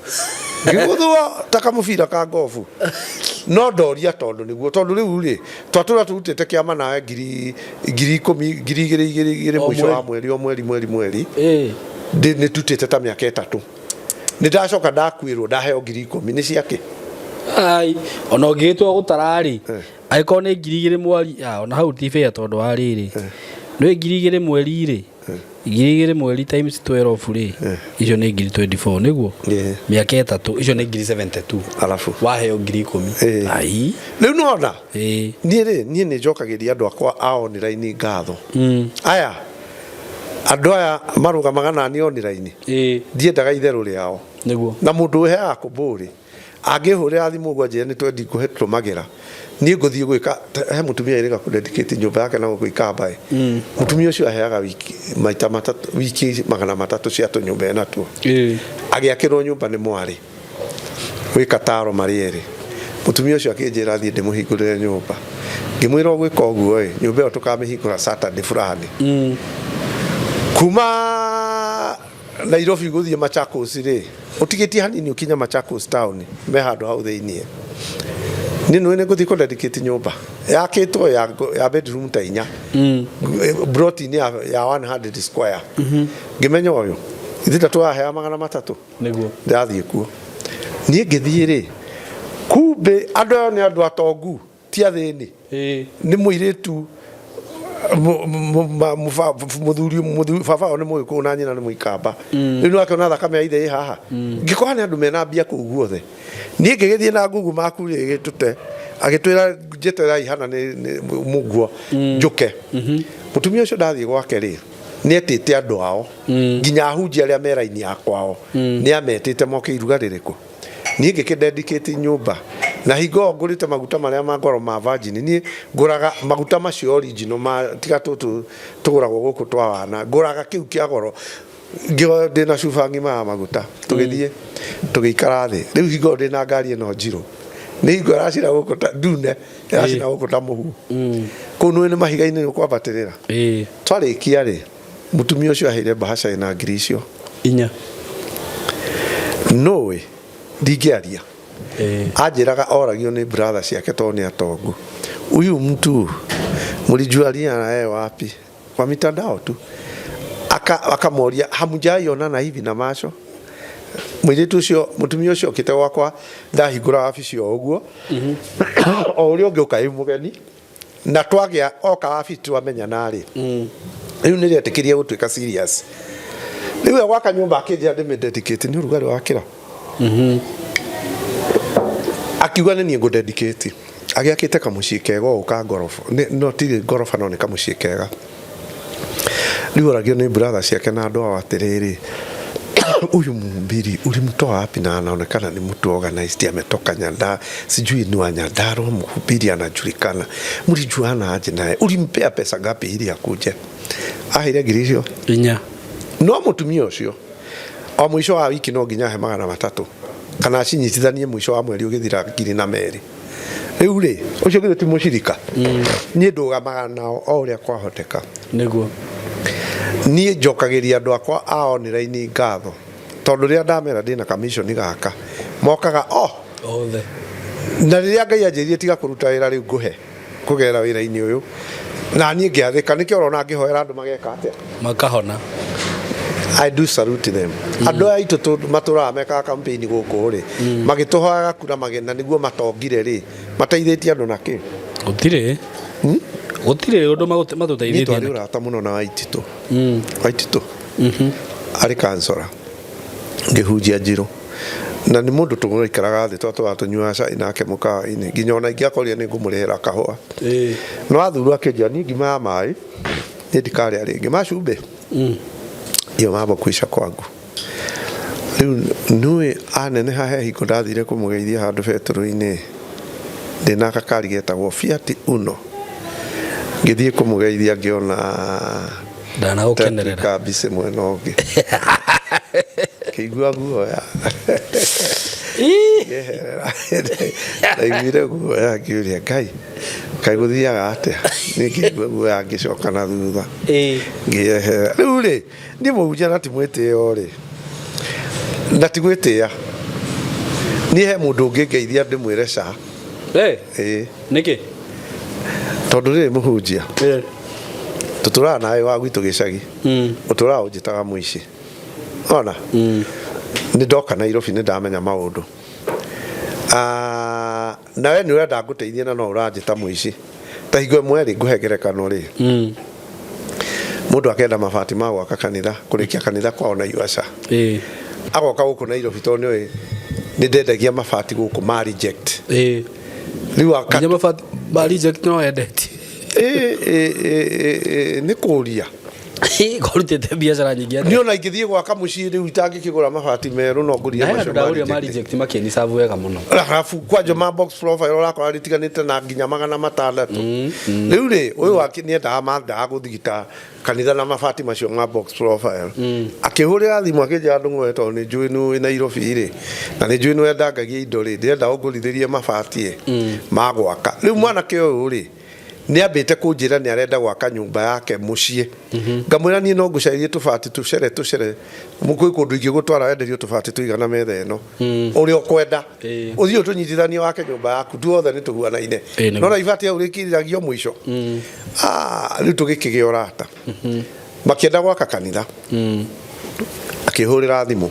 ngĩgũthwo ta kamũbira ka ngobu. No ndoria tondũ nĩguo, tondũ rĩu rĩ, twatũra tũrutĩte kĩama nawe 10,000, 2000 igĩrĩ igĩrĩ O mũico wa mweri. mweri, o mweri mweri mweri. Nĩ tutĩte ta mĩaka 3, nĩ ndacoka ndakuĩrwo, ndaheo 10,000, nĩ ciakĩ? Ai, ona ũngĩgĩtua gũtara rĩ, angĩkorwo nĩ 2000 mweri, ona hau ti fair, tondũ wa rĩrĩ, nĩ 2000 mweri rĩ, 2000 mweri times 12 rĩ, icio nĩ ngiri 24, nĩguo mĩaka 3, icio nĩ ngiri 72. Arabu waheo 10,000. Ai. Rĩu nĩwona, niĩ rĩ, niĩ nĩ njokagĩria andũ akwa a online ngatho. Aya andũ aya marũgamaga nani online, ndiendaga itherũ rĩao. Nĩguo. Na mũndũ ũheaga kũmbũrĩ angĩhũrĩra thimũ ũguo anjĩre nĩ twendi ngũhe tũrũmagĩra, niĩ ngũthiĩ gwĩka. He mũtumia ĩrĩga kũdedicate nyũmba yake na gũkũ Ikamba ĩ. Mũtumia ũcio aheaga wiki maita matatũ, wiki 300 cia tũnyũmba enatuo. Agĩakĩrwo nyũmba nĩ mwarĩ wĩ Kataro marĩ erĩ. Mũtumia ũcio akĩnjĩra thiĩ ndĩmũhingũrĩre nyũmba. Ngĩmwĩra ũgwĩka ũguo ĩ, nyũmba ĩyo tũkamĩhingũra Saturday fulani. Kuma Nairobi gũthiĩ Machakos rĩ, ũtigĩtie hanini ũkinye Machakos town, me handũ hau thĩiniĩ. Niĩ nĩũĩ nĩ ngũthiĩ kũ dedicate nyũmba yakĩtwo ya bedroom ta inya, plot-inĩ ya 100 square. Ngĩmenya ũyũ Ithuĩ ta tũrahea 300. Nĩguo. Ndĩrathiĩ kuo. Niĩ ngĩthiĩ rĩ, kumbe andũ aya nĩ andũ atongu, ti athĩni. Nĩ mũirĩtu mũthuri mũthuri baba wao nĩ mũgĩkũyũ na nyina nĩ mũikamba. Rĩu nĩwakĩona thakame ya ithe ĩ haha. Ngĩkora nĩ andũ mena mbia kũu guothe. Niĩ ngĩgĩthiĩ na ngugu maku rĩ gĩtũte agĩtwĩra njeterai hana nĩ mũguo njũke. Mũtumia ũcio ndathiĩ gwake rĩ, nĩ etĩte andũ ao nginya ahunjia arĩa me raini ya kwao nĩ ametĩte moke iruga rĩrĩkũ. Niĩ ngĩkĩdedicate nyũmba na hingo ĩyo ngũrĩte maguta marĩa ma goro ma virgin. Niĩ ngũraga maguta macio original ma tiga tũtũ tũgũragwo gũkũ twa wana, ngũraga kĩu kĩa goro. Ngĩoya ndĩna cuba ng'ima ya maguta, tũgĩthiĩ tũgĩikara thĩ. Rĩu hingo ĩyo ndĩna ngari ĩno njirũ, nĩ hingo ĩracina gũkũ ta ndune, ĩracina gũkũ ta mũhu. Kũu nĩũĩ nĩ mahiga-inĩ nĩ ũkwambatĩrĩra. Twarĩkia rĩ, mũtumia ũcio aheire mbahaca ĩna ngiri icio inya. Nũĩ ndingĩaria. Anjĩraga oragio nĩ brother ciake tondũ nĩ atongu. Huyu mtu mlijuania na yeye wapi? Kwa mitandao tu. Akamoria hamjaionana hivi na macho. Mũirĩtu ũcio, mũtumia ũcio okĩte gwakwa ndahingũra wabici o ũguo. O ũrĩa ũngĩ ũka ĩ mũgeni. Na twagĩa oka wabici twamenyana rĩ. Rĩu nĩ rĩetĩkĩrie gũtuĩka serious. Rĩu gwaka nyũmba akĩnjĩra ndĩmĩ dedicate nĩ ũrugarĩ wakĩra. Akiuga nĩ niĩ ngũ dedicate. Agĩakĩte kamũciĩ kega ũũ ka ngoroba. No ti ngoroba no nĩ kamũciĩ kega. Rĩu oragio nĩ brother ciake na andũ ao atĩrĩrĩ, huyu mhubiri ulimtoa wapi na anaonekana ni mtu organized, ametoka Nyandarua, sijui ni wa Nyandarua, mhubiri anajulikana, mlijuana aje naye, ulimpea pesa ngapi ili akuje? Aheire ngiri icio inya. No mũtumia ũcio o mũico wa wiki no nginya ahe 300 kana acinyitithanie mũico wa mweri ũgĩthira ngiri na merĩ. Rĩu rĩ, ũcio githĩ ti mũcirika? Niĩ ndũgamaga nao o ũrĩa kwahoteka. Nĩguo. Niĩ njokagĩria andũ akwa a online ngatho tondũ rĩrĩa ndamera ndĩna kamishoni gaka mokaga o othe. Na rĩrĩa Ngai anjĩrire tiga kũruta wĩra rĩu ngũhe kũgerera wĩra-inĩ ũyũ, na niĩ ngĩathĩka. Nĩkĩo ũrona ngĩhoera andũ mageka atĩa? Makahona. I do salute them. Andũ aya aitũ matũraga mekaga campaign gũkũ rĩ, magĩtũhoyaga kura magena nĩguo matongire rĩ, mateithĩtie andũ na kĩ? Gũtirĩ. Gũtirĩ ũndũ matũteithĩtie. Niĩ twarĩ ũrata mũno na Waititũ. Waititũ arĩ kansora ngĩhunjia njirũ, na nĩ mũndũ tũgũikaraga thĩ twatũraga tũnyuaga cai nake mũkawa-inĩ nginya ona ingĩakorire nĩ ngũmũrĩhĩra kahũa. No athurwo akĩnjĩra niĩ ngima ya maĩ niĩ ndikarĩa rĩngĩ ma cumbĩ iyo mambo kuisha kwangu. Rĩu nĩũĩ aneneha he hingo ndathire kũmũgeithia handũ betũrũ-inĩ ndĩna gakari getagwo Fiat Uno, ngĩthiĩ kũmũgeithia ngĩona Ndanagũkenerera. Ka mbici mwena ũngĩ, kĩigua guoya ngĩeherera. Ndaiguire guoya ngĩũria Ngai kaĩ gũthiaga atĩa, niĩ ngĩigua guoya ngĩcoka na thutha ngĩeherera. Rĩu rĩ, niĩ mũhunjia na ti mwĩtĩo rĩ, na ti gwĩtĩa, niĩ he mũndũ ũngĩ ngeithia ndĩmwĩre ca. Ĩĩ. Nĩkĩ? Tondũ rĩrĩ mũhunjia tũtũraga nawe wa gwitũ gĩcagi, ũtũraga ũnjĩtaga mũici. Ona nĩ ndoka Nairobi nĩ ndamenya maũndũ, nawe nĩ ũrenda ngũteithie na no ũranjĩta mũici. Ta hingo ĩmwe rĩ, ngũhe ngerekano rĩ, mũndũ akenda mabati ma gwaka kanitha, kũrĩkia kanitha kwao Naivasha, agoka gũkũ Nairobi tondũ nĩũĩ nĩ ndendagia mabati gũkũ ma reject. Rĩu nginya mabati ma reject no endetie? Nĩ kũria. Kũrutĩte biacara nyingĩ atĩa? Niĩ ona ingĩthiĩ gwaka mũciĩ rĩu itangĩkĩgũra mabati merũ no ngũrire Na he macio andũ ndagũrire ma ma reject. reject makĩnicabu wega mũno. Arabu kwanja ma box profile ũrakora rĩtiganĩte na nginya 600. Rĩu rĩ, ũyũ wake nĩendaga mandaga gũthigita kanitha na mabati macio ma box profile. Akĩhũrĩra thimũ akĩnjĩra ndũng'oe tondũ nĩ njũĩ nĩ wĩ Nairobi rĩ, na nĩ njũĩ nĩ wendangagia indo rĩ, ndĩrenda ũngũrithĩrie mabati ma gwaka. Rĩu mwanake ũyũ rĩ, nĩ ambĩte kũnjĩra nĩ arenda gwaka nyũmba yake mũciĩ. Ngamwĩra niĩ no ngũcarĩrie tũbati tũcere tũcere, kwĩ kũndũ ingĩgũtwara wenderio tũbati tũigana metha ĩno ũrĩa ũkwenda, ũthiĩ ũtũnyitithanie wake nyũmba yaku, tuothe nĩ tũhuanaine. No na ibati hau rĩkirithagio mũico. Rĩu tũgĩkĩgĩa ũrata, makĩenda gwaka kanitha. Akĩhũrĩra thimũ.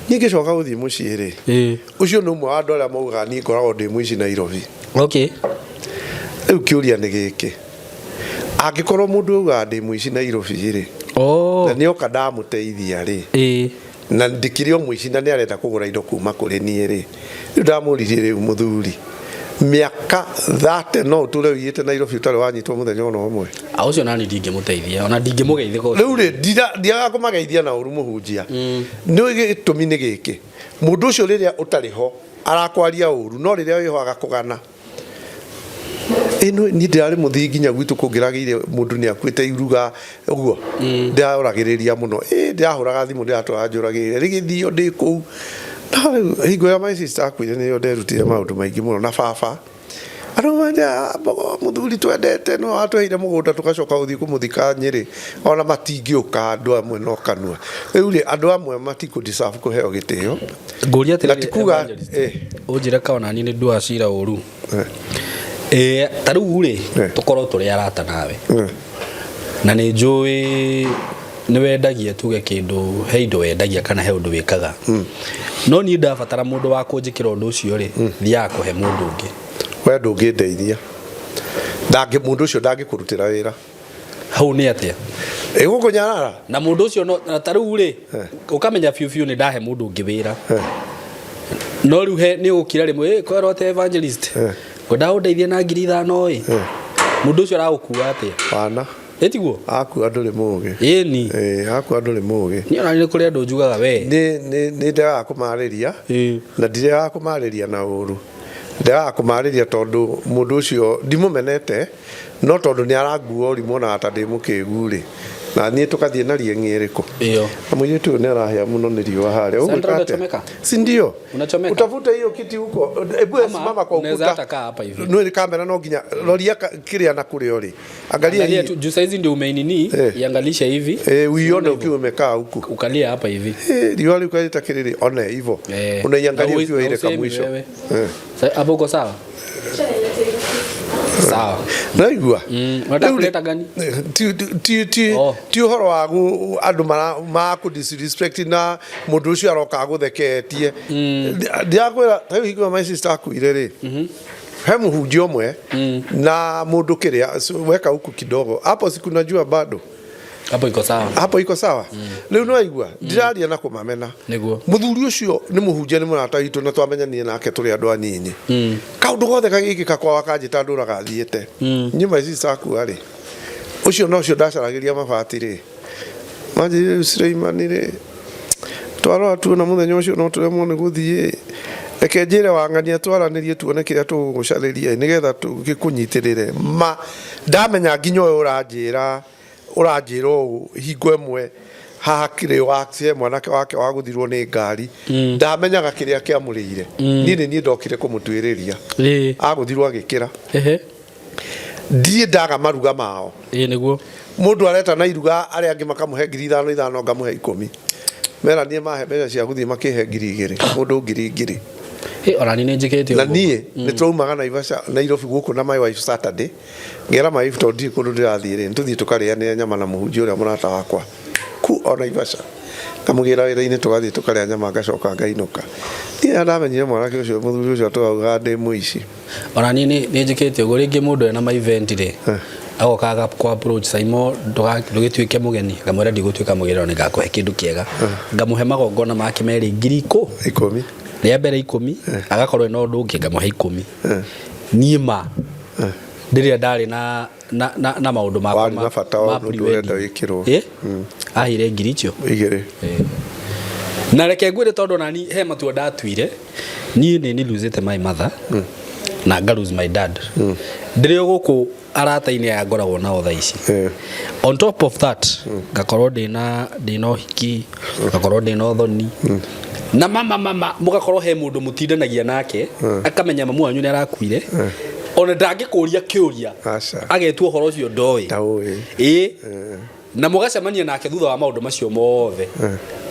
Niĩ ngĩcoka gũthiĩ mũciĩ rĩ, ũcio nĩ ũmwe wa andũ arĩa maugaga niĩ ngoragwo ndĩ mũici Nairobi. Okay. Rĩu kĩũria nĩ gĩkĩ, angĩkorwo mũndũ augaga ndĩ mũici Nairobi rĩ, na nĩoka ndamũteithia rĩ, na ndikĩrĩ o mũici na nĩ arenda kũgũra indo kuma kũrĩ niĩ rĩ, rĩu ndamũririe rĩu mũthuri, mĩaka 30 no ũtũre ũiyĩte Nairobi ũtarĩ wanyitwo mũthenya ona ũmwe? A ũcio nani ndingĩmũteithia ona ndingĩmũgeithĩka ũcio. Rĩu rĩ, ndiagaga kũmageithia na ũru mũhunjia. Nĩ gĩtũmi nĩ gĩkĩ, mũndũ ũcio rĩrĩa ũtarĩ ho arakwaria ũru, no rĩrĩa wĩho agakũgana. Ĩno niĩ ndĩrarĩ mũthii nginya gwitũ kũngĩragĩire mũndũ nĩ akuĩte iruga ũguo, ndĩroragĩrĩria mũno. Ndĩrahũraga thimũ ndĩratwara njũragĩrĩria rĩgĩthio ndĩ kũu. No rĩu hingo ĩrĩa my sister akuire nĩrĩo nderutire maũndũ maingĩ mũno na baba. Andũ manja mbogo mũthuri twendete no atweheire mũgũnda tũgacoka gũthiĩ kũmũthika Nyĩrĩ, ona matingĩũka andũ amwe no kanua. Rĩu rĩ, andũ amwe matikũ deserve kũheo gĩtĩo. Ngũria Na atĩrĩrĩ, ti kuga Evangelist, ũnjĩre ka ona niĩ nĩ nduaga cira ũru. Ta rĩu rĩ, tũkorwo tũrĩ arata nawe na nĩ njũĩ nĩ wendagia tuge kĩndũ, he indo wendagia kana he ũndũ wĩkaga, no niĩ ndabatara mũndũ wa kũnjĩkĩra ũndũ ũcio rĩ, thiaga kũhe mũndũ ũngĩ. We ndũngĩndeithia, ndangĩ mũndũ ũcio ndangĩkũrutĩra wĩra. Hau nĩ atĩa? Ĩgũkũnyarara na mũndũ ũcio no na ta rĩu rĩ, ũkamenya biũ biũ nĩ ndahe mũndũ ũngĩ wĩra, no rĩu he nĩ ũgũkira rĩmwe, kwĩrwo atĩ evangelist ngwendaga ũndeithie na 5,000 ĩ, mũndũ ũcio aragũkua atĩa? Wana ĩtiguo akua ndũrĩ mũgĩ. Ĩni. Akua ndũrĩ mũgĩ. Niĩ ona nĩ kũrĩ andũ njugaga we. Nĩ ndegaga kũmarĩria na ndiregaga kũmarĩria na ũru, ndegaga kũmarĩria tondũ mũndũ ũcio ndimũmenete, no tondũ nĩ arangua ũrimũ onaga ta ndĩ mũkĩgu rĩ, na niĩ tũkathiĩ na rieng'i ĩrĩkũ. Ĩyo. Na mũirĩtu ũyũ nĩ arahĩa mũno nĩ riũa harĩa. Sandra, Ũgwĩka atĩa? unachomeka? Si ndio? Unachomeka? Utafute hiyo kiti huko. Hebu simama kwa unaweza ukuta. hata kaa hapa hivi. Nĩ kamera no nginya roria kĩrĩa na kũrĩa ũrĩ. Angalia Angalia hii. tu juu saizi ndio umeinini, iangalishe hivi. Uione ukiwa umekaa huku. Ukalia hapa hivi. Riũa rĩu kaita kĩrĩrĩ one hivyo. Unaiangalia Na ukiwa ile na usemi kamwisho. wewe. Hapo uko sawa? Sawa. Naigua. Unataka Rĩu rĩ- kuleta gani? Ti ũhoro wa andũ makũ disrespect na mũndũ ũcio aroka agũtheketie. Ndĩrakwĩra ta rĩu hingo ĩyo my sister akuire rĩ, he mũhunjia ũmwe na mũndũ kĩrĩa weka huku kidogo hapo, sikunajua bado hapo iko sawa, hapo iko sawa. Rĩu nĩwaigua ndiraria na kũmamena. Nĩguo. Mũthuri ũcio nĩ mũhunjia, nĩ mũrata witũ na twamenyanire nake tũrĩ andũ anyinyi. Kaũndũ gothe kagĩkĩka kwao akanjĩta ndũraga thiĩte. Niĩ my sister akua rĩ, ũcio no ũcio ndacaragĩria mabati rĩ, manjĩrire rĩu Suleimani rĩ, twarora tuona mũthenya ũcio no tũremwo nĩ gũthiĩ, reke njĩre wang'ania twaranĩrie tuone kĩrĩa tũgũgũcarĩria nĩgetha tũgĩkũnyitĩrĩre. Ma ndamenya nginya ũyũ ũranjĩra ũũ hingo ĩmwe haha kĩrĩ he mwanake wake wagũthirwo nĩ ngari, ndamenyaga kĩrĩa kĩamũrĩire. Niĩ nĩ niĩ ndokire kũmũtuĩrĩria, agũthirwo agĩkĩra. Ndirĩ ndaga maruga mao. Nĩguo. Mũndũ areta na iruga arĩa angĩ makamũhe 5,000 5,000, ngamũhe 10. Mera niĩ mahe mbeca cia gũthiĩ makĩhe 2,000, mũndũ 2,000. Ona niĩ nĩ njĩkĩte Na ũguo. niĩ nĩ tũraumaga Naivasha, Nairobi gũkũ na my wife Saturday, ngera my wife tondũ ndirĩ kũndũ ndĩrathiĩ rĩ, nĩtũthiĩ tũkarĩanĩre nyama na mũhunjia ũrĩa mũrata wakwa ku o Naivasha. Ngamũgĩra wĩra-inĩ tũgathiĩ tũkarĩa nyama ngacoka ngainũka. Niĩ ndamenyire mwanake ũcio mũthuri ũcio atũraugaga ndĩ mũici. Ona niĩ nĩ njĩkĩte ũguo, rĩngĩ mũndũ ena ma event rĩ, agoka agakũ approach Saimo, ndũgĩtuĩke mũgeni, ngamwĩra ndigũtuĩka mũgeni no nĩngakũhe kĩndũ kĩega. Ngamũhe magongona make merĩ 10,000. Rĩa mbere 10, agakorwo ena ũndũ ũngĩ ngamũhe 10. Niĩ ma rĩrĩa ndarĩ na maũndũ makwa Warĩ na bata wa ma ũndũ ũrenda pre-wedding. wĩkĩrwo. Aheire ngiri icio 2. Na reke ngwĩre tondũ nani he matua ndatuire, niĩ nĩ nĩ losete my mother na nga lose my dad. Ndĩrĩ o gũkũ arata-inĩ aya ngoragwo nao thaa ici. On top of that, ngakorwo ndĩna ũhiki, ngakorwo ndĩna ũthoni. Na mama mũgakorwo he mũndũ mũtindanagia nake, akamenya mamu wanyu nĩ arakuire, ona ndangĩkũria kĩũria, agetua ũhoro ũcio ndoĩ. Na mũgacemania nake thutha wa maũndũ macio mothe,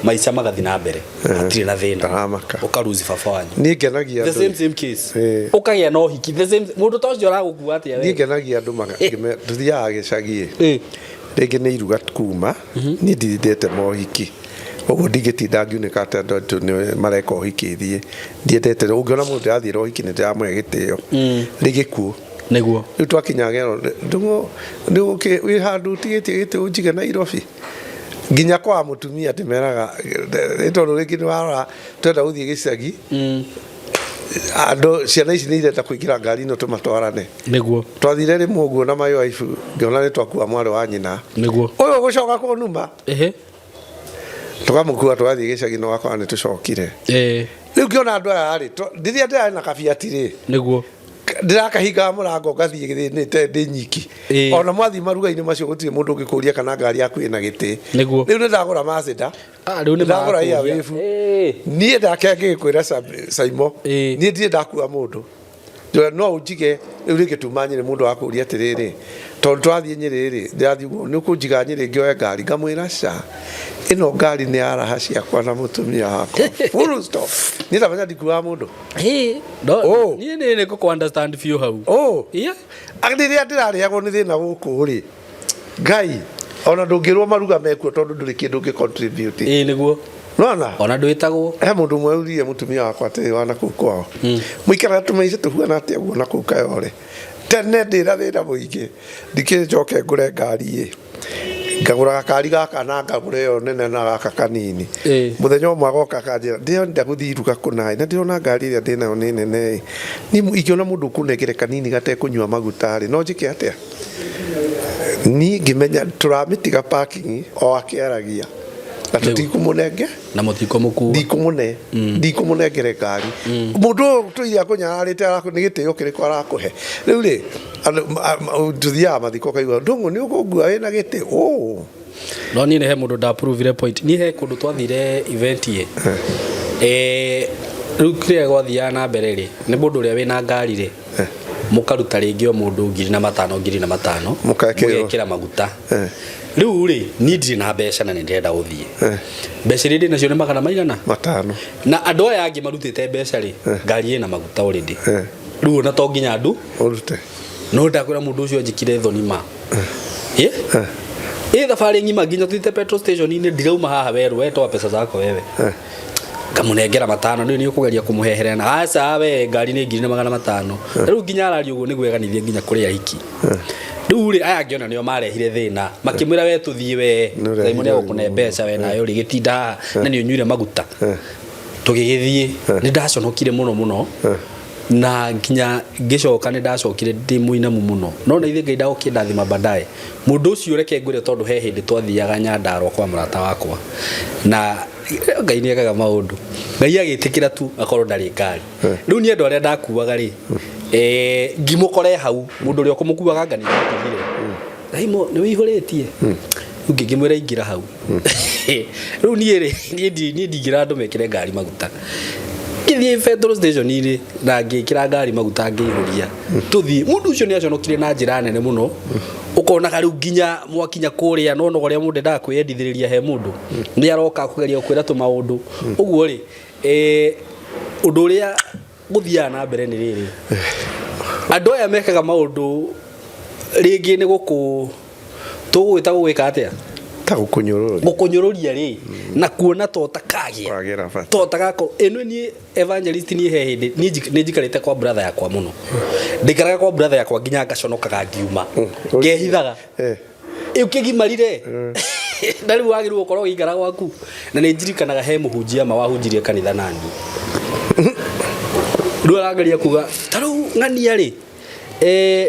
maica magathiĩ na mbere, hatirĩ na thĩna, ũkaruzi baba wanyu. Niĩ ngenagia The andũ. same case. Ũkagĩa na ũhiki the same mũndũ ta ũcio aragũkua atĩa we? Niĩ ngenagia andũ tũthiaga gĩcagi. Rĩngĩ nĩ iruga kuma, niĩ ndithindĩte mohiki. Ũguo ndingĩtinda ngiunĩka atĩ andũ aitũ nĩ mareka ũhiki thiĩ. Ndiendete ũngĩona mũndũ ndĩrathiĩra ũhiki nĩ ndĩramũhe gĩtĩo. Nĩ gĩkuũ. Nĩguo. Rĩu twakinya ngero ndũng'ũ wĩ handũ ũtigĩtie gĩtĩ ũnjige Nairobi. Nginya kwa mũtumia ndĩmeraga nĩ tondũ rĩngĩ nĩ warora twenda gũthiĩ gĩcagi andũ ciana ici nĩ irenda kũingĩra ngari ĩno tũmatwarane. Nĩguo. Twathire rĩmwe ũguo na my wife ngĩona nĩ twakua mwarĩ wa nyina. Nĩguo. Ũyũ ũgũcoka kũnuma. Tũkamũkua tũgathiĩ gĩcagi na ũgakora nĩ tũcokire. Rĩu ngĩona andũ aya rĩ, rĩrĩa ndĩrarĩ na kabiati rĩ. Nĩguo. Ndĩrakahingaga mũrango ngathiĩ gĩthĩnĩte ndĩ nyiki. Ona mwathiĩ maruga-inĩ macio gũtirĩ mũndũ ũngĩkũria kana ngari yaku ĩna gĩtĩ. Nĩguo. Rĩu nĩ ndagũra Mazda. Rĩu nĩ Ndagũra marakũria. Airwave. Niĩ ndake ngĩgĩkwĩra Saimo. Niĩ ndirĩ ndakua mũndũ. Njũra no ũnjige rĩu rĩngĩ tuma Nyĩrĩ mũndũ akũria atĩrĩrĩ tondũ twathiĩ Nyĩrĩ rĩ ndĩrathiĩ ũguo nĩ ũkũnjiga Nyĩrĩ ngĩoe ngari ngamwĩra ca ĩno ngari nĩ ya raha ciakwa na mũtumia wakwa full stop niĩ ndamenya ndikuaga mũndũ. No, niĩ nĩ nĩ ngũkũ understand biũ hau. Oh. Rĩrĩa ndĩrarĩagwo nĩ thĩna gũkũ rĩ Ngai ona ndũngĩrwo maruga mekuo tondũ ndũrĩ kĩndũ ũngĩ contribute. Ĩĩ nĩguo. Nona? Ona ndwĩtagwo. He mũndũ ũmwe ũrire mũtumia wakwa atĩrĩ wa nakũu kwao. Mũikaraga tũmaica tũhuana atĩa ũguo nakũu Kayole. Tene ndĩna thĩna mũingĩ ndikĩrĩ njoke ngũre ngari ĩ. Ngagũra gakari gaka na ngagũra ĩyo nene na gaka kanini. Mũthenya ũmwe agoka akanjĩra ndĩrenda gũthiĩ iruga kũna ĩ na ndĩrona ngari ĩrĩa ndĩnayo nĩ nene ĩ. Niĩ ingĩona mũndũ ũkũnengere kanini gatekũnyua maguta rĩ no njĩke atĩa? Niĩ ngĩmenya tũramĩtiga parking o akĩaragia na tũtikũmũnenge na mũtikũmũkua ndikũmũne ndikũmũnengere ngari mũndũ ũyũ tũire akũnyararĩte nĩ gĩtĩo kĩrĩkũ arakũhe rĩu rĩ tũthiaga mathiko ũkaigua ndũng'ũ nĩ ũkũngua wĩna gĩtĩ ũ No niĩ nĩ he mũndũ ndaprovire point. Niĩ he kũndũ twathire event ĩ. Eh, rĩu kĩrĩa gwathiaga na mbere rĩ, nĩ mũndũ ũrĩa wĩna ngari rĩ, mũkaruta rĩngĩ o mũndũ ngiri na matano ngiri na matano mũgekĩra maguta. Rĩu rĩ, niĩ ndirĩ na mbeca na nĩ ndĩrenda gũthiĩ. Mbeca iria ndĩ nacio nĩ magana maigana? Matano. Na andũ aya angĩ marutĩte mbeca rĩ, ngari ĩna maguta already. Rĩu ona to nginya andũ ũrute. No ndakwĩra mũndũ ũcio anjĩkire thoni ma. Ĩ? Ĩ thabarĩ ng'ima nginya tuthiĩte petrol station-inĩ ndirauma haha werũ we toa pesa zako wewe. Ngamũnengera matano nĩ nĩ ũkũgeria kũmũheherera na aca we ngari nĩ ngiri na magana matano. Rĩu nginya araria ũguo nĩguo eganithie nginya kũrĩ ahiki. Rĩu rĩ aya angĩ ona nĩo marehire thĩna makĩmwĩra we tũthiĩ we Nĩ Simon nĩ egũkũne mbeca we nayo rĩ gĩtinda haha na nĩ ũnyuire maguta. Tũgĩgĩthiĩ nĩ ndaconokire mũno mũno na nginya ngĩcoka nĩ ndacokire ndĩ mũinamu mũno no na ithe Ngai ndagũkĩndathima baadaye mũndũ ũcio reke ngwĩre tondũ he hĩndĩ twathiaga Nyandarua kwa mũrata wakwa na Ngai nĩ ekaga maũndũ Ngai agĩtĩkĩra tu akorwo ndarĩ ngari rĩu niĩ andũ arĩa ndakuaga rĩ ngĩmũkore hau mũndũ ũrĩa ũkũmũkuaga anga nĩ ndamũtigire Raimo nĩ wĩihũrĩtie rĩu ngĩkĩmwĩra ingĩra hau rĩu niĩ rĩ niĩ ndingĩra andũ mekĩre ngari maguta ngĩthiĩ petrol station rĩ na ngĩkĩra ngari maguta ngĩihũria tũthiĩ mũndũ ũcio nĩ aconokire na njĩra nene mũno ũkonaga rĩu nginya mwakinya kũrĩa no noga ũrĩa mũndũ endaga kwĩyendithĩrĩria he mũndũ nĩ aroka kũgeria gũkwĩra tũmaũndũ ũguo rĩ ũndũ ũrĩa gũthiaga na mbere nĩ rĩrĩ andũ aya mekaga maũndũ rĩngĩ nĩ gũkũ tũgũgwĩta gũgwĩka atĩa ta gũkũnyũrũria gũkũnyũrũria rĩ na kuona to takagĩa kwagĩra bata to tagakorwo ĩno niĩ evangelist niĩ he hĩndĩ niĩ nĩ njikarĩte kwa brother yakwa mũno ndikaraga kwa brother yakwa nginya ngaconokaga ngiuma ngehithaga ĩ ũkĩgimarire na rĩu wagĩrĩirwo gũkorwo ũgĩikara gwaku na nĩ ndirikanaga he mũhunjia ma wahunjirie kanitha nani rĩu arageria kuga ta rĩu ng'ania rĩ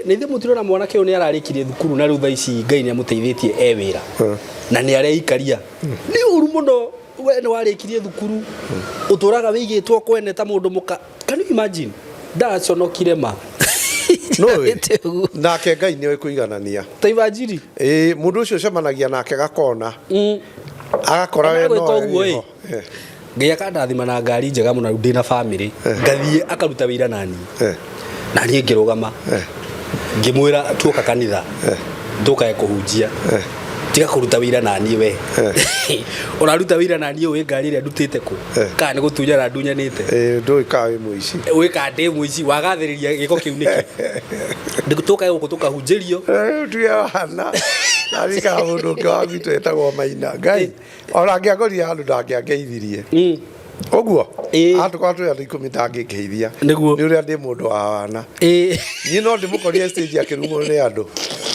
nĩ ithuĩ mũtirona mwanake ũyũ nĩ ararĩkirie thukuru na rĩu thaa ici Ngai nĩ amũteithĩtie e wĩra na nĩ areikaria nĩ ũru mũno we nĩ warĩkirie thukuru ũtũraga wĩigĩtwo kwene ta mũndũ mũka can you imagine ndaconokire ma Nũĩ nake Ngai nĩoĩ kũiganania ta imagine ĩĩ mũndũ ũcio ũcemanagia nake gakona agakora we Ona no gwĩka ũguo ĩho. ĩ Ngai akandathima na ngari njega mũno rĩu ndĩna family ngathiĩ akaruta wĩra naniĩ na niĩ ngĩrũgama ngĩmwĩra tuoka kanitha tũkae kũhunjia tiga kũruta wĩra naniĩ we ũraruta wĩra naniĩ ũĩ ngari ĩrĩa ndutĩte kũ kana nĩ gũtunyana ndunyanĩte ndũĩ kana wĩ mũici ũĩ kana ndĩ mũici wagathĩrĩria gĩko kĩu nĩkĩ tũkae gũkũ tũkahunjĩrio tuge wana Ndarikana mũndũ ũngĩ wa gwitũ etagwo Maina. Ngai, ona angĩangorire handũ ndangĩangeithirie. Ũguo? Atũkorwo twĩ andũ 10 ndangĩngeithia. Nĩguo. Nĩ ũrĩa ndĩ mũndũ wa wana. Niĩ no ndĩmũkorire stage akĩrumwo nĩ andũ.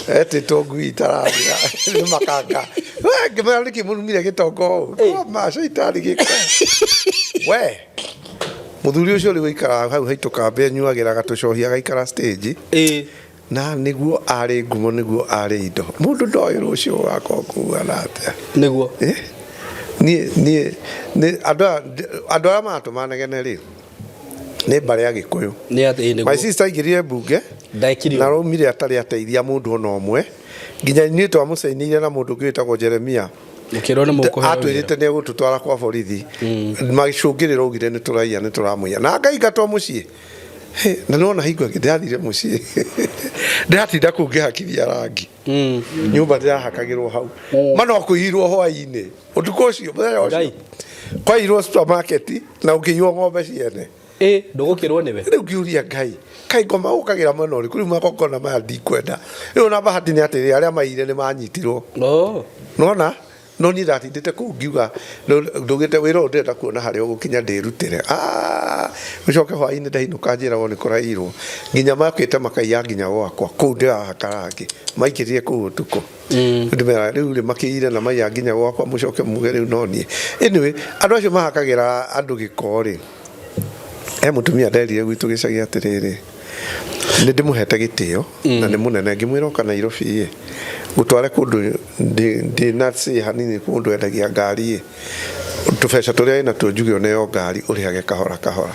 Etĩtwo ngui itarathira nĩ makanga. We ngĩmera nĩkĩ mũrumire gĩtongo ũũ? Koma caitani gĩko. We mũthuri ũcio rĩu aikaraga hau haitũ kambĩ anyuagĩra gatũcohi agaikara stage. Na nĩguo arĩ ngumo nĩguo arĩ indo. Mũndũ ndoĩ rũciũ gũgakorwo kũhuana atĩa. Nĩguo. Niĩ niĩ nĩ andũ aya andũ arĩa maratũma negene rĩ nĩ mbarĩ ya Gĩkũyũ. Nĩ atĩ nĩguo. My sister aingĩrire mbunge Ndekire na raumire atarĩ ateithia mũndũ ona ũmwe nginya inyuĩ twamũcainĩire na mũndũ ũngĩ wĩtagwo Jeremia. Mũkĩrwo nĩ mũkũheo Atwĩrĩte nĩ egũtũtwara kwa borithi. Magĩcũngĩrĩra augire nĩ tũraiya nĩ tũramũiya na akaingatwo mũciĩ. Hĩ, na nĩwona hingo ĩngĩ ndĩrathire mũciĩ ndĩratinda kũu ngĩhakithia rangi nyũmba ndĩrahakagĩrwo hau ma no kũiyirwo hwainĩ ũtukũ ũcio mũthenya ũcio kwaiyirwo supermarket na ũkĩiywo ng'ombe ciene. Ĩ ndũgũkĩrwo nĩwe. Rĩu ngĩũria Ngai kaĩ ngoma ũkagĩra mwena ũrĩkũ rĩu magongona maya ndikwenda. Rĩu ona bahati nĩ atĩrĩrĩ arĩa maiyire nĩ manyitirwo. Nĩwona no niĩ ndatindĩte kũu ngiuga ndugĩte wĩra ũyũ ndĩrenda kuona harĩa ũgũkinya ndĩrutĩre. Ũcoke hwainĩ ndainũka njĩragwo nĩ kũraiyirwo nginya makĩte makaiya nginya gwakwa kũu ndĩrahaka rangi maingĩrire kũu ũtukũ. Ndĩmera rĩu rĩ makĩiyire na maiya nginya gwakwa mũcoke muge rĩu no niĩ. Anyway andũ acio mahakagĩra andũ gĩko rĩ he mũtumia nderire gwitũ gĩcagi atĩrĩrĩ nĩ ndĩmũhete gĩtĩo na nĩ mũnene ngĩmwĩra ũka Nairobi ĩ ngũtware kũndũ ndĩ na say hanini kũndũ endagia ngari ĩ tũbeca tũrĩa ĩnatuo njuge ũneo ngari ũrĩhage kahora kahora.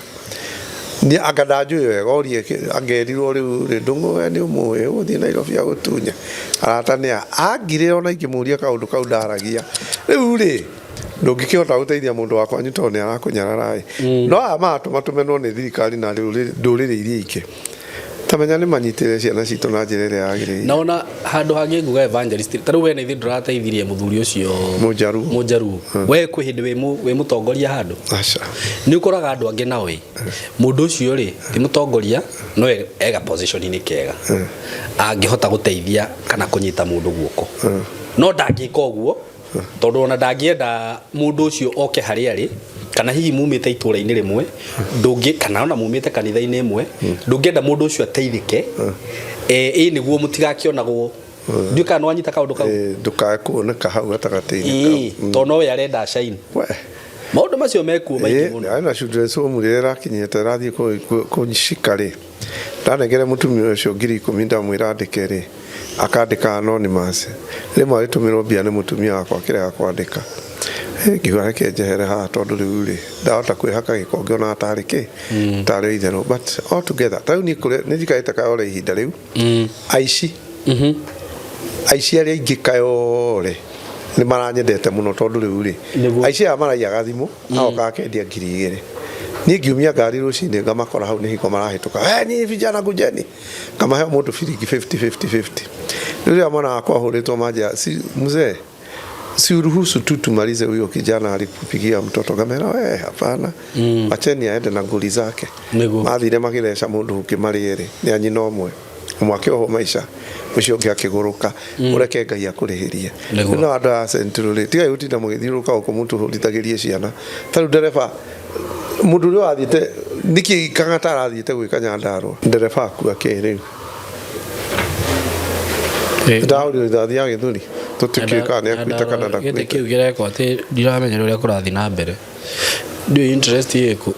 Niĩ anga ndanjũĩ wega orie angerirwo rĩu rĩ Ndũng'ũ we nĩ ũmũĩ ũgũthiĩ Nairobi agũtunye arata nĩ a angirĩra ona ingĩmũria kaũndũ kau ndaragia. Rĩu rĩ ndũngĩkĩhota gũteithia mũndũ wa kwanyu tondũ nĩ arakũnyarara ĩ. No aya maratũma tũmenwo nĩ thirikari na ndũrĩrĩ iria ingĩ ta menya nĩ manyitĩrĩre ciana citũ na njĩra ĩrĩa yagĩrĩire. Na ona handũ hangĩ nguga evangelist ta rĩu we na ithuĩ ndũrateithirie mũthuri ũcio Mũnjaruo. Mũnjaruo. We kwĩ hĩndĩ wĩ mũtongoria handũ. Aca. Nĩ ũkoraga andũ angĩ nao ĩ mũndũ ũcio rĩ ti mũtongoria no ega position-inĩ kega angĩhota gũteithia kana kũnyita mũndũ guoko no ndangĩka ũguo tondũ ona ndangĩenda mũndũ ũcio oke harĩa arĩ kana hihi mumĩte itũra-inĩ rĩmwe ndũngĩ kana ona mumĩte kanitha-inĩ ĩmwe ndũngĩenda mũndũ ũcio ateithĩke ĩ nĩguo mũtigakĩonagwo. Ndiũĩ kana nĩwanyita kaũndũ kau. Ndũkae kuoneka hau gatagatĩ-inĩ kau. Tondũ nowe arenda shine. Maũndũ macio mekuo maingĩ mũno. Ĩĩ na children's home rĩrĩa ĩrakinyĩte ĩrathiĩ kũnjicika rĩ ndanengere mũtumia ũcio 10,000 ndamwĩra andĩke rĩ akandĩka anonymous. Rĩmwe agĩtũmĩrwo mbia nĩ mũtumia wakwa akĩrega kwandĩka. Ngiuga reke njehere haha tondũ rĩu rĩ ndahota kwĩhaka gĩko ngĩonaga tarĩ kĩ tarĩ itherũ but all together ta rĩu niĩ kũrĩa nĩ njikarĩte Kayole ihinda rĩu aici aici arĩa aingĩ Kayole nĩ maranyendete mũno tondũ rĩu rĩ aici aya maraiyaga thimũ agoka akendia 2,000. Niĩ ngiumia ngari rũcinĩ ngamakora hau nĩ hingo marahĩtũka hey, nyinyi vijana ngujeni ngamahe mũndũ ciringi 50 50 50. Rĩu rĩrĩa mwana wakwa ahũrĩtwo manjia si mzee si uruhusu tu tumalize huyo kijana alikupigia mtoto ngamera we hapana wacheni aende na nguli zake. Mathire magĩtheca mũndũ ũngĩ marĩ erĩ nĩ a nyina ũmwe ũmwe akĩohwo maica ũcio ũngĩ akĩgũrũka ũreke Ngai akũrĩhĩrie. No andũ a Central rĩ tigai gũtinda mũgĩthiũrũrũka gũkũ mũtũhũrithagĩrie ciana ta rĩu ndereba mũndũ ũrĩa wathiĩte nĩkĩ Kang'ata arathiĩte gwĩka Nyandarũa ndereba akua kĩ rĩu ndahũrirwo rithathi ya gĩthũri tũtikĩũĩ kana nĩ akuĩte kana Gĩtĩ ndakuĩte. kĩu kĩrekwo atĩ ndiramenya ũrĩa kũrathiĩ na mbere ndiũĩ interest ĩkũ.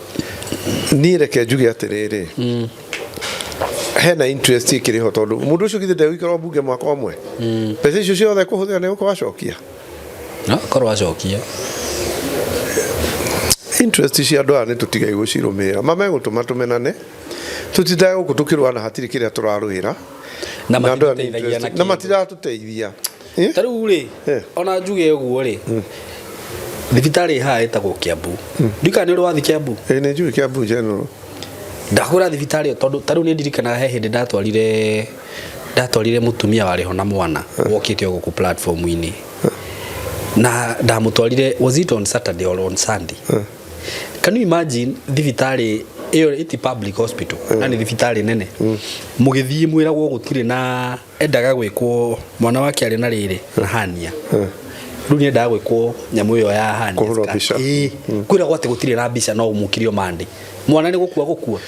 Niĩ reke njuge atĩrĩrĩ hena interest ĩkĩrĩ ho tondũ mũndũ ũcio githĩ ndegũikara mbunge mwaka ũmwe mbeca icio ciothe kũhũthĩra nĩ gũkorwo acokia no korwo acokia interest cia andũ aya nĩ tũtigai gũcirũmĩrĩra mamegũtũma tũmenane tũtindaga gũkũ tũkĩrũa na hatirĩ kĩrĩa tũrarũĩra na andũ aya nĩ matiratũteithagia na interest- na matiratũteithia ta rĩu rĩ ona njuge ũguo rĩ thibitarĩ haha ĩtagwo Kiambu ndiũĩ kana nĩ ũrĩ wathiĩ Kiambu. Ĩĩ nĩ njũĩ Kiambu General. Ndahũra thibitarĩ ĩyo tondũ ta rĩu nĩ ndirikanaga he hĩndĩ ndatwarire mũtumia warĩ ho na mwana wokĩte o gũkũ platform-inĩ na ndamũtwarire, was it on Saturday or on Sunday? Can you imagine thibitarĩ Ĩyo ĩti public hospital na nĩ thibitarĩ nene. Mũgĩthiĩ mwĩragwo gũtirĩ na endaga gwĩkwo mwana wake arĩ na rĩrĩ na hania. Rĩu nĩ endaga gwĩkwo nyamũ ĩyo ya hania. Kũhũrwo mbica. Ĩĩ. Kwĩragwo atĩ gũtirĩ na mbica no ũmũkirio Monday. Mwana nĩ gũkua gũkua.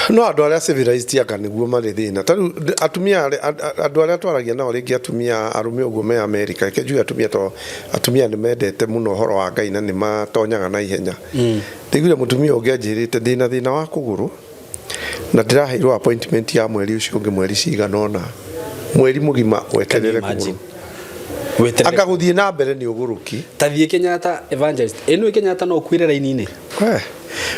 No andũ arĩa civilized anga nĩguo marĩ thĩna. Ta rĩu atumia andũ arĩa twaragia nao rĩngĩ atumia arũme ũguo me America, reke njuge atumia to atumia nĩ mendete mũno ũhoro wa Ngai na nĩ matonyaga na ihenya. Ndaiguire mũtumia ũngĩ anjĩrĩte ndĩna thĩna wa kũgũrũ na ndĩraheirwo appointment ya mweri ũcio ũngĩ mweri cigana ũna, mweri mũgima weterere kũgũrũ. Anga gũthiĩ na mbere nĩ ũgũrũki. Ta thiĩ Kenyatta Evangelist. Ĩno Kenyatta no ũkuĩre raini-inĩ. We,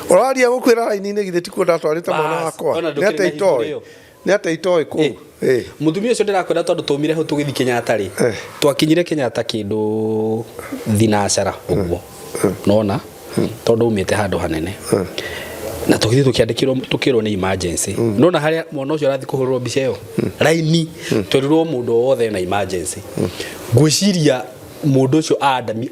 ũraria gũkuĩra raini-inĩ githĩ tikuo ndatwarĩte mwana Bas, wakwa? ona Nĩ ndũkĩrĩ atĩa na hingo itoĩ? ĩyo. Nĩ atĩa itoĩ kũu? Ĩ. Mũtumia ũcio ndĩrakwĩra tondũ twaumire hau tũgĩthiĩ Kenyatta rĩ, twakinyire Kenyatta kĩndũ thinacara ũguo. Nona tondũ umĩte handũ hanene. Na tũgĩthiĩ tũkĩandĩkĩrwo tũkĩrwo nĩ emergency. Nona harĩa mwana ũcio arathiĩ kũhũrĩrwo mbica ĩyo raini twerirwo mũndũ o wothe ena emergency. Ngwĩciria mũndũ ũcio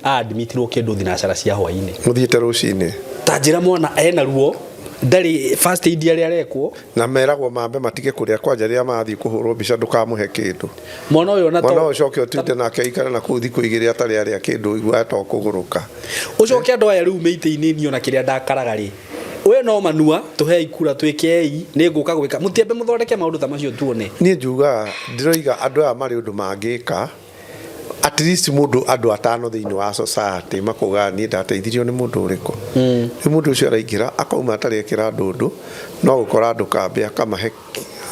aadmitirwo kĩndũ thinacara cia hwainĩ. Mũthiĩte rũcinĩ. Ta njĩra mwana ena ruo ndarĩ first aid arĩa arekwo. Na meragwo mambe matige kũrĩa kwanja rĩrĩa marathiĩ kũhũrwo mbica ndũkamũhe kĩndũ. Mwana ũyũ ona Mwana ũyũ ũcoke ũtinde nake aikare na kũu thikũ igĩrĩ atarĩ arĩa kĩndũ ũiguaga ta ũkũgũrũka. Ũcoke andũ aya rĩu mĩitĩ-inĩ niĩ ona kĩrĩa ndakaraga rĩ, we no manua tũhei kura twĩkei nĩ ngũka gwĩka mũtiambe mũthondeke maũndũ ta macio tuone. Niĩ njugaga ndĩroiga andũ aya marĩ ũndũ mangĩka at least mũndũ andũ atano thĩinĩ wa society makauga niĩ ndateithirio nĩ mũndũ ũrĩkũ. Rĩu mũndũ ũcio araingĩra akauma atarĩ ekĩra andũ ũndũ no gũkora andũ kambĩ akamahe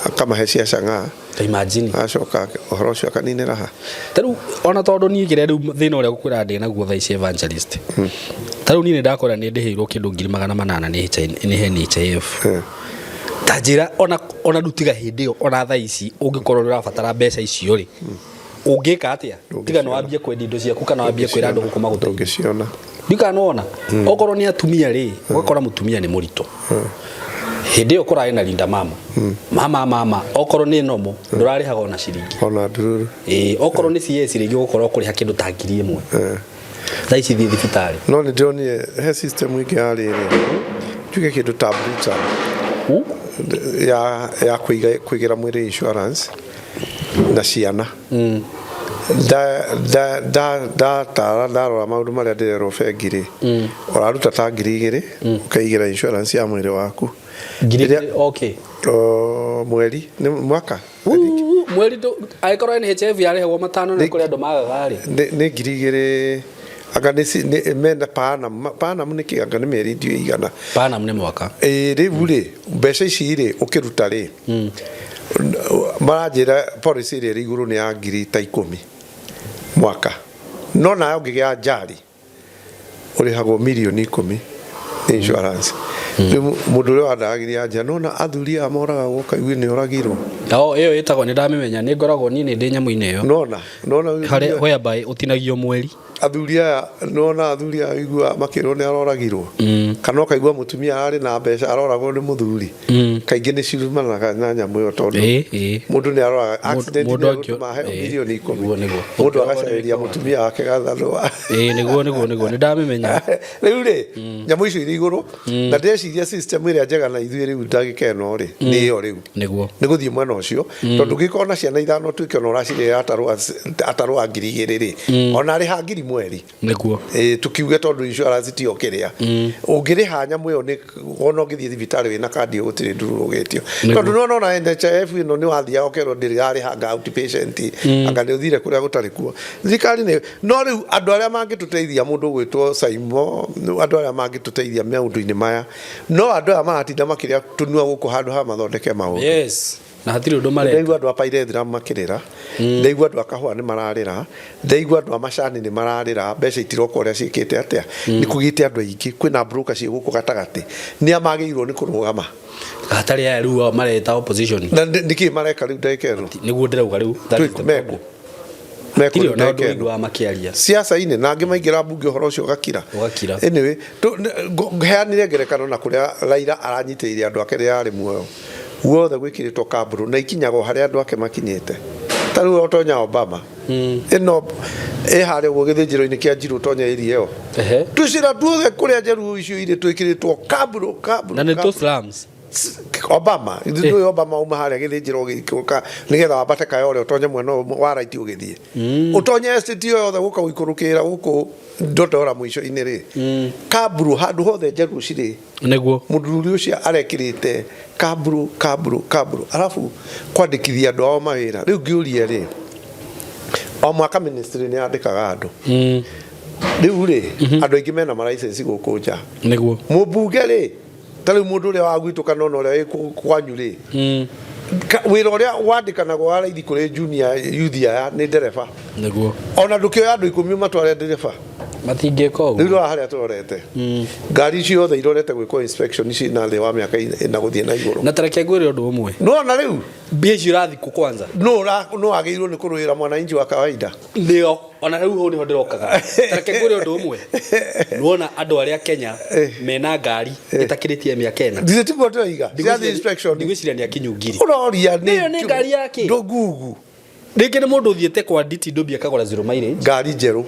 akamahe cia chang'aa. Imagine. Acoka ũhoro ũcio akaninĩra ha. Ta rĩu ona tondũ niĩ kĩrĩa rĩu thĩna ũrĩa ngũkwĩra ndĩ naguo thaa ici Evangelist. Ta rĩu niĩ nĩ ndakora nĩ ndĩhĩirwo kĩndũ 800,000 nĩ nĩ NHIF. Ta njĩra ona ona rĩu tiga hĩndĩ ĩyo ona thaa ici ũngĩkorwo nĩ ũrabatara mbeca icio rĩ, ũngĩka atĩa? Tiga nĩ wambie kwendia indo ciaku kana wambie kwĩra andũ gũkũ magũteithie. Ndũngĩciona. Ndiũĩ kana nĩwona. Okorwo nĩ atumia rĩ, ũgakora mũtumia nĩ mũritũ. Hĩndĩ ĩyo kũrarĩ na linda mama. Mama mama, okorwo nĩ nomo, ndũrarĩhaga ona ciringi. Ona ndururu. Ĩĩ, okorwo nĩ CS rĩngĩ ũgũkorwo ũkũrĩha kĩndũ ta 1000. Thaa ici thiĩ thibitarĩ. No nĩ ndĩronire he system ĩngĩ ya rĩrĩ njuge kĩndũ ta Britam ya kũiga kũigĩra mwĩrĩ insurance na ciana. Ndatara ndarora maũndũ marĩa ndĩrerwo bengi rĩ, ũraruta ta 2000 ũkaigĩra insurance ya mwĩrĩ waku. 2000, okay. O, mweri nĩ mwaka. Mweri angĩkorwo NHIF yarĩhagwo 5 na kũrĩ andũ magaga rĩ. Nĩ 2000 anga nĩ mena panam panam nĩ kĩ anga nĩ mĩeri ndiũĩ igana. Panam nĩ mwaka. Ĩĩ rĩu rĩ mbeca ici rĩ ũkĩruta rĩ maranjĩra policy ĩrĩa ĩrĩ igũrũ nĩ ya ngiri ta 10 mwaka no nawe ũngĩgĩa njari ũrĩhagwo mirioni 10 nĩ insurance. Rĩu mũndũ ũrĩa wandagĩria anja nona athuri aya moragagwo kaigui nĩ oragirwo. O ĩyo ĩtagwo nĩ ndamĩmenya nĩ ngoragwo niĩ nĩ ndĩ nyamũ-inĩ ĩyo. Nona nona Harĩa whereby ũtinagio mweri. Athuri aya nona athuri aya ũiguaga makĩrwo nĩ aroragirwo kana ũkaigua mũtumia ararĩ na mbeca aroragwo nĩ mũthuri. Kaingĩ nĩ ciumanaga na nyamũ ĩyo tondũ mũndũ nĩ aroraga accident mũndũ nĩ akĩo- aheo mirioni 10 nĩguo. Mũndũ agacarĩria mũtumia wake gathanũa. Ĩĩ nĩguo nĩguo nĩguo nĩ ndamĩmenya. Rĩu rĩ nyamũ icio irĩ igũrũ na ndĩreciria system ĩrĩa njega na ithuĩ rĩu ndagĩka ĩno rĩ nĩ ĩyo rĩu. Nĩguo. Nĩ gũthiĩ mwena ũcio tondũ ũngĩkorwo na ciana ithano tuĩke ona ũracirĩra atarũa 2000 rĩ ona arĩha 1000 mweri. Nĩguo. Ĩĩ tukiuge tondũ insurance tiyo kĩrĩa. Ũngĩrĩha nyamũ ĩyo nĩ wona ũngĩthiĩ thibitarĩ wĩna kandi ĩyo gũtirĩ ndururu ũgĩtio. Tondũ nĩ wona NHIF ĩno nĩ wathiaga ũkerwo ndĩrĩ yarĩhanga outpatient anga nĩ ũthire kũrĩa gũtarĩ kuo. Thirikari nĩ no rĩu andũ arĩa mangĩtũteithia mũndũ ũgwĩtwo Saimo andũ arĩa mangĩtũteithia maũndũ-inĩ maya no andũ aya maratinda makĩrĩa tũnua gũkũ handũ ha mathondeke maũndũ. Yes. Na hatirĩ ũndũ mareka. Ndaigua andũ a Pyrethrum makĩrĩra, ndaigua andũ a kahũa nĩ mararĩra, ndaigua andũ a macani nĩ mararĩra, mbeca itiroka ũrĩa ciĩkĩte atĩa. Nĩ kũgĩte andũ aingĩ, kwĩna broker ciĩ gũkũ gatagatĩ. Nĩa magĩrĩirwo nĩ kũrũgama. Hatarĩ aya rĩu ao mareta opposition. Na nĩkĩ mareka rĩu ndagĩka ĩno? Nĩguo ndĩrauga rĩu. That is the Mekũ. Mekũ Hatirĩ rĩu ona ũndũ ndagĩka ĩno. ũiguaga makĩaria. Siasa-inĩ na angĩ maingĩra mbunge ũhoro ũcio ũgakira. Ũgakira. Anyway, heanire ngerekano na kũrĩa Raila aranyitĩrĩire andũ ake rĩrĩa arĩ muoyo. Guothe gwĩkĩrĩtwo kamburu na ikinyaga o harĩa andũ ake makinyĩte. Ta rĩu o tonya Obama. Ĩno ĩ harĩa ũguo gĩthĩnjĩro-inĩ kĩa Njirũ tonya area ĩyo. Tũcĩra tuothe kũrĩa njaruo icio irĩ twĩkĩrĩtwo kaburo kaburo. Na nĩ tũ kaburo. slums. Obama ndũĩ Obama uma harĩa gĩthĩnjĩro gĩũka nĩgetha wambate Kayole ũtonye mwena ũyũ wa right ũgĩthiĩ ũtonye estate ĩyo yothe gũka gũikũrũkĩra gũkũ Ndondora mũico-inĩ rĩ, kaburo handũ hothe njaruo cirĩ. Nĩguo. Mũthuri ũcio arekĩrĩte kaburo kaburo kaburo arabu kwandĩkithia andũ ao mawĩra. Rĩu ngĩũria rĩ, o mwaka ministry nĩ yandĩkaga andũ. Rĩu rĩ, andũ aingĩ mena ma license gũkũ nja. Nĩguo. Mũmbunge rĩ, ta rĩu mũndũ ũrĩa wa gwitũ kana ona ũrĩa wĩ kwanyu rĩ, wĩra ũrĩa wandĩkanagwo wa raithi kũrĩ junior youth aya nĩ ndereba. Nĩguo. Ona ndũkĩoya andũ 10 ũmatware ndereba. Matingĩka ũguo. Rĩu rora harĩa tũrorete. Ngari ciothe irorete gwĩkwo inspection ciĩna thĩ wa mĩaka ĩna gũthiĩ na igũrũ. Na tareke ngwĩre ũndũ ũmwe. Nĩwona rĩu? Mbia icio irathiĩ kũ kwanza? Nũ wagĩrĩirwo nĩ kũrũĩra mwananchi wa kawaida? Nĩo. Ona rĩu hau nĩho ndĩrokaga. Tareke ngwĩre ũndũ ũmwe. Nĩwona andũ arĩa Kenya mena ngari ĩtakĩrĩtie mĩaka ĩna. Githĩ tiguo ndĩroiga? Ciathiĩ inspection. Ndigwĩciria nĩ akinyu ngiri. Ũroria nĩ Ĩyo nĩ ngari yake. Ndũngugu. Rĩngĩ nĩ mũndũ ũthiĩte kwa Nditi Ndũmbi akagũra zero mileage. Ngari njerũ.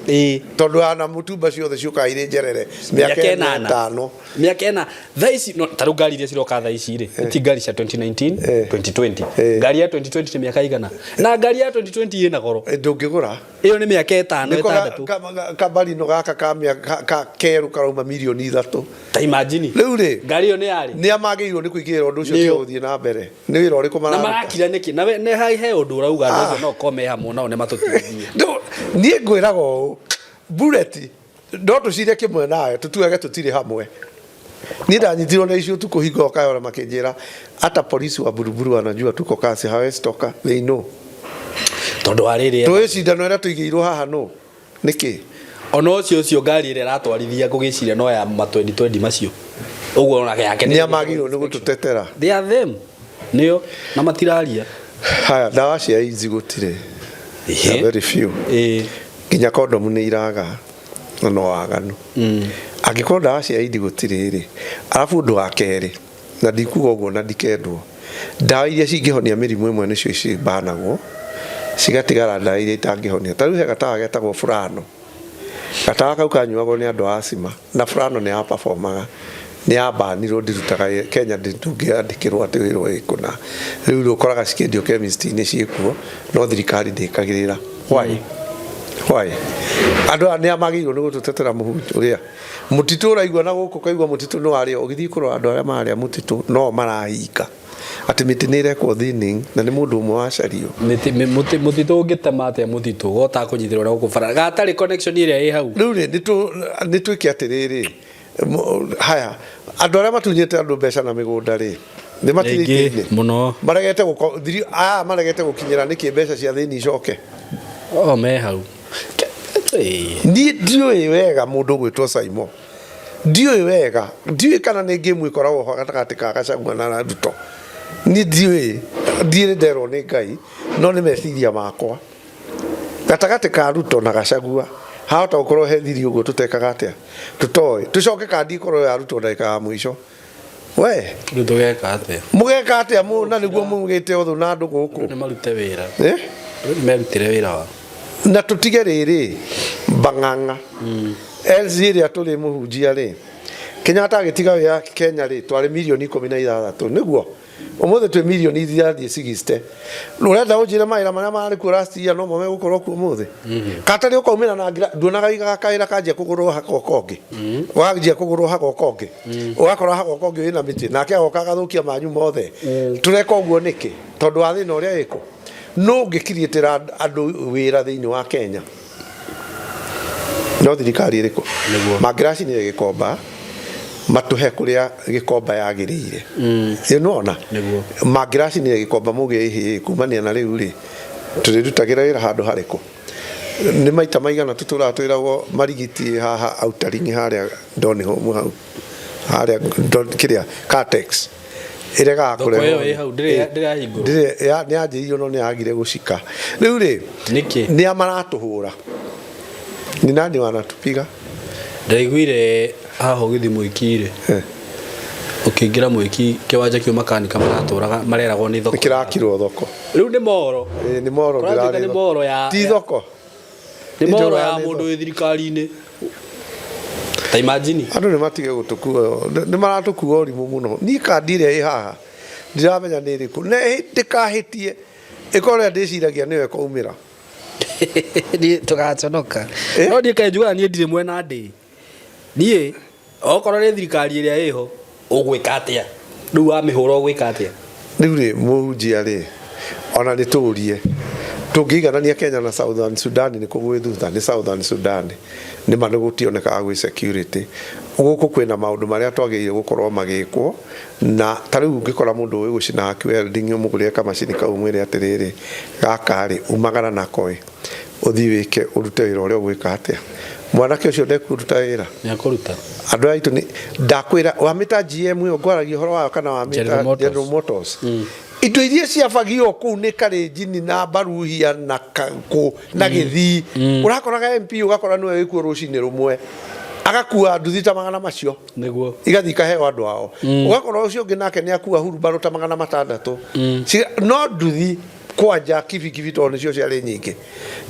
Tondũ ona mũtumba ciothe ciũkaga irĩ njerere. Mĩaka Mĩaka ĩnana. ĩtano. Mĩaka ĩna. Thaa ici no ta rĩu ngari iria ciroka thaa ici rĩ, ti ngari cia 2019, 2020. Ngari ya 2020 nĩ mĩaka igana. Na ngari ya 2020 ĩna goro. Ndũngĩgũra. Ĩyo nĩ mĩaka ĩtano Nĩko ĩtandatũ. kabarino gaka ka mĩaka ka kerũ karauma mirioni 3. Ta imagine. Rĩu rĩ, ngari ĩyo nĩ yarĩ. Nĩ a magĩrĩirwo nĩ kũingĩrĩra ũndũ ũcio Nĩo. tiga gũthiĩ na mbere. Nĩ wĩra ũrĩkũ Na mararuta? marakira nĩkĩ? Na we nĩ he ũndũ ũrauga andũ acio no korwo me hamwe nao nĩ matũteithie. Niĩ ngwĩraga ũũ, bullet no tũcire kĩmwe nawe tũtuage tũtirĩ hamwe. Niĩ ndanyitirwo na icio ũtukũ hingo ĩyo Kayole makĩnjĩra hata polisi wa Buruburu wanajua tuko kasi hawezi toka, they know. Tondũ wa rĩrĩ Tũĩ cindano ĩrĩa tũigĩirwo haha nũ? Nĩkĩ? Ona ũcio ũcio ngari ĩrĩa ĩratwarithia ngũgĩciria no ya ma 2020 macio. Ũguo ona yake Nĩ a magĩrĩirwo nĩ gũtũtetera. They are them. Nĩo na matiraria. Haya, ndawa cia AIDS gũtirĩ. They are very few. Nginya kondomu nĩ iraga na no waganu. Angĩkorwo ndawa cia AIDS gũtirĩ rĩ, arabu ũndũ wa kerĩ, na ndikuga ũguo na ndikendwo, ndawa iria cingĩhonia mĩrimũ ĩmwe nĩcio cibanagwo, cigatigara ndawa iria itangĩhonia. Ta rĩu he gatawa getagwo Furano. Gatawa kau kanyuagwo nĩ andũ a asthma, na Furano nĩ ya performaga. Nĩ yabanirwo ndĩrutaga Kenya ndũngĩandĩkĩrwo atĩ wĩrwo ĩ kũna. Rĩu ũkoraga cikĩendio chemist-inĩ ciĩkuo, no thirikari ndĩkagĩrĩra. Why? Why? Andũ aya nĩ magĩrĩirwo nĩ gũtũtetera mũhu ũrĩa. Mũtitũ ũraigua na gũkũ ũkaigua mũtitũ nĩ warĩo, ũgĩthiĩ kũrora andũ arĩa mararĩa mũtitũ no marahinga. Atĩ mĩtĩ nĩ ĩrekwo thinning na nĩ mũndũ ũmwe wacario. Mũtitũ ũngĩtema atĩa mũtitũ wotaga kũnyitĩrwo na gũkũ bara gatarĩ connection ĩrĩa ĩ hau. Rĩu rĩ, nĩ twĩke atĩrĩrĩ, haya, andũ arĩa matunyĩte andũ mbeca na mĩgũnda rĩ, nĩ matirĩ Rĩngĩ, mũno. Maregete gũko, thiri, aya maregete gũkinyĩra nĩkĩ mbeca cia thĩinĩ icoke? O me hau. Niĩ ndiũĩ wega mũndũ ũgwĩtwo Saimo. Ndiũĩ wega, ndiũĩ kana nĩ ngĩmu ĩkoragwo ho gatagatĩ ka Gachagua na Ruto. Niĩ ndiũĩ, ndiĩrĩ nderwo nĩ Ngai, no nĩ meciria makwa. Gatagatĩ ka Ruto na Gachagua hahota gũkorwo he thiri ũguo tũtekaga atĩa? Tũtoĩ. Tũcoke kandi ĩkorwo ya Ruto ndagĩka ya mũico. We. Rĩu tũgeka atĩa? Mũgeka atĩa na nĩguo mugĩte ũthũ na andũ gũkũ? Nĩ marute wĩra. Eh? Rĩu nĩ merutĩre wĩra wao. Na tũtige rĩrĩ bang'ang'a. LC ĩrĩa tũrĩ mũhunjia rĩ, Kenyatta agĩtiga wĩra Kenya rĩ, twarĩ mirioni 16 nĩguo? Ũmũthĩ twĩ mirioni irathiĩ 60. Ũrenda ũnjĩre mawĩra marĩa marĩ kuo last year no mo megũkorwo kuo ũmũthĩ? Katarĩ ũkaumĩra na ngira, nduonaga waigaga kawĩra kanjia kũgũrwo hagoka ũngĩ. Wanjia kũgũrwo hagoka ũngĩ. Ũgakora hagoka ũngĩ wĩna mĩtĩ, nake agoka agathũkia manyu mothe. Tũreka ũguo nĩkĩ? Tondũ wa thĩna ũrĩa wĩkũ. Nũ ũngĩkiriĩtĩra andũ wĩra thĩinĩ wa Kenya? No thirikari ĩrĩkũ? Mangĩracinire Gĩkomba, matũhe kũrĩa Gĩkomba yagĩrĩire. Ĩ nĩwona? Mangĩracinire Gĩkomba mauge ĩhĩ kumania na rĩu rĩ, tũrĩrutagĩra wĩra handũ harĩkũ? Nĩ maita maigana tũtũraga twĩragwo marigiti haha outering harĩa Donholm hau. Harĩa kĩrĩa Caltex. Ĩregaga Thoko kũrehwo. ĩyo ĩ hau, ndĩrahingũrwo? Ndĩrĩ, nĩ yanjĩrĩirio no nĩ yagire gũcika. Rĩu rĩ, Nĩkĩ? nĩ a maratũhũra? Ni nani wanatupiga? Ndaiguire haha ũgĩthiĩ Mwĩkirĩ. Ũkĩingĩra mwĩki kĩwanja kĩu makanika maratũraga mareragwo nĩ thoko. Nĩ kĩrakirwo thoko. Rĩu nĩ moro. Ĩĩ nĩ moro. Kũratuĩka ndĩrarĩ nĩ moro ya Ti thoko. Nĩ moro Nĩ ya thoko. mũndũ wĩ thirikari-inĩ. Ta imagine. Andũ nĩ matige gũtũkua, nĩ maratũkua ũrimũ mũno. Niĩ kandi ĩrĩa ĩ haha ndiramenya nĩ ĩrĩkũ, na ndĩkahĩtie ĩkorwo ĩrĩa ndĩciragia nĩyo ĩkaumĩra. Niĩ tũgaconoka. No niĩ kaĩ njugaga niĩ ndirĩ mwena ndĩ. Niĩ okorwo nĩ thirikari ĩrĩa ĩho ũgwĩka atĩa? Rĩu wamĩhũra ũgwĩka atĩa? Rĩu rĩ, mũhunjia rĩ, ona nĩ tũrie tũngĩiganania Kenya na Southern Sudan nĩ kũ gwĩ thutha? Nĩ Southern Sudan nĩ ma nĩ gũtionekaga gwĩ security. Gũkũ kwĩna maũndũ marĩa twagĩrĩire gũkorwo magĩkwo, na ta rĩu ũngĩkora mũndũ ũĩ gũcina arc welding, ũmũgũrĩre kamacini kau, ũmwĩre atĩrĩrĩ, gaka rĩ, umagara nako ĩ, ũthiĩ wĩke, ũrute wĩra ũrĩa ũgwĩka atĩa. Mwanake ũcio ndekũruta wĩra? Nĩekũruta. Andũ aya aitũ nĩ ndakwĩra, wamĩta GM ĩyo ngwaragia ũhoro wayo kana wamĩta General Motors. General Motors. Indo iria ciabagio kũu nĩ Karenjini na Mbaruhia na kũ na Gĩthii. Ũrakoraga MP ũgakora nĩwe wĩkuo rũcinĩ rũmwe agakua nduthi ta magana macio. Nĩguo. Igathiĩ ikaheo andũ ao. Ũgakora ũcio ũngĩ nake nĩ akua hurumbarũ ta 600. No nduthi kwanja kibikibi tondũ nĩcio ciarĩ nyingĩ.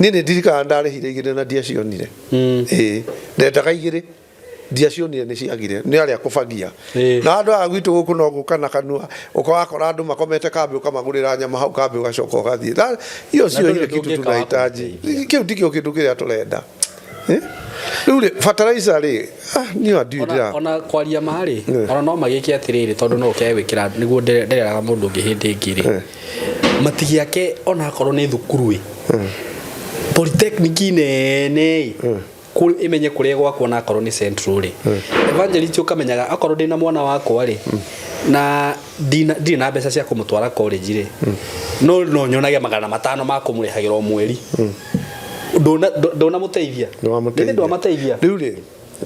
Niĩ nĩ ndirikanaga ndarĩhire igĩrĩ na ndiacionire. Ĩĩ, ndendaga igĩrĩ ndiacionire, nĩ ciagire nĩ arĩa kũbagia. Na andũ aya gwitũ gũkũ no gũka na kanua, ũkawakora andũ makomete kambĩ, ũkamagũrĩra nyama hau kambĩ, ũgacoka ũgathiĩ. Hiyo Na sio ndũrĩ ile ũndũ kitu ũngĩka wa tunahitaji. Kĩu tikĩo kĩndũ kĩrĩa tũrenda. Eh? Rĩu rĩ, fertilizer rĩ, niĩ ndiũĩ ndĩra Ona kwaria ma rĩ, ona no magĩke atĩrĩrĩ, tondũ no ũkĩage gwĩkĩra nĩguo ndĩreraga mũndũ ũngĩ hĩndĩ ĩngĩ rĩ, matigĩake ona akorwo nĩ thukuru ĩ, polytechnic nene ĩ, ĩmenye kũrĩa gwakwo, na akorwo nĩ central rĩ, evangelist, ũkamenyaga akorwo ndĩna mwana wakwa rĩ, na ndirĩ na mbeca cia kũmũtwara college rĩ, no nyonage 500 ma kũmũrĩhagĩra o mweri. Ndũnamũteithia. Nĩ ndwamateithia. Rĩu rĩ,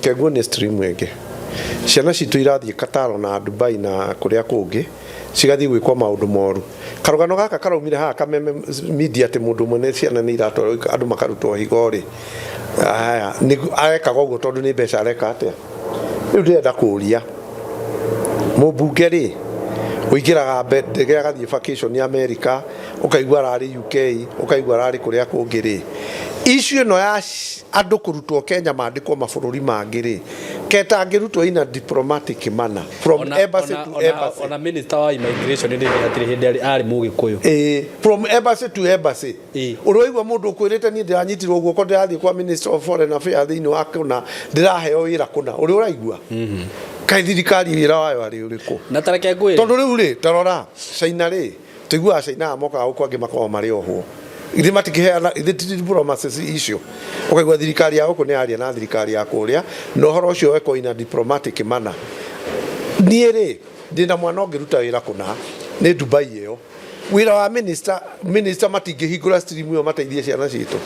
kenguo nĩ stream ĩngĩ, ciana citũ irathiĩ Qatar na Dubai na kũrĩa kũngĩ, cigathiĩ gwĩkwo maũndũ moru. Karũgano gaka karaumire haha Kameme Media atĩ mũndũ ũmwe nĩ ciana nĩ iratwarwo andũ makarutwo higo rĩ, aya arekaga ũguo tondũ nĩ mbeca areka atĩa. Rĩu ndĩrenda kũũria mũmbunge rĩ, ũingĩraga ndege agathiĩ vacation America, ũkaigua ararĩ UK, ũkaigua ararĩ kũrĩa kũngĩ rĩ, issue ĩno ya andũ kũrutwo Kenya mandĩkwo mabũrũri mangĩ rĩ, ketangĩrutwo in a diplomatic manner from embassy to embassy? Ona minister wa immigration ndĩ hatirĩ hĩndĩ arĩ mũgĩkũyũ. Ĩĩ, from embassy to embassy. Ũraigua mũndũ ũkwĩrĩte, niĩ ndĩranyitirwo guoko, ndĩrathiĩ kwa Minister of Foreign Affairs thĩinĩ wa kũna, ndĩraheo wĩra kũna. Ũrĩa ũraigua kaĩ thirikari wĩra wayo arĩ ũrĩkũ? Na tareke ngwĩre. Tondũ rĩu rĩ, tarora China rĩ, tũiguaga China aya mokaga gũkũ, angĩ makoragwo marĩ ohwo. Ithe matikĩheana, ithe ti diplomacy icio? Ũkaigua thirikari ya gũkũ nĩ yaria na thirikari ya kũrĩa, na ũhoro ũcio wekwo in a diplomatic manner. Niĩ rĩ, ndĩna mwana ũngĩruta wĩra kũna nĩ Dubai ĩyo, wĩra wa minister matingĩhingũra stream ĩyo mateithie ciana citũ?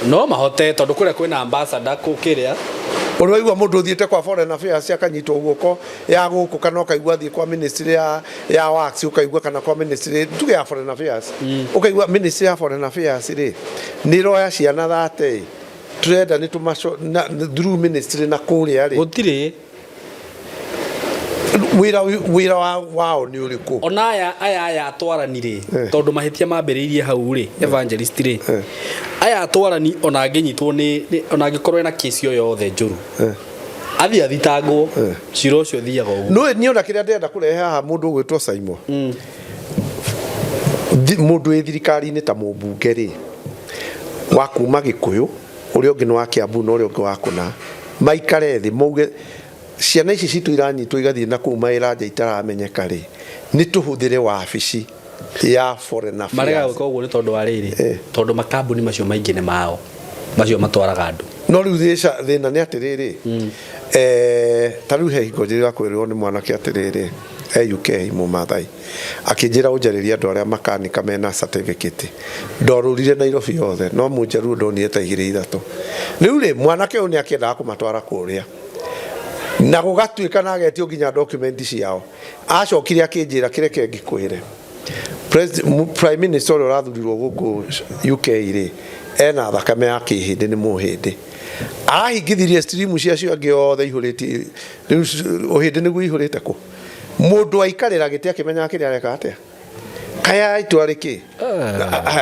No mahote, tondũ kũrĩa kwĩna ambassador kũkĩrĩa. Ũrĩ waigua mũndũ ũthiĩte kwa Foreign Affairs akanyitwo guoko ya gũkũ, kana ũkaigua athiĩ kwa ministry ya works, ũkaigua kana kwa ministry tuge ya Foreign Affairs, ũkaigua ministry ya Foreign Affairs rĩ, nĩ ĩroya ciana 30 tũrenda nĩ tũmaco na through ministry na kũrĩa rĩ? Gũtirĩ. Wĩra wao nĩ ũrĩkũ? Ona aya atwarani rĩ, tondũ mahĩtia mambĩrĩirie hau rĩ, evangelist rĩ, aya atwarani, ona angĩnyitwo ona angĩkorwo ena kesi o yothe njũru, athiĩ athitangwo, cira ũcio ũthiaga ũguo. Nĩ niĩ ona kĩrĩa ndĩrenda kũrehe haha, mũndũ ũgwĩtwo Simon, mũndũ wĩ thirikari-inĩ ta mũmbunge rĩ, wa kuma Gĩkũyũ, ũrĩa ũngĩ nĩ wa Kiambu na ũrĩa ũngĩ wa kũna, maikare thĩ mauge ciana ici citũ iranyitwo igathiĩ na kũu mawĩra nja itaramenyeka rĩ, nĩ tũhũthĩre wabici ya Foreign Marega Affairs. Gwĩka ũguo nĩ tondũ wa rĩrĩ, tondũ makambuni macio maingĩ nĩ mao macio matwaraga andũ. No rĩu thĩna nĩ atĩrĩrĩ, ta rĩu he hingo njĩra kwĩrwo nĩ mwanake atĩrĩrĩ, e UK, mũmathai, akĩnjĩra ũnjarĩrie andũ arĩa makanika mena certificate. Ndorũrire Nairobi yothe, no mũnjaruo ndonire ta igĩrĩ ithatũ. Rĩu rĩ, mwanake ũyũ nĩ akĩendaga kũmatwara kũrĩa na gũgatuĩka na agetio nginya document ciao. Acokire akĩnjĩra, kĩreke ngĩkwĩre, Prime Minister ũrĩa ũrathurirwo gũkũ UK rĩ, ena thakame ya kĩhĩndĩ, nĩ mũhĩndĩ. Arahingithirie stream ciacio angĩ othe ihũrĩtie. Rĩu ũhĩndĩ nĩguo ihũrĩte kũ. Mũndũ aikarĩra gĩtĩ akĩmenyaga kĩrĩa areka atĩa? Kaya itua rĩkĩ?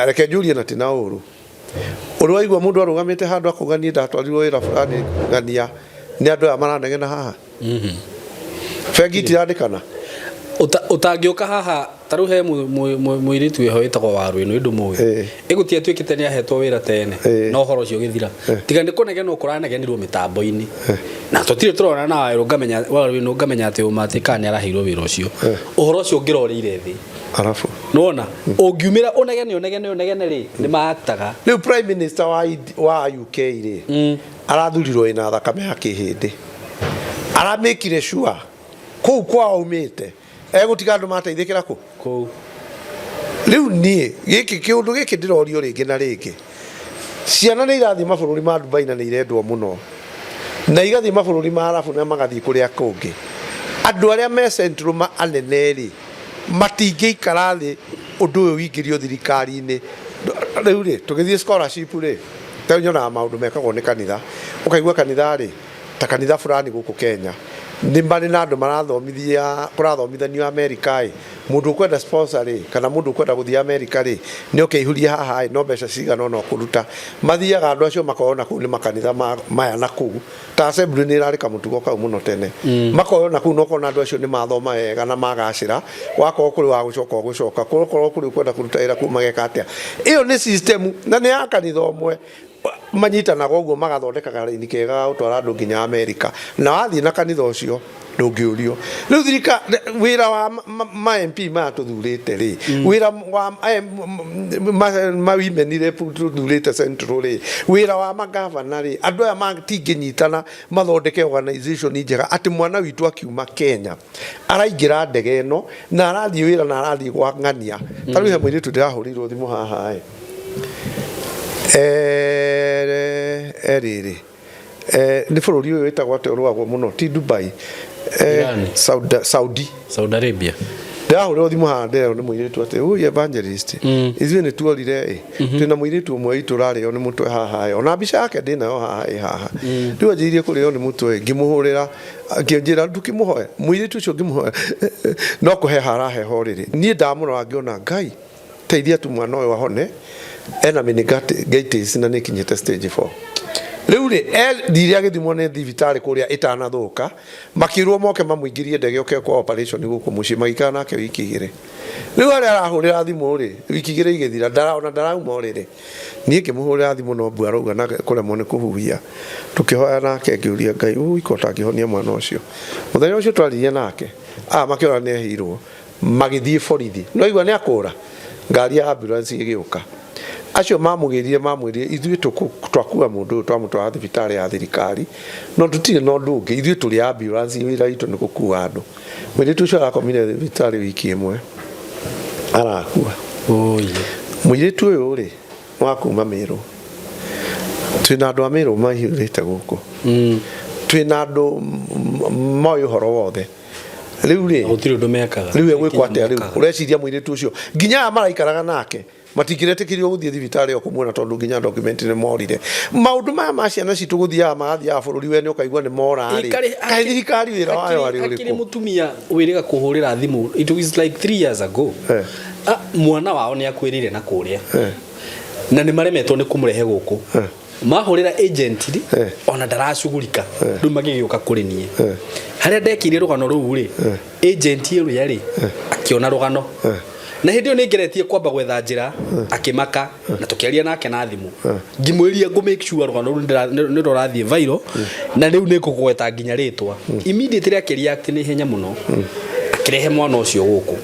Reke njurie na ti na ũru. Ũrĩ waigua mũndũ arũgamĩte handũ akauga niĩ ndatwarirwo wĩra fulani ng'ania nĩ andũ aya maranegena haha? Bengi itirandĩkana. Ũtangĩũka haha ta rĩu he mũirĩtu wĩho wĩtagwo Waru ĩno ndũmũĩ ĩgũtia atuĩkĩte nĩ ahetwo wĩra tene na ũhoro ũcio ũgĩthira tiga nĩ kũnegenwo kũranegenirwo mĩtambo-inĩ na tũtirĩ tũrona na Waru ngamenya Waru ĩno ngamenya atĩ ũma atĩ kana nĩ araheirwo wĩra ũcio ũhoro ũcio ũngĩrorĩire thĩ Arabu nĩwona ũngiumĩra ũnegene ũnegene ũnegene rĩ nĩ maaktaga. Rĩu prime minister wa UK rĩ arathurirwo ĩna thakame ya kĩhĩndĩ, aramĩkire sure kũu kwao aumĩte egũtiga andũ mateithĩkĩra kũ kũu. Rĩu niĩ gĩkĩ kĩũndũ gĩkĩ ndĩrorio rĩngĩ na rĩngĩ, ciana nĩ irathiĩ mabũrũri ma Dubai na nĩ irendwo mũno na igathiĩ mabũrũri ma Arabu na magathiĩ kũrĩa kũngĩ. Andũ arĩa me central ma anene rĩ matingĩikara thĩ ũndũ ũyũ wingĩrio thirikari-inĩ. Rĩu rĩ tũgĩthiĩ scholarship rĩ, ta rĩu nyonaga maũndũ mekagwo nĩ kanitha, ũkaigua kanitha rĩ ta kanitha fulani gũkũ Kenya nĩ marĩ na andũ marathomithia kũrathomithanio Amerika ĩ, mũndũ ũkwenda sponsor rĩ kana mũndũ ũkwenda gũthiĩ Amerika rĩ nĩ oke aihũrie haha ĩ, no mbeca cigana ũna ũkũruta. Mathiaga andũ acio makoywo na kũu nĩ makanitha maya na kũu, ta assembly nĩ ĩrarĩ kamũtugo kau mũno tene, makoywo na kũu na ũkona andũ acio nĩ mathoma wega na magacĩra, wakorwo kũrĩ wa gũcoka ũgũcoka, kũrĩ kũrĩ ũkwenda kũruta wĩra kũu mageka atĩa. Ĩyo nĩ system na nĩ ya kanitha ũmwe manyitanaga ũguo magathondeka karaini kega ga gũtwara andũ nginya Amerika, na wathiĩ na kanitha ũcio ndũngĩũrio. Rĩu thirika wĩra wa ma MP maya tũthurĩte rĩ, wĩra wa ma women rep tũthurĩte central rĩ, wĩra wa magavana rĩ, andũ aya matingĩnyitana mathondeke organization njega atĩ mwana witũ akiuma Kenya araingĩra ndege ĩno na arathiĩ wĩra na arathiĩ gwa ng'ania. Ta rĩu he mũirĩtu ndĩrahũrĩirwo thimũ haha ĩ, rĩrĩ nĩ bũrũri ũyũ wĩtagwo atĩa ũrũagwo mũno ti Dubai, Saudi, Saudi Saudi Arabia. Ndĩrahũrĩrwo thimũ haha ndĩrerwo nĩ mũirĩtu atĩ ũyũ evangelist ithuĩ nĩ tuorire ĩ twĩna mũirĩtu ũmwe witũ ũrarĩo nĩ mũtwe haha ĩ, ona mbica yake ndĩnayo haha ĩ haha. Rĩu anjĩrĩirie kũrĩo nĩ mũtwe ĩ, ngĩmũhũrĩra akĩnjĩra ndũkĩmũhoe mũirĩtu ũcio, ngĩmũhoya no kũheha araheha ũrĩrĩ. Niĩ ndamũrora ngĩona Ngai teithia tu mwana ũyũ ahone, ena meningitis na nĩ ĩkinyĩte stage 4. Rĩu rĩ ethire agĩthimwo nĩ thibitarĩ kũrĩa ĩtanathũka, makĩrwo moke mamũingĩrie ndege oke kwa operation gũkũ mũciĩ, magĩikara nake wiki 2. Rĩu harĩa arahũrĩra thimũ rĩ, wiki 2 igĩthira ndaraona ndarauma ũrĩrĩ. Niĩ ngĩmũhũrĩra thimũ no mbu arauga na kũremwo nĩ kũhuhia. Tũkĩhoya nake ngĩũria Ngai ũi ko ũtangĩhonia mwana ũcio. Mũthenya ũcio twaririe nake aya makĩona nĩ ehĩirwo magĩthiĩ borithi, no igua nĩ akũra ngari ya ambulance ĩgĩũka. Acio mamũgĩrire mamwĩrire ithuĩ twakua mũndũ ũyũ twamũtwara thibitarĩ ya thirikari no tũtirĩ na ũndũ ũngĩ, ithuĩ tũrĩ ambulance wĩra witũ nĩ gũkua andũ. Mũirĩtu ũcio arakomire thibitarĩ wiki 1 arakua. Mũirĩtu ũyũ rĩ nĩ wa kuma Mĩrũ, twĩna andũ a Mĩrũ mahiũrĩte gũkũ, twĩna andũ moĩ ũhoro wothe. Rĩu rĩ gũtirĩ ũndũ mekaga. Rĩu egwĩkwo atĩa? Rĩu ũreciria mũirĩtu ũcio nginya aya maraikaraga nake matingĩretĩkĩrio gũthiĩ thibitarĩ ĩyo kũmuona tondũ nginya document nĩ morire. Maũndũ maya ma ciana citũ gũthiaga magathiaga bũrũri wene ũkaigua nĩ mora rĩ, kaĩ thirikari wĩra wayo arĩ Hakĩrĩ ũrĩkũ? Mũtumia wĩrĩga kũhũrĩra thimũ, it was like 3 years ago. Mwana wao nĩ akuĩrĩire na kũrĩa na nĩ maremetwo nĩ kũmũrehe gũkũ, mahũrĩra agent rĩ ona ndaracugurika. Rĩu magĩgĩũka kũrĩ niĩ harĩa ndekire rũgano rũu rĩ, agent ĩrĩa rĩ akĩona rũgano na hĩndĩ ĩyo nĩ ngeretie kwamba gwetha njĩra, akĩmaka na tũkĩaria nake na thimũ, ngĩmwĩria ngũ make sure rũgano rũu nĩ rũrathiĩ viral na rĩu nĩ ngũgweta nginya rĩtwa. Immediately akĩreact nĩ ihenya mũno, akĩrehe mwana ũcio gũkũ,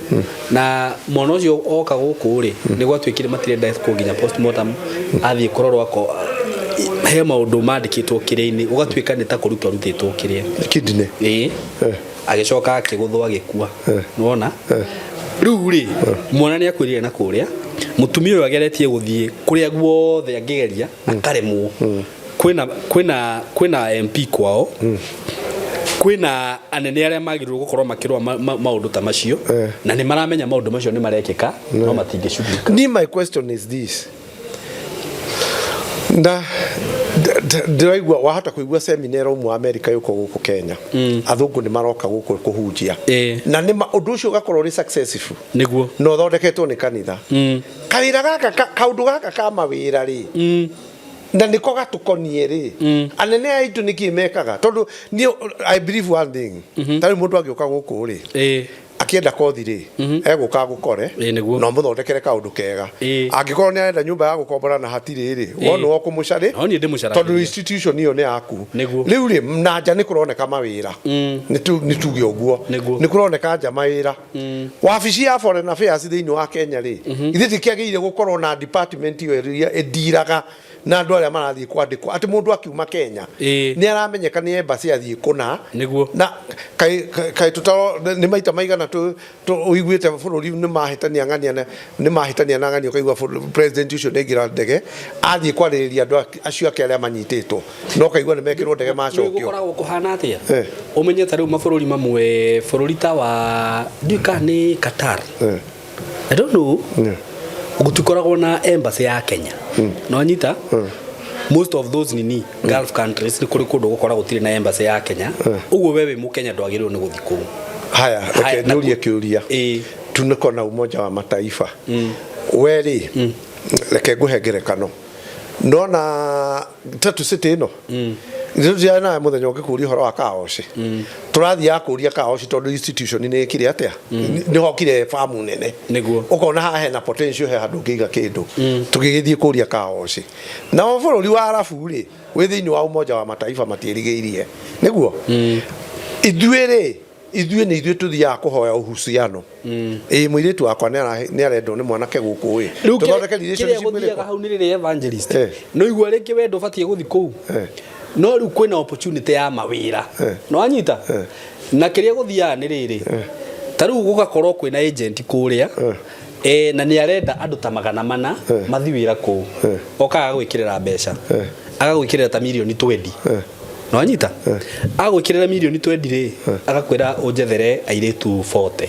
na mwana ũcio oka gũkũ rĩ nĩ gwatuĩkire matirenda kũ nginya postmortem athiĩ kũrorwo ako he maũndũ mandĩkĩtwo kĩrĩa-inĩ, gũgatuĩka nĩ ta kũrutwo arutĩtwo kĩrĩa kidney. Ĩĩ, agĩcoka akĩgũthwo agĩkua. Nĩwona rĩu rĩ mwana nĩ akuĩrire na kũrĩa, mũtumia ũyũ ageretie gũthiĩ kũrĩa guothe angĩgeria akaremwo. Kwĩna MP kwao, kwĩna anene arĩa magĩrĩirwo gũkorwo makĩrũa maũndũ ta macio na nĩ maramenya maũndũ macio nĩ marekĩka no matingĩcugurika. Ni my question is this, na Ndĩraigua wahota kũigua seminar ĩraumwo America yũka gũkũ Kenya. Athũngũ nĩ maroka gũkũ kũhunjia. Na nĩ ũndũ ũcio ũgakorwo ũrĩ successful. Nĩguo. Na ũthondeketwo nĩ kanitha. Kawĩra gaka kaũndũ gaka ka mawĩra rĩ. Na nĩko gatũkonie rĩ. Anene aitũ nĩkĩ mekaga? Tondũ niĩ I believe one thing. Ta rĩu mũndũ angĩũka gũkũ rĩ. Akĩenda kothi rĩ, egũka agũkore na ũmũthondekere kaũndũ kega. Angĩkorwo nĩ arenda nyũmba ya gũkombora na hatirĩ rĩ, wona ũkũmũcarĩ tondũ institution ĩyo nĩ yaku. Rĩu rĩ, na nja nĩ kũroneka mawĩra, nĩ tuge ũguo, nĩ kũroneka nja mawĩra. Wabici ya foreign affairs thĩinĩ wa Kenya rĩ, ithuĩ tikĩagĩrĩire gũkorwo na department ĩyo ĩrĩa ĩndiraga na andũ arĩa marathiĩ kwandĩkwo atĩ mũndũ akiuma Kenya nĩ aramenyeka nĩ embassy athiĩ kũna. Na kaĩ kaĩ tũtaro nĩ maita maigana ũiguĩte bũrũri nĩ mahĩtania ng'ania nĩ mahĩtania na ng'ania ũkaigua president ũcio nĩ aingĩra ndege athiĩ kwarĩrĩria andũ acio ake arĩa manyitĩtwo no ũkaigua nĩ mekĩrwo ndege macokio. Gũkoragwo kũhana atĩa? Ũmenye ta rĩu mabũrũri mamwe, bũrũri ta wa, ndiũĩ kana nĩ Qatar, I don't know, gũtikoragwo na embassy ya Kenya. No nyita most of those nini Gulf countries nĩ kũrĩ kũndũ gũkoragwo gũtirĩ na embassy ya Kenya. Ũguo we wĩ Mũkenya ndwagĩrĩirwo nĩ gũthiĩ kũu. Haya, reke nyũrie kĩũria. Tuniko na Umoja wa Mataifa. We rĩ, reke ngũhe ngerekano. Ndona Tatu City ĩno ithuĩ nawe mũthenya ũngĩ kũria ũhoro wa kaoci, tũrathiaga kũria kaoci tondũ institution nĩ ĩkire atĩa, nĩ hokire famu nene. Ũkona haha hena potential, he handũ ũngĩiga kĩndũ, tũgĩgĩthiĩ kũria kaoci. Nao bũrũri wa Arabu rĩ, wĩ thĩinĩ wa Umoja wa Mataifa, matiĩrigĩirie nĩguo. Ithuĩ rĩ, ithuĩ nĩ ithuĩ tũthiaga kũhoya uhusiano. Ĩ mũirĩtu wakwa nĩ arendwo nĩ mwanake gũkũ ĩ. Rĩu tũthondeke kĩrĩa relationship gũthiaga ĩrĩkũ? Hau nĩ rĩrĩ, evangelist, no igua rĩngĩ we ndũbatiĩ gũthiĩ kũu, no rĩu kwĩna opportunity ya mawĩra, no anyita na kĩrĩa gũthiaga nĩ rĩrĩ, ta rĩu gũgakorwo kwĩna agent kũrĩa, na nĩ arenda andũ ta 400 mathi wĩra kũu, okaga agagwĩkĩrĩra mbeca, agagwĩkĩrĩra ta mirioni 20, no anyita agwĩkĩrĩra mirioni 20 rĩ, agakwĩra ũnjethere airĩtu 40,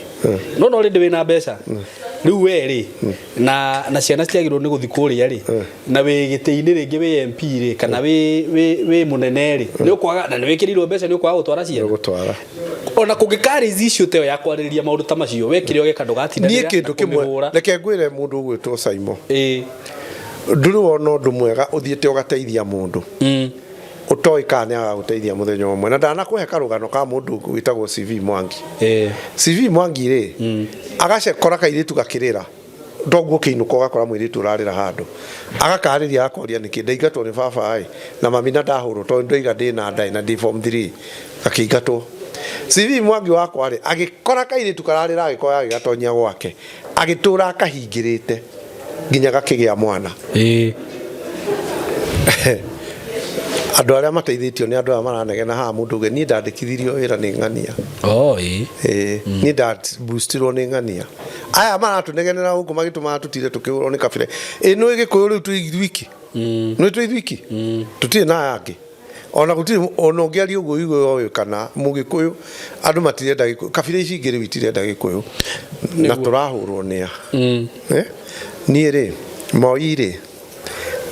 no rĩndĩ wĩna mbeca rĩu we rĩ, na ciana citiagĩrĩirwo nĩ gũthiĩ kũrĩa rĩ, na wĩ gĩtĩ-inĩ rĩngĩ, wĩ MP rĩ, kana wĩ mũnene rĩ, nĩ ũkwaga, na nĩ wĩkĩrĩirwo mbeca, nĩ ũkwaga gũtwara ciana? Gũtwara. Ona kũngĩkarĩ issue ta ĩyo ya kwarĩrĩria maũndũ ta macio, we kĩrĩa ũgeka Niĩ ndũgatindanĩra kĩndũ na kĩmwe kũmĩhũra. Reke ngwĩre, mũndũ ũgwĩtwo Saimo, ndũrĩ wona ũndũ mwega ũthiĩte ũgateithia mũndũ ũtoĩ kana nĩ agagũteithia mũthenya ũmwe. Na ndanakũhe karũgano ka mũndũ wĩtagwo CV Mwangi. CV Mwangi rĩ, agacekora kairĩtu gakĩrĩra, toguo ũkĩinũka ũgakora mũirĩtu ũrarĩra handũ, agakarĩria, agakoria nĩkĩ, ndaingatwo nĩ baba ĩ na mami na ndahũrwo tondũ ndoiga ndĩna nda na ndĩ form 3, gakĩingatwo. CV Mwangi wakwa rĩ, agĩkora kairĩtu kararĩra, agĩkoya, agĩgatonyia gwake, agĩtũra akahingĩrĩte nginya gakĩgĩa mwana. Andũ arĩa mateithĩtio nĩ andũ aya maranegena haha, mũndũ ũngĩ, niĩ ndandĩkithirio wĩra nĩ ng'ania. Oh, ĩĩ. Ĩĩ, niĩ ndaboostirwo nĩ ng'ania. Aya maratũnegenera gũkũ magĩtũmaga tũtire tũkĩhũrwo nĩ kabira ĩ. Nĩ gĩkũyũ rĩu twĩ ithuiki, nĩ twĩ ithuiki, tũtirĩ na aya angĩ. Ona gũtirĩ ona ũngĩaria ũguo igue ũyũ kana mũgĩkũyũ, andũ matirenda gĩkũyũ, kabira ici ingĩ rĩu itirenda gĩkũyũ na tũrahũrwo nĩa. Eh? Niĩ rĩ, Moi rĩ,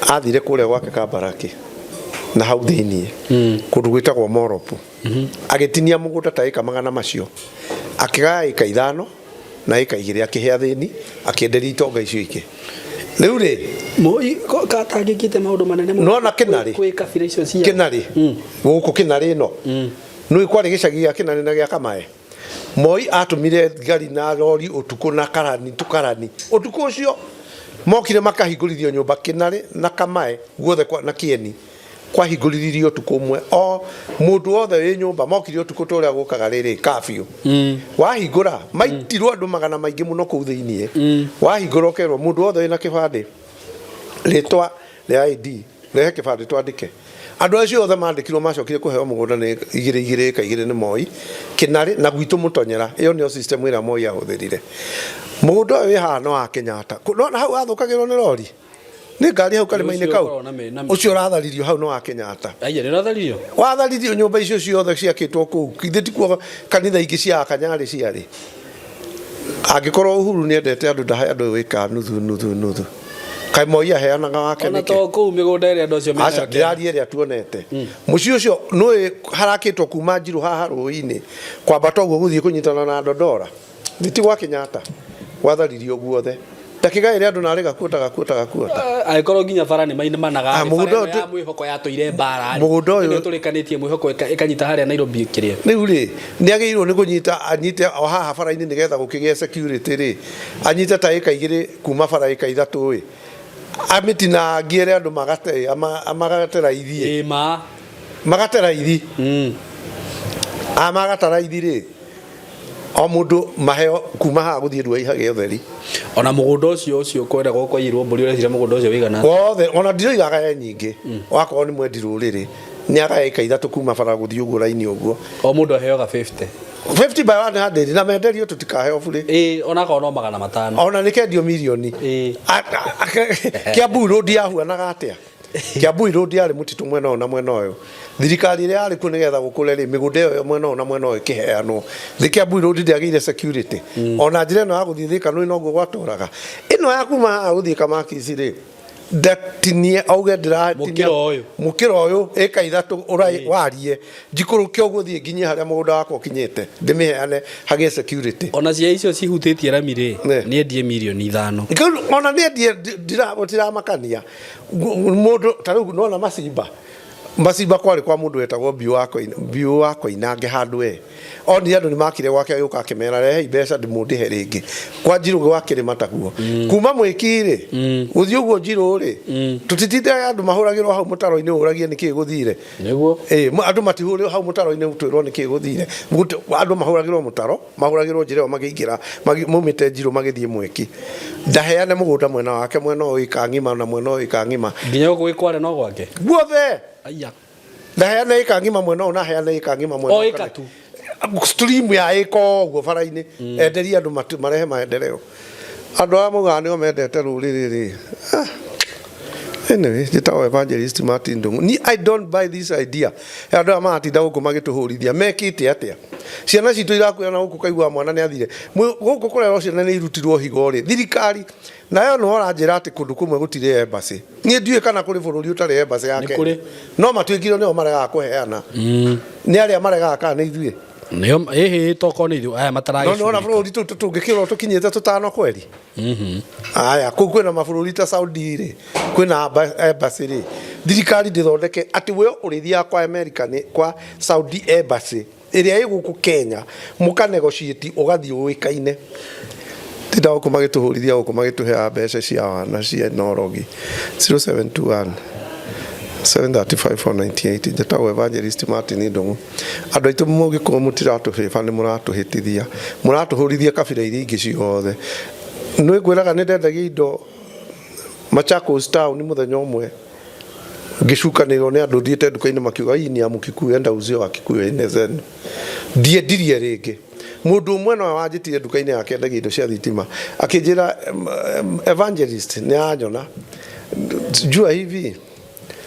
athire kũrĩa gwake Kambaraki na hau thĩiniĩ kũndũ gwĩtagwo Moropu, agĩtinia mũgũnda ta ĩka magana macio, akĩgaya ĩka 5 na ĩka 2, akĩhe athĩni, akĩenderia itonga icio ingĩ. Rĩu rĩ, Moi katangĩkĩte maũndũ manene mũno. Nona Kĩnarĩ. Kwĩ kabira icio cia Kĩnarĩ gũkũ, Kĩnarĩ ĩno nĩ kwarĩ gĩcagi gĩa Kĩnarĩ na gĩa Kamae. Moi atũmire ngari na rori ũtukũ na karani tũkarani ũtukũ ũcio, mokire makahingũrithio nyũmba Kĩnarĩ na Kamae guothe na Kĩeni, kwahingũrithirio ũtukũ ũmwe, o mũndũ wothe wĩ nyũmba. Mokire ũtukũ ta ũrĩa gũkaga rĩrĩ kabiũ, wahingũra maitirwo andũ magana maingĩ mũno kũu thĩiniĩ. Wahingũra ũkerwo mũndũ wothe wĩna kĩbandĩ, rĩtwa rĩa ID, rehe kĩbandĩ twandĩke. Andũ acio othe mandĩkirwo macokire kũheo mũgũnda nĩ igĩrĩ igĩrĩ, ĩka 2 nĩ Moi, Kĩnarĩ na gwitũ Mũtonyera. Ĩyo nĩyo system ĩrĩa Moi ahũthĩrire. Mũgũnda ũyũ wĩ haha no wa Kenyatta. Nona hau athũkagĩrwo nĩ rori nĩ ngari hau karĩma-inĩ Ũcio kau. ũkoragwo na Ũcio ũratharirio hau nĩ wa Kenyatta. Aya nĩ ũratharirio. Watharirio nyũmba icio ciothe ciakĩtwo kũu. Ithe tikuo kanitha ingĩ cia Akanyarĩ ciarĩ. Angĩkorwo Uhuru nĩ endete andũ, ndahe andũ wĩka nuthu nuthu nuthu. Kaĩ Moi aheanaga wake Ona nĩkĩ? to kũu mĩgũnda ĩrĩa andũ acio Aca menayo. ndĩraria ĩrĩa tuonete. Mũciĩ ũcio nũĩ harakĩtwo kuma Njirũ haha rũĩ-inĩ kwambata ũguo gũthiĩ kũnyitana na Ndondora. Nĩ ti gwa Kenyatta gwatharirio guothe. Ndakĩgaĩre andũ narĩ gakuota gakuota gakuota. Angĩkorwo nginya bara nĩ mainamanaga Ah, rĩ, mũgũnda bara ũyũ ĩno ya mwĩhoko yatũire mbara rĩ, Mũgũnda ũyũ- ĩno ĩtũrĩkanĩtie mwĩhoko ĩkanyita harĩa Nairobi kĩrĩa. Rĩu rĩ nĩ agĩrĩirwo nĩ kũnyita anyite o haha bara-inĩ nĩgetha gũkĩgĩe security rĩ anyite ta ĩka igĩrĩ kuma bara ĩka ithatũ ĩ amĩtinangie ĩrĩa andũ magate amagateraithie magateraithi amagataraithĩ rĩ o mũndũ maheo kuma haha gũthiĩ Ruai hagĩe ũtheri. Ona mũgũnda ũcio ũcio kweragwo kwaiyirwo mbũri ũreciria mũgũnda ũcio wĩigana atĩa? Wothe ona ndiroiga agaye nyingĩ wakorwo nĩ mwendi rũrĩrĩ nĩ agaye ĩka ithatũ kuma bara gũthiĩ ũguo raini ũguo. O mũndũ aheoga 50. 50 by 100 na menderio tũtikaheo burĩ. Ĩĩ onakorwo no 500. Ona nĩ kendio mirioni. Kiambu Road yahuanaga atĩa? Kiambu Road yarĩ mũtitũ mwena ũyũ na mwena ũyũ. Thirikari ĩrĩa yarĩ kuo nĩgetha gũkũre rĩ mĩgũnda ĩyo mwena ũyũ na mwena ũyũ ĩkĩheanwo. Thĩ Kiambu Road ndĩagĩire security. Ona njĩra ĩno ya gũthiĩ Thika nĩ noguo gwatũraga. Ĩno ya kuma haha gũthiĩ Kamakisi rĩ ndatinie auge ndĩratinia Mũkĩra ũyũ. mũkĩra ũyũ ĩka ithatũ warie njikũrũke ũguo thiĩ nginyie harĩa mũgũnda wakwa ũkinyĩte ndĩmĩheane hagĩe security. Ona cia icio cihutĩtie rami rĩ nĩ endie mirioni ithano. Ona nĩ endie ndiramakania mũndũ ta rĩu nona Macimba Macimba kwarĩ kwa mũndũ wetagwo Mbiũ wa Koinange handũ e onire andũ nĩ makire gwake agĩũka akĩmera rehei mbeca ndĩmũndĩhe rĩngĩ kwa Njirũ gwa kĩrĩma taguo kuma mwĩki rĩ gũthiĩ ũguo Njirũ rĩ tũtitindaga andũ mahũragĩrwo hau mũtaro-inĩ ũragie nĩkĩ gũthire nĩguo andũ matihũrĩrwo hau mũtaro-inĩ twĩrwo nĩkĩ gũthire andũ mahũragĩrwo mũtaro mahũragĩrwo njĩra ĩyo makĩingĩra maumĩte Njirũ magĩthiĩ mwĩki ndaheane mũgũnda mwena wake mwena ũyũ ĩka ng'ima na mwena ũyũ ĩka ng'ima nginya gũkũ gĩkware no gwake guothe Aya. ndaheane ĩka ng'ima mwena ũyũ na heane ĩka ng'ima mwena O ũyũ ĩka kana- tu. Stream ya ĩka ũguo bara-inĩ enderie andũ marehe maendeleo andũ arĩa maugaga nĩo mendete rũrĩrĩ rĩ anyway njĩtagwo evangelist Martin Ndung'u ni I don't buy this idea ya andũ aya maratinda gũkũ magĩtũhũrithia mekĩte atĩa ciana citũ irakuĩra na gũkũ kaigua mwana nĩ athire gũkũ kũrerwo ciana nĩ irutirwo higo rĩ thirikari nayo nĩho ũranjĩra atĩ kũndũ kũmwe gũtirĩ embassy niĩ ndiũĩ kana kũrĩ bũrũri ũtarĩ embassy ya Nĩ Kenya kũrĩ. no matuĩkire nĩo maregaga kũheana nĩ arĩa maregaga kana nĩ ithuĩ Nĩo ĩhĩ tokorwo nĩ ithuĩ aya no nĩwona mataragĩcugurika. bũrũri tũngĩkĩrwo tũkinyĩte tũtano kweri aya kũu kwĩna mabũrũri ta Saudi rĩ kwĩna embassy rĩ thirikari ndĩthondeke atĩ we ũrĩthiaga kwa America nĩ kwa Saudi embassy ĩrĩa ĩ gũkũ Kenya mũka negotiate ũgathiĩ ũĩkaine tinda gũkũ magĩtũhũrithia gũkũ magĩtũheaga mbeca cia wana cia norogi 0721 735 njĩtagwo evangelist Martin Ndung'u andũ aitũ mũngĩkorwo mũtiratũhĩba nĩ mũratũhĩtithia mũratũhũrithia kabira iria ingĩ ciothe nĩ ngwĩraga nĩ ndendagia indo Machakos town mũthenya ũmwe ngĩcukanĩrwo nĩ andũ thiĩte nduka-inĩ makiuga hii ni ya Mũkikuyu enda uzio wa Kikuyu ene zenu ndiendirie rĩngĩ mũndũ ũmwe nowe wanjĩtire nduka-inĩ yake endagia indo cia thitima akĩnjĩra evangelist nĩ anyona jua hivi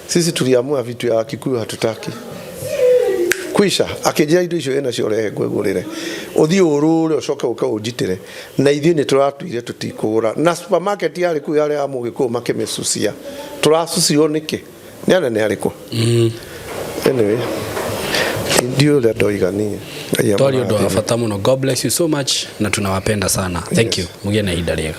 sisi tuliamua vitu ya Kikuyu hatutaki kwisha akĩnjĩra indo icio ĩnacio rehe ngwĩgũrĩre ũthiĩ ũrũre ũcoke ũke ũnjitĩre na ithuĩ nĩ tũratuire tũtikũgũra na supermarket yarĩ kũu yarĩ ya mũgĩkũyũ makĩmĩcucia tũracucio nĩkĩ nĩ anene arĩkũ anyway ndiũĩ ũrĩa ndoiga niĩ Ngai Twari ũndũ wa amũrathime. bata mũno. God bless you so much na tunawapenda sana. Thank you. Mũgĩe na ihinda rĩega.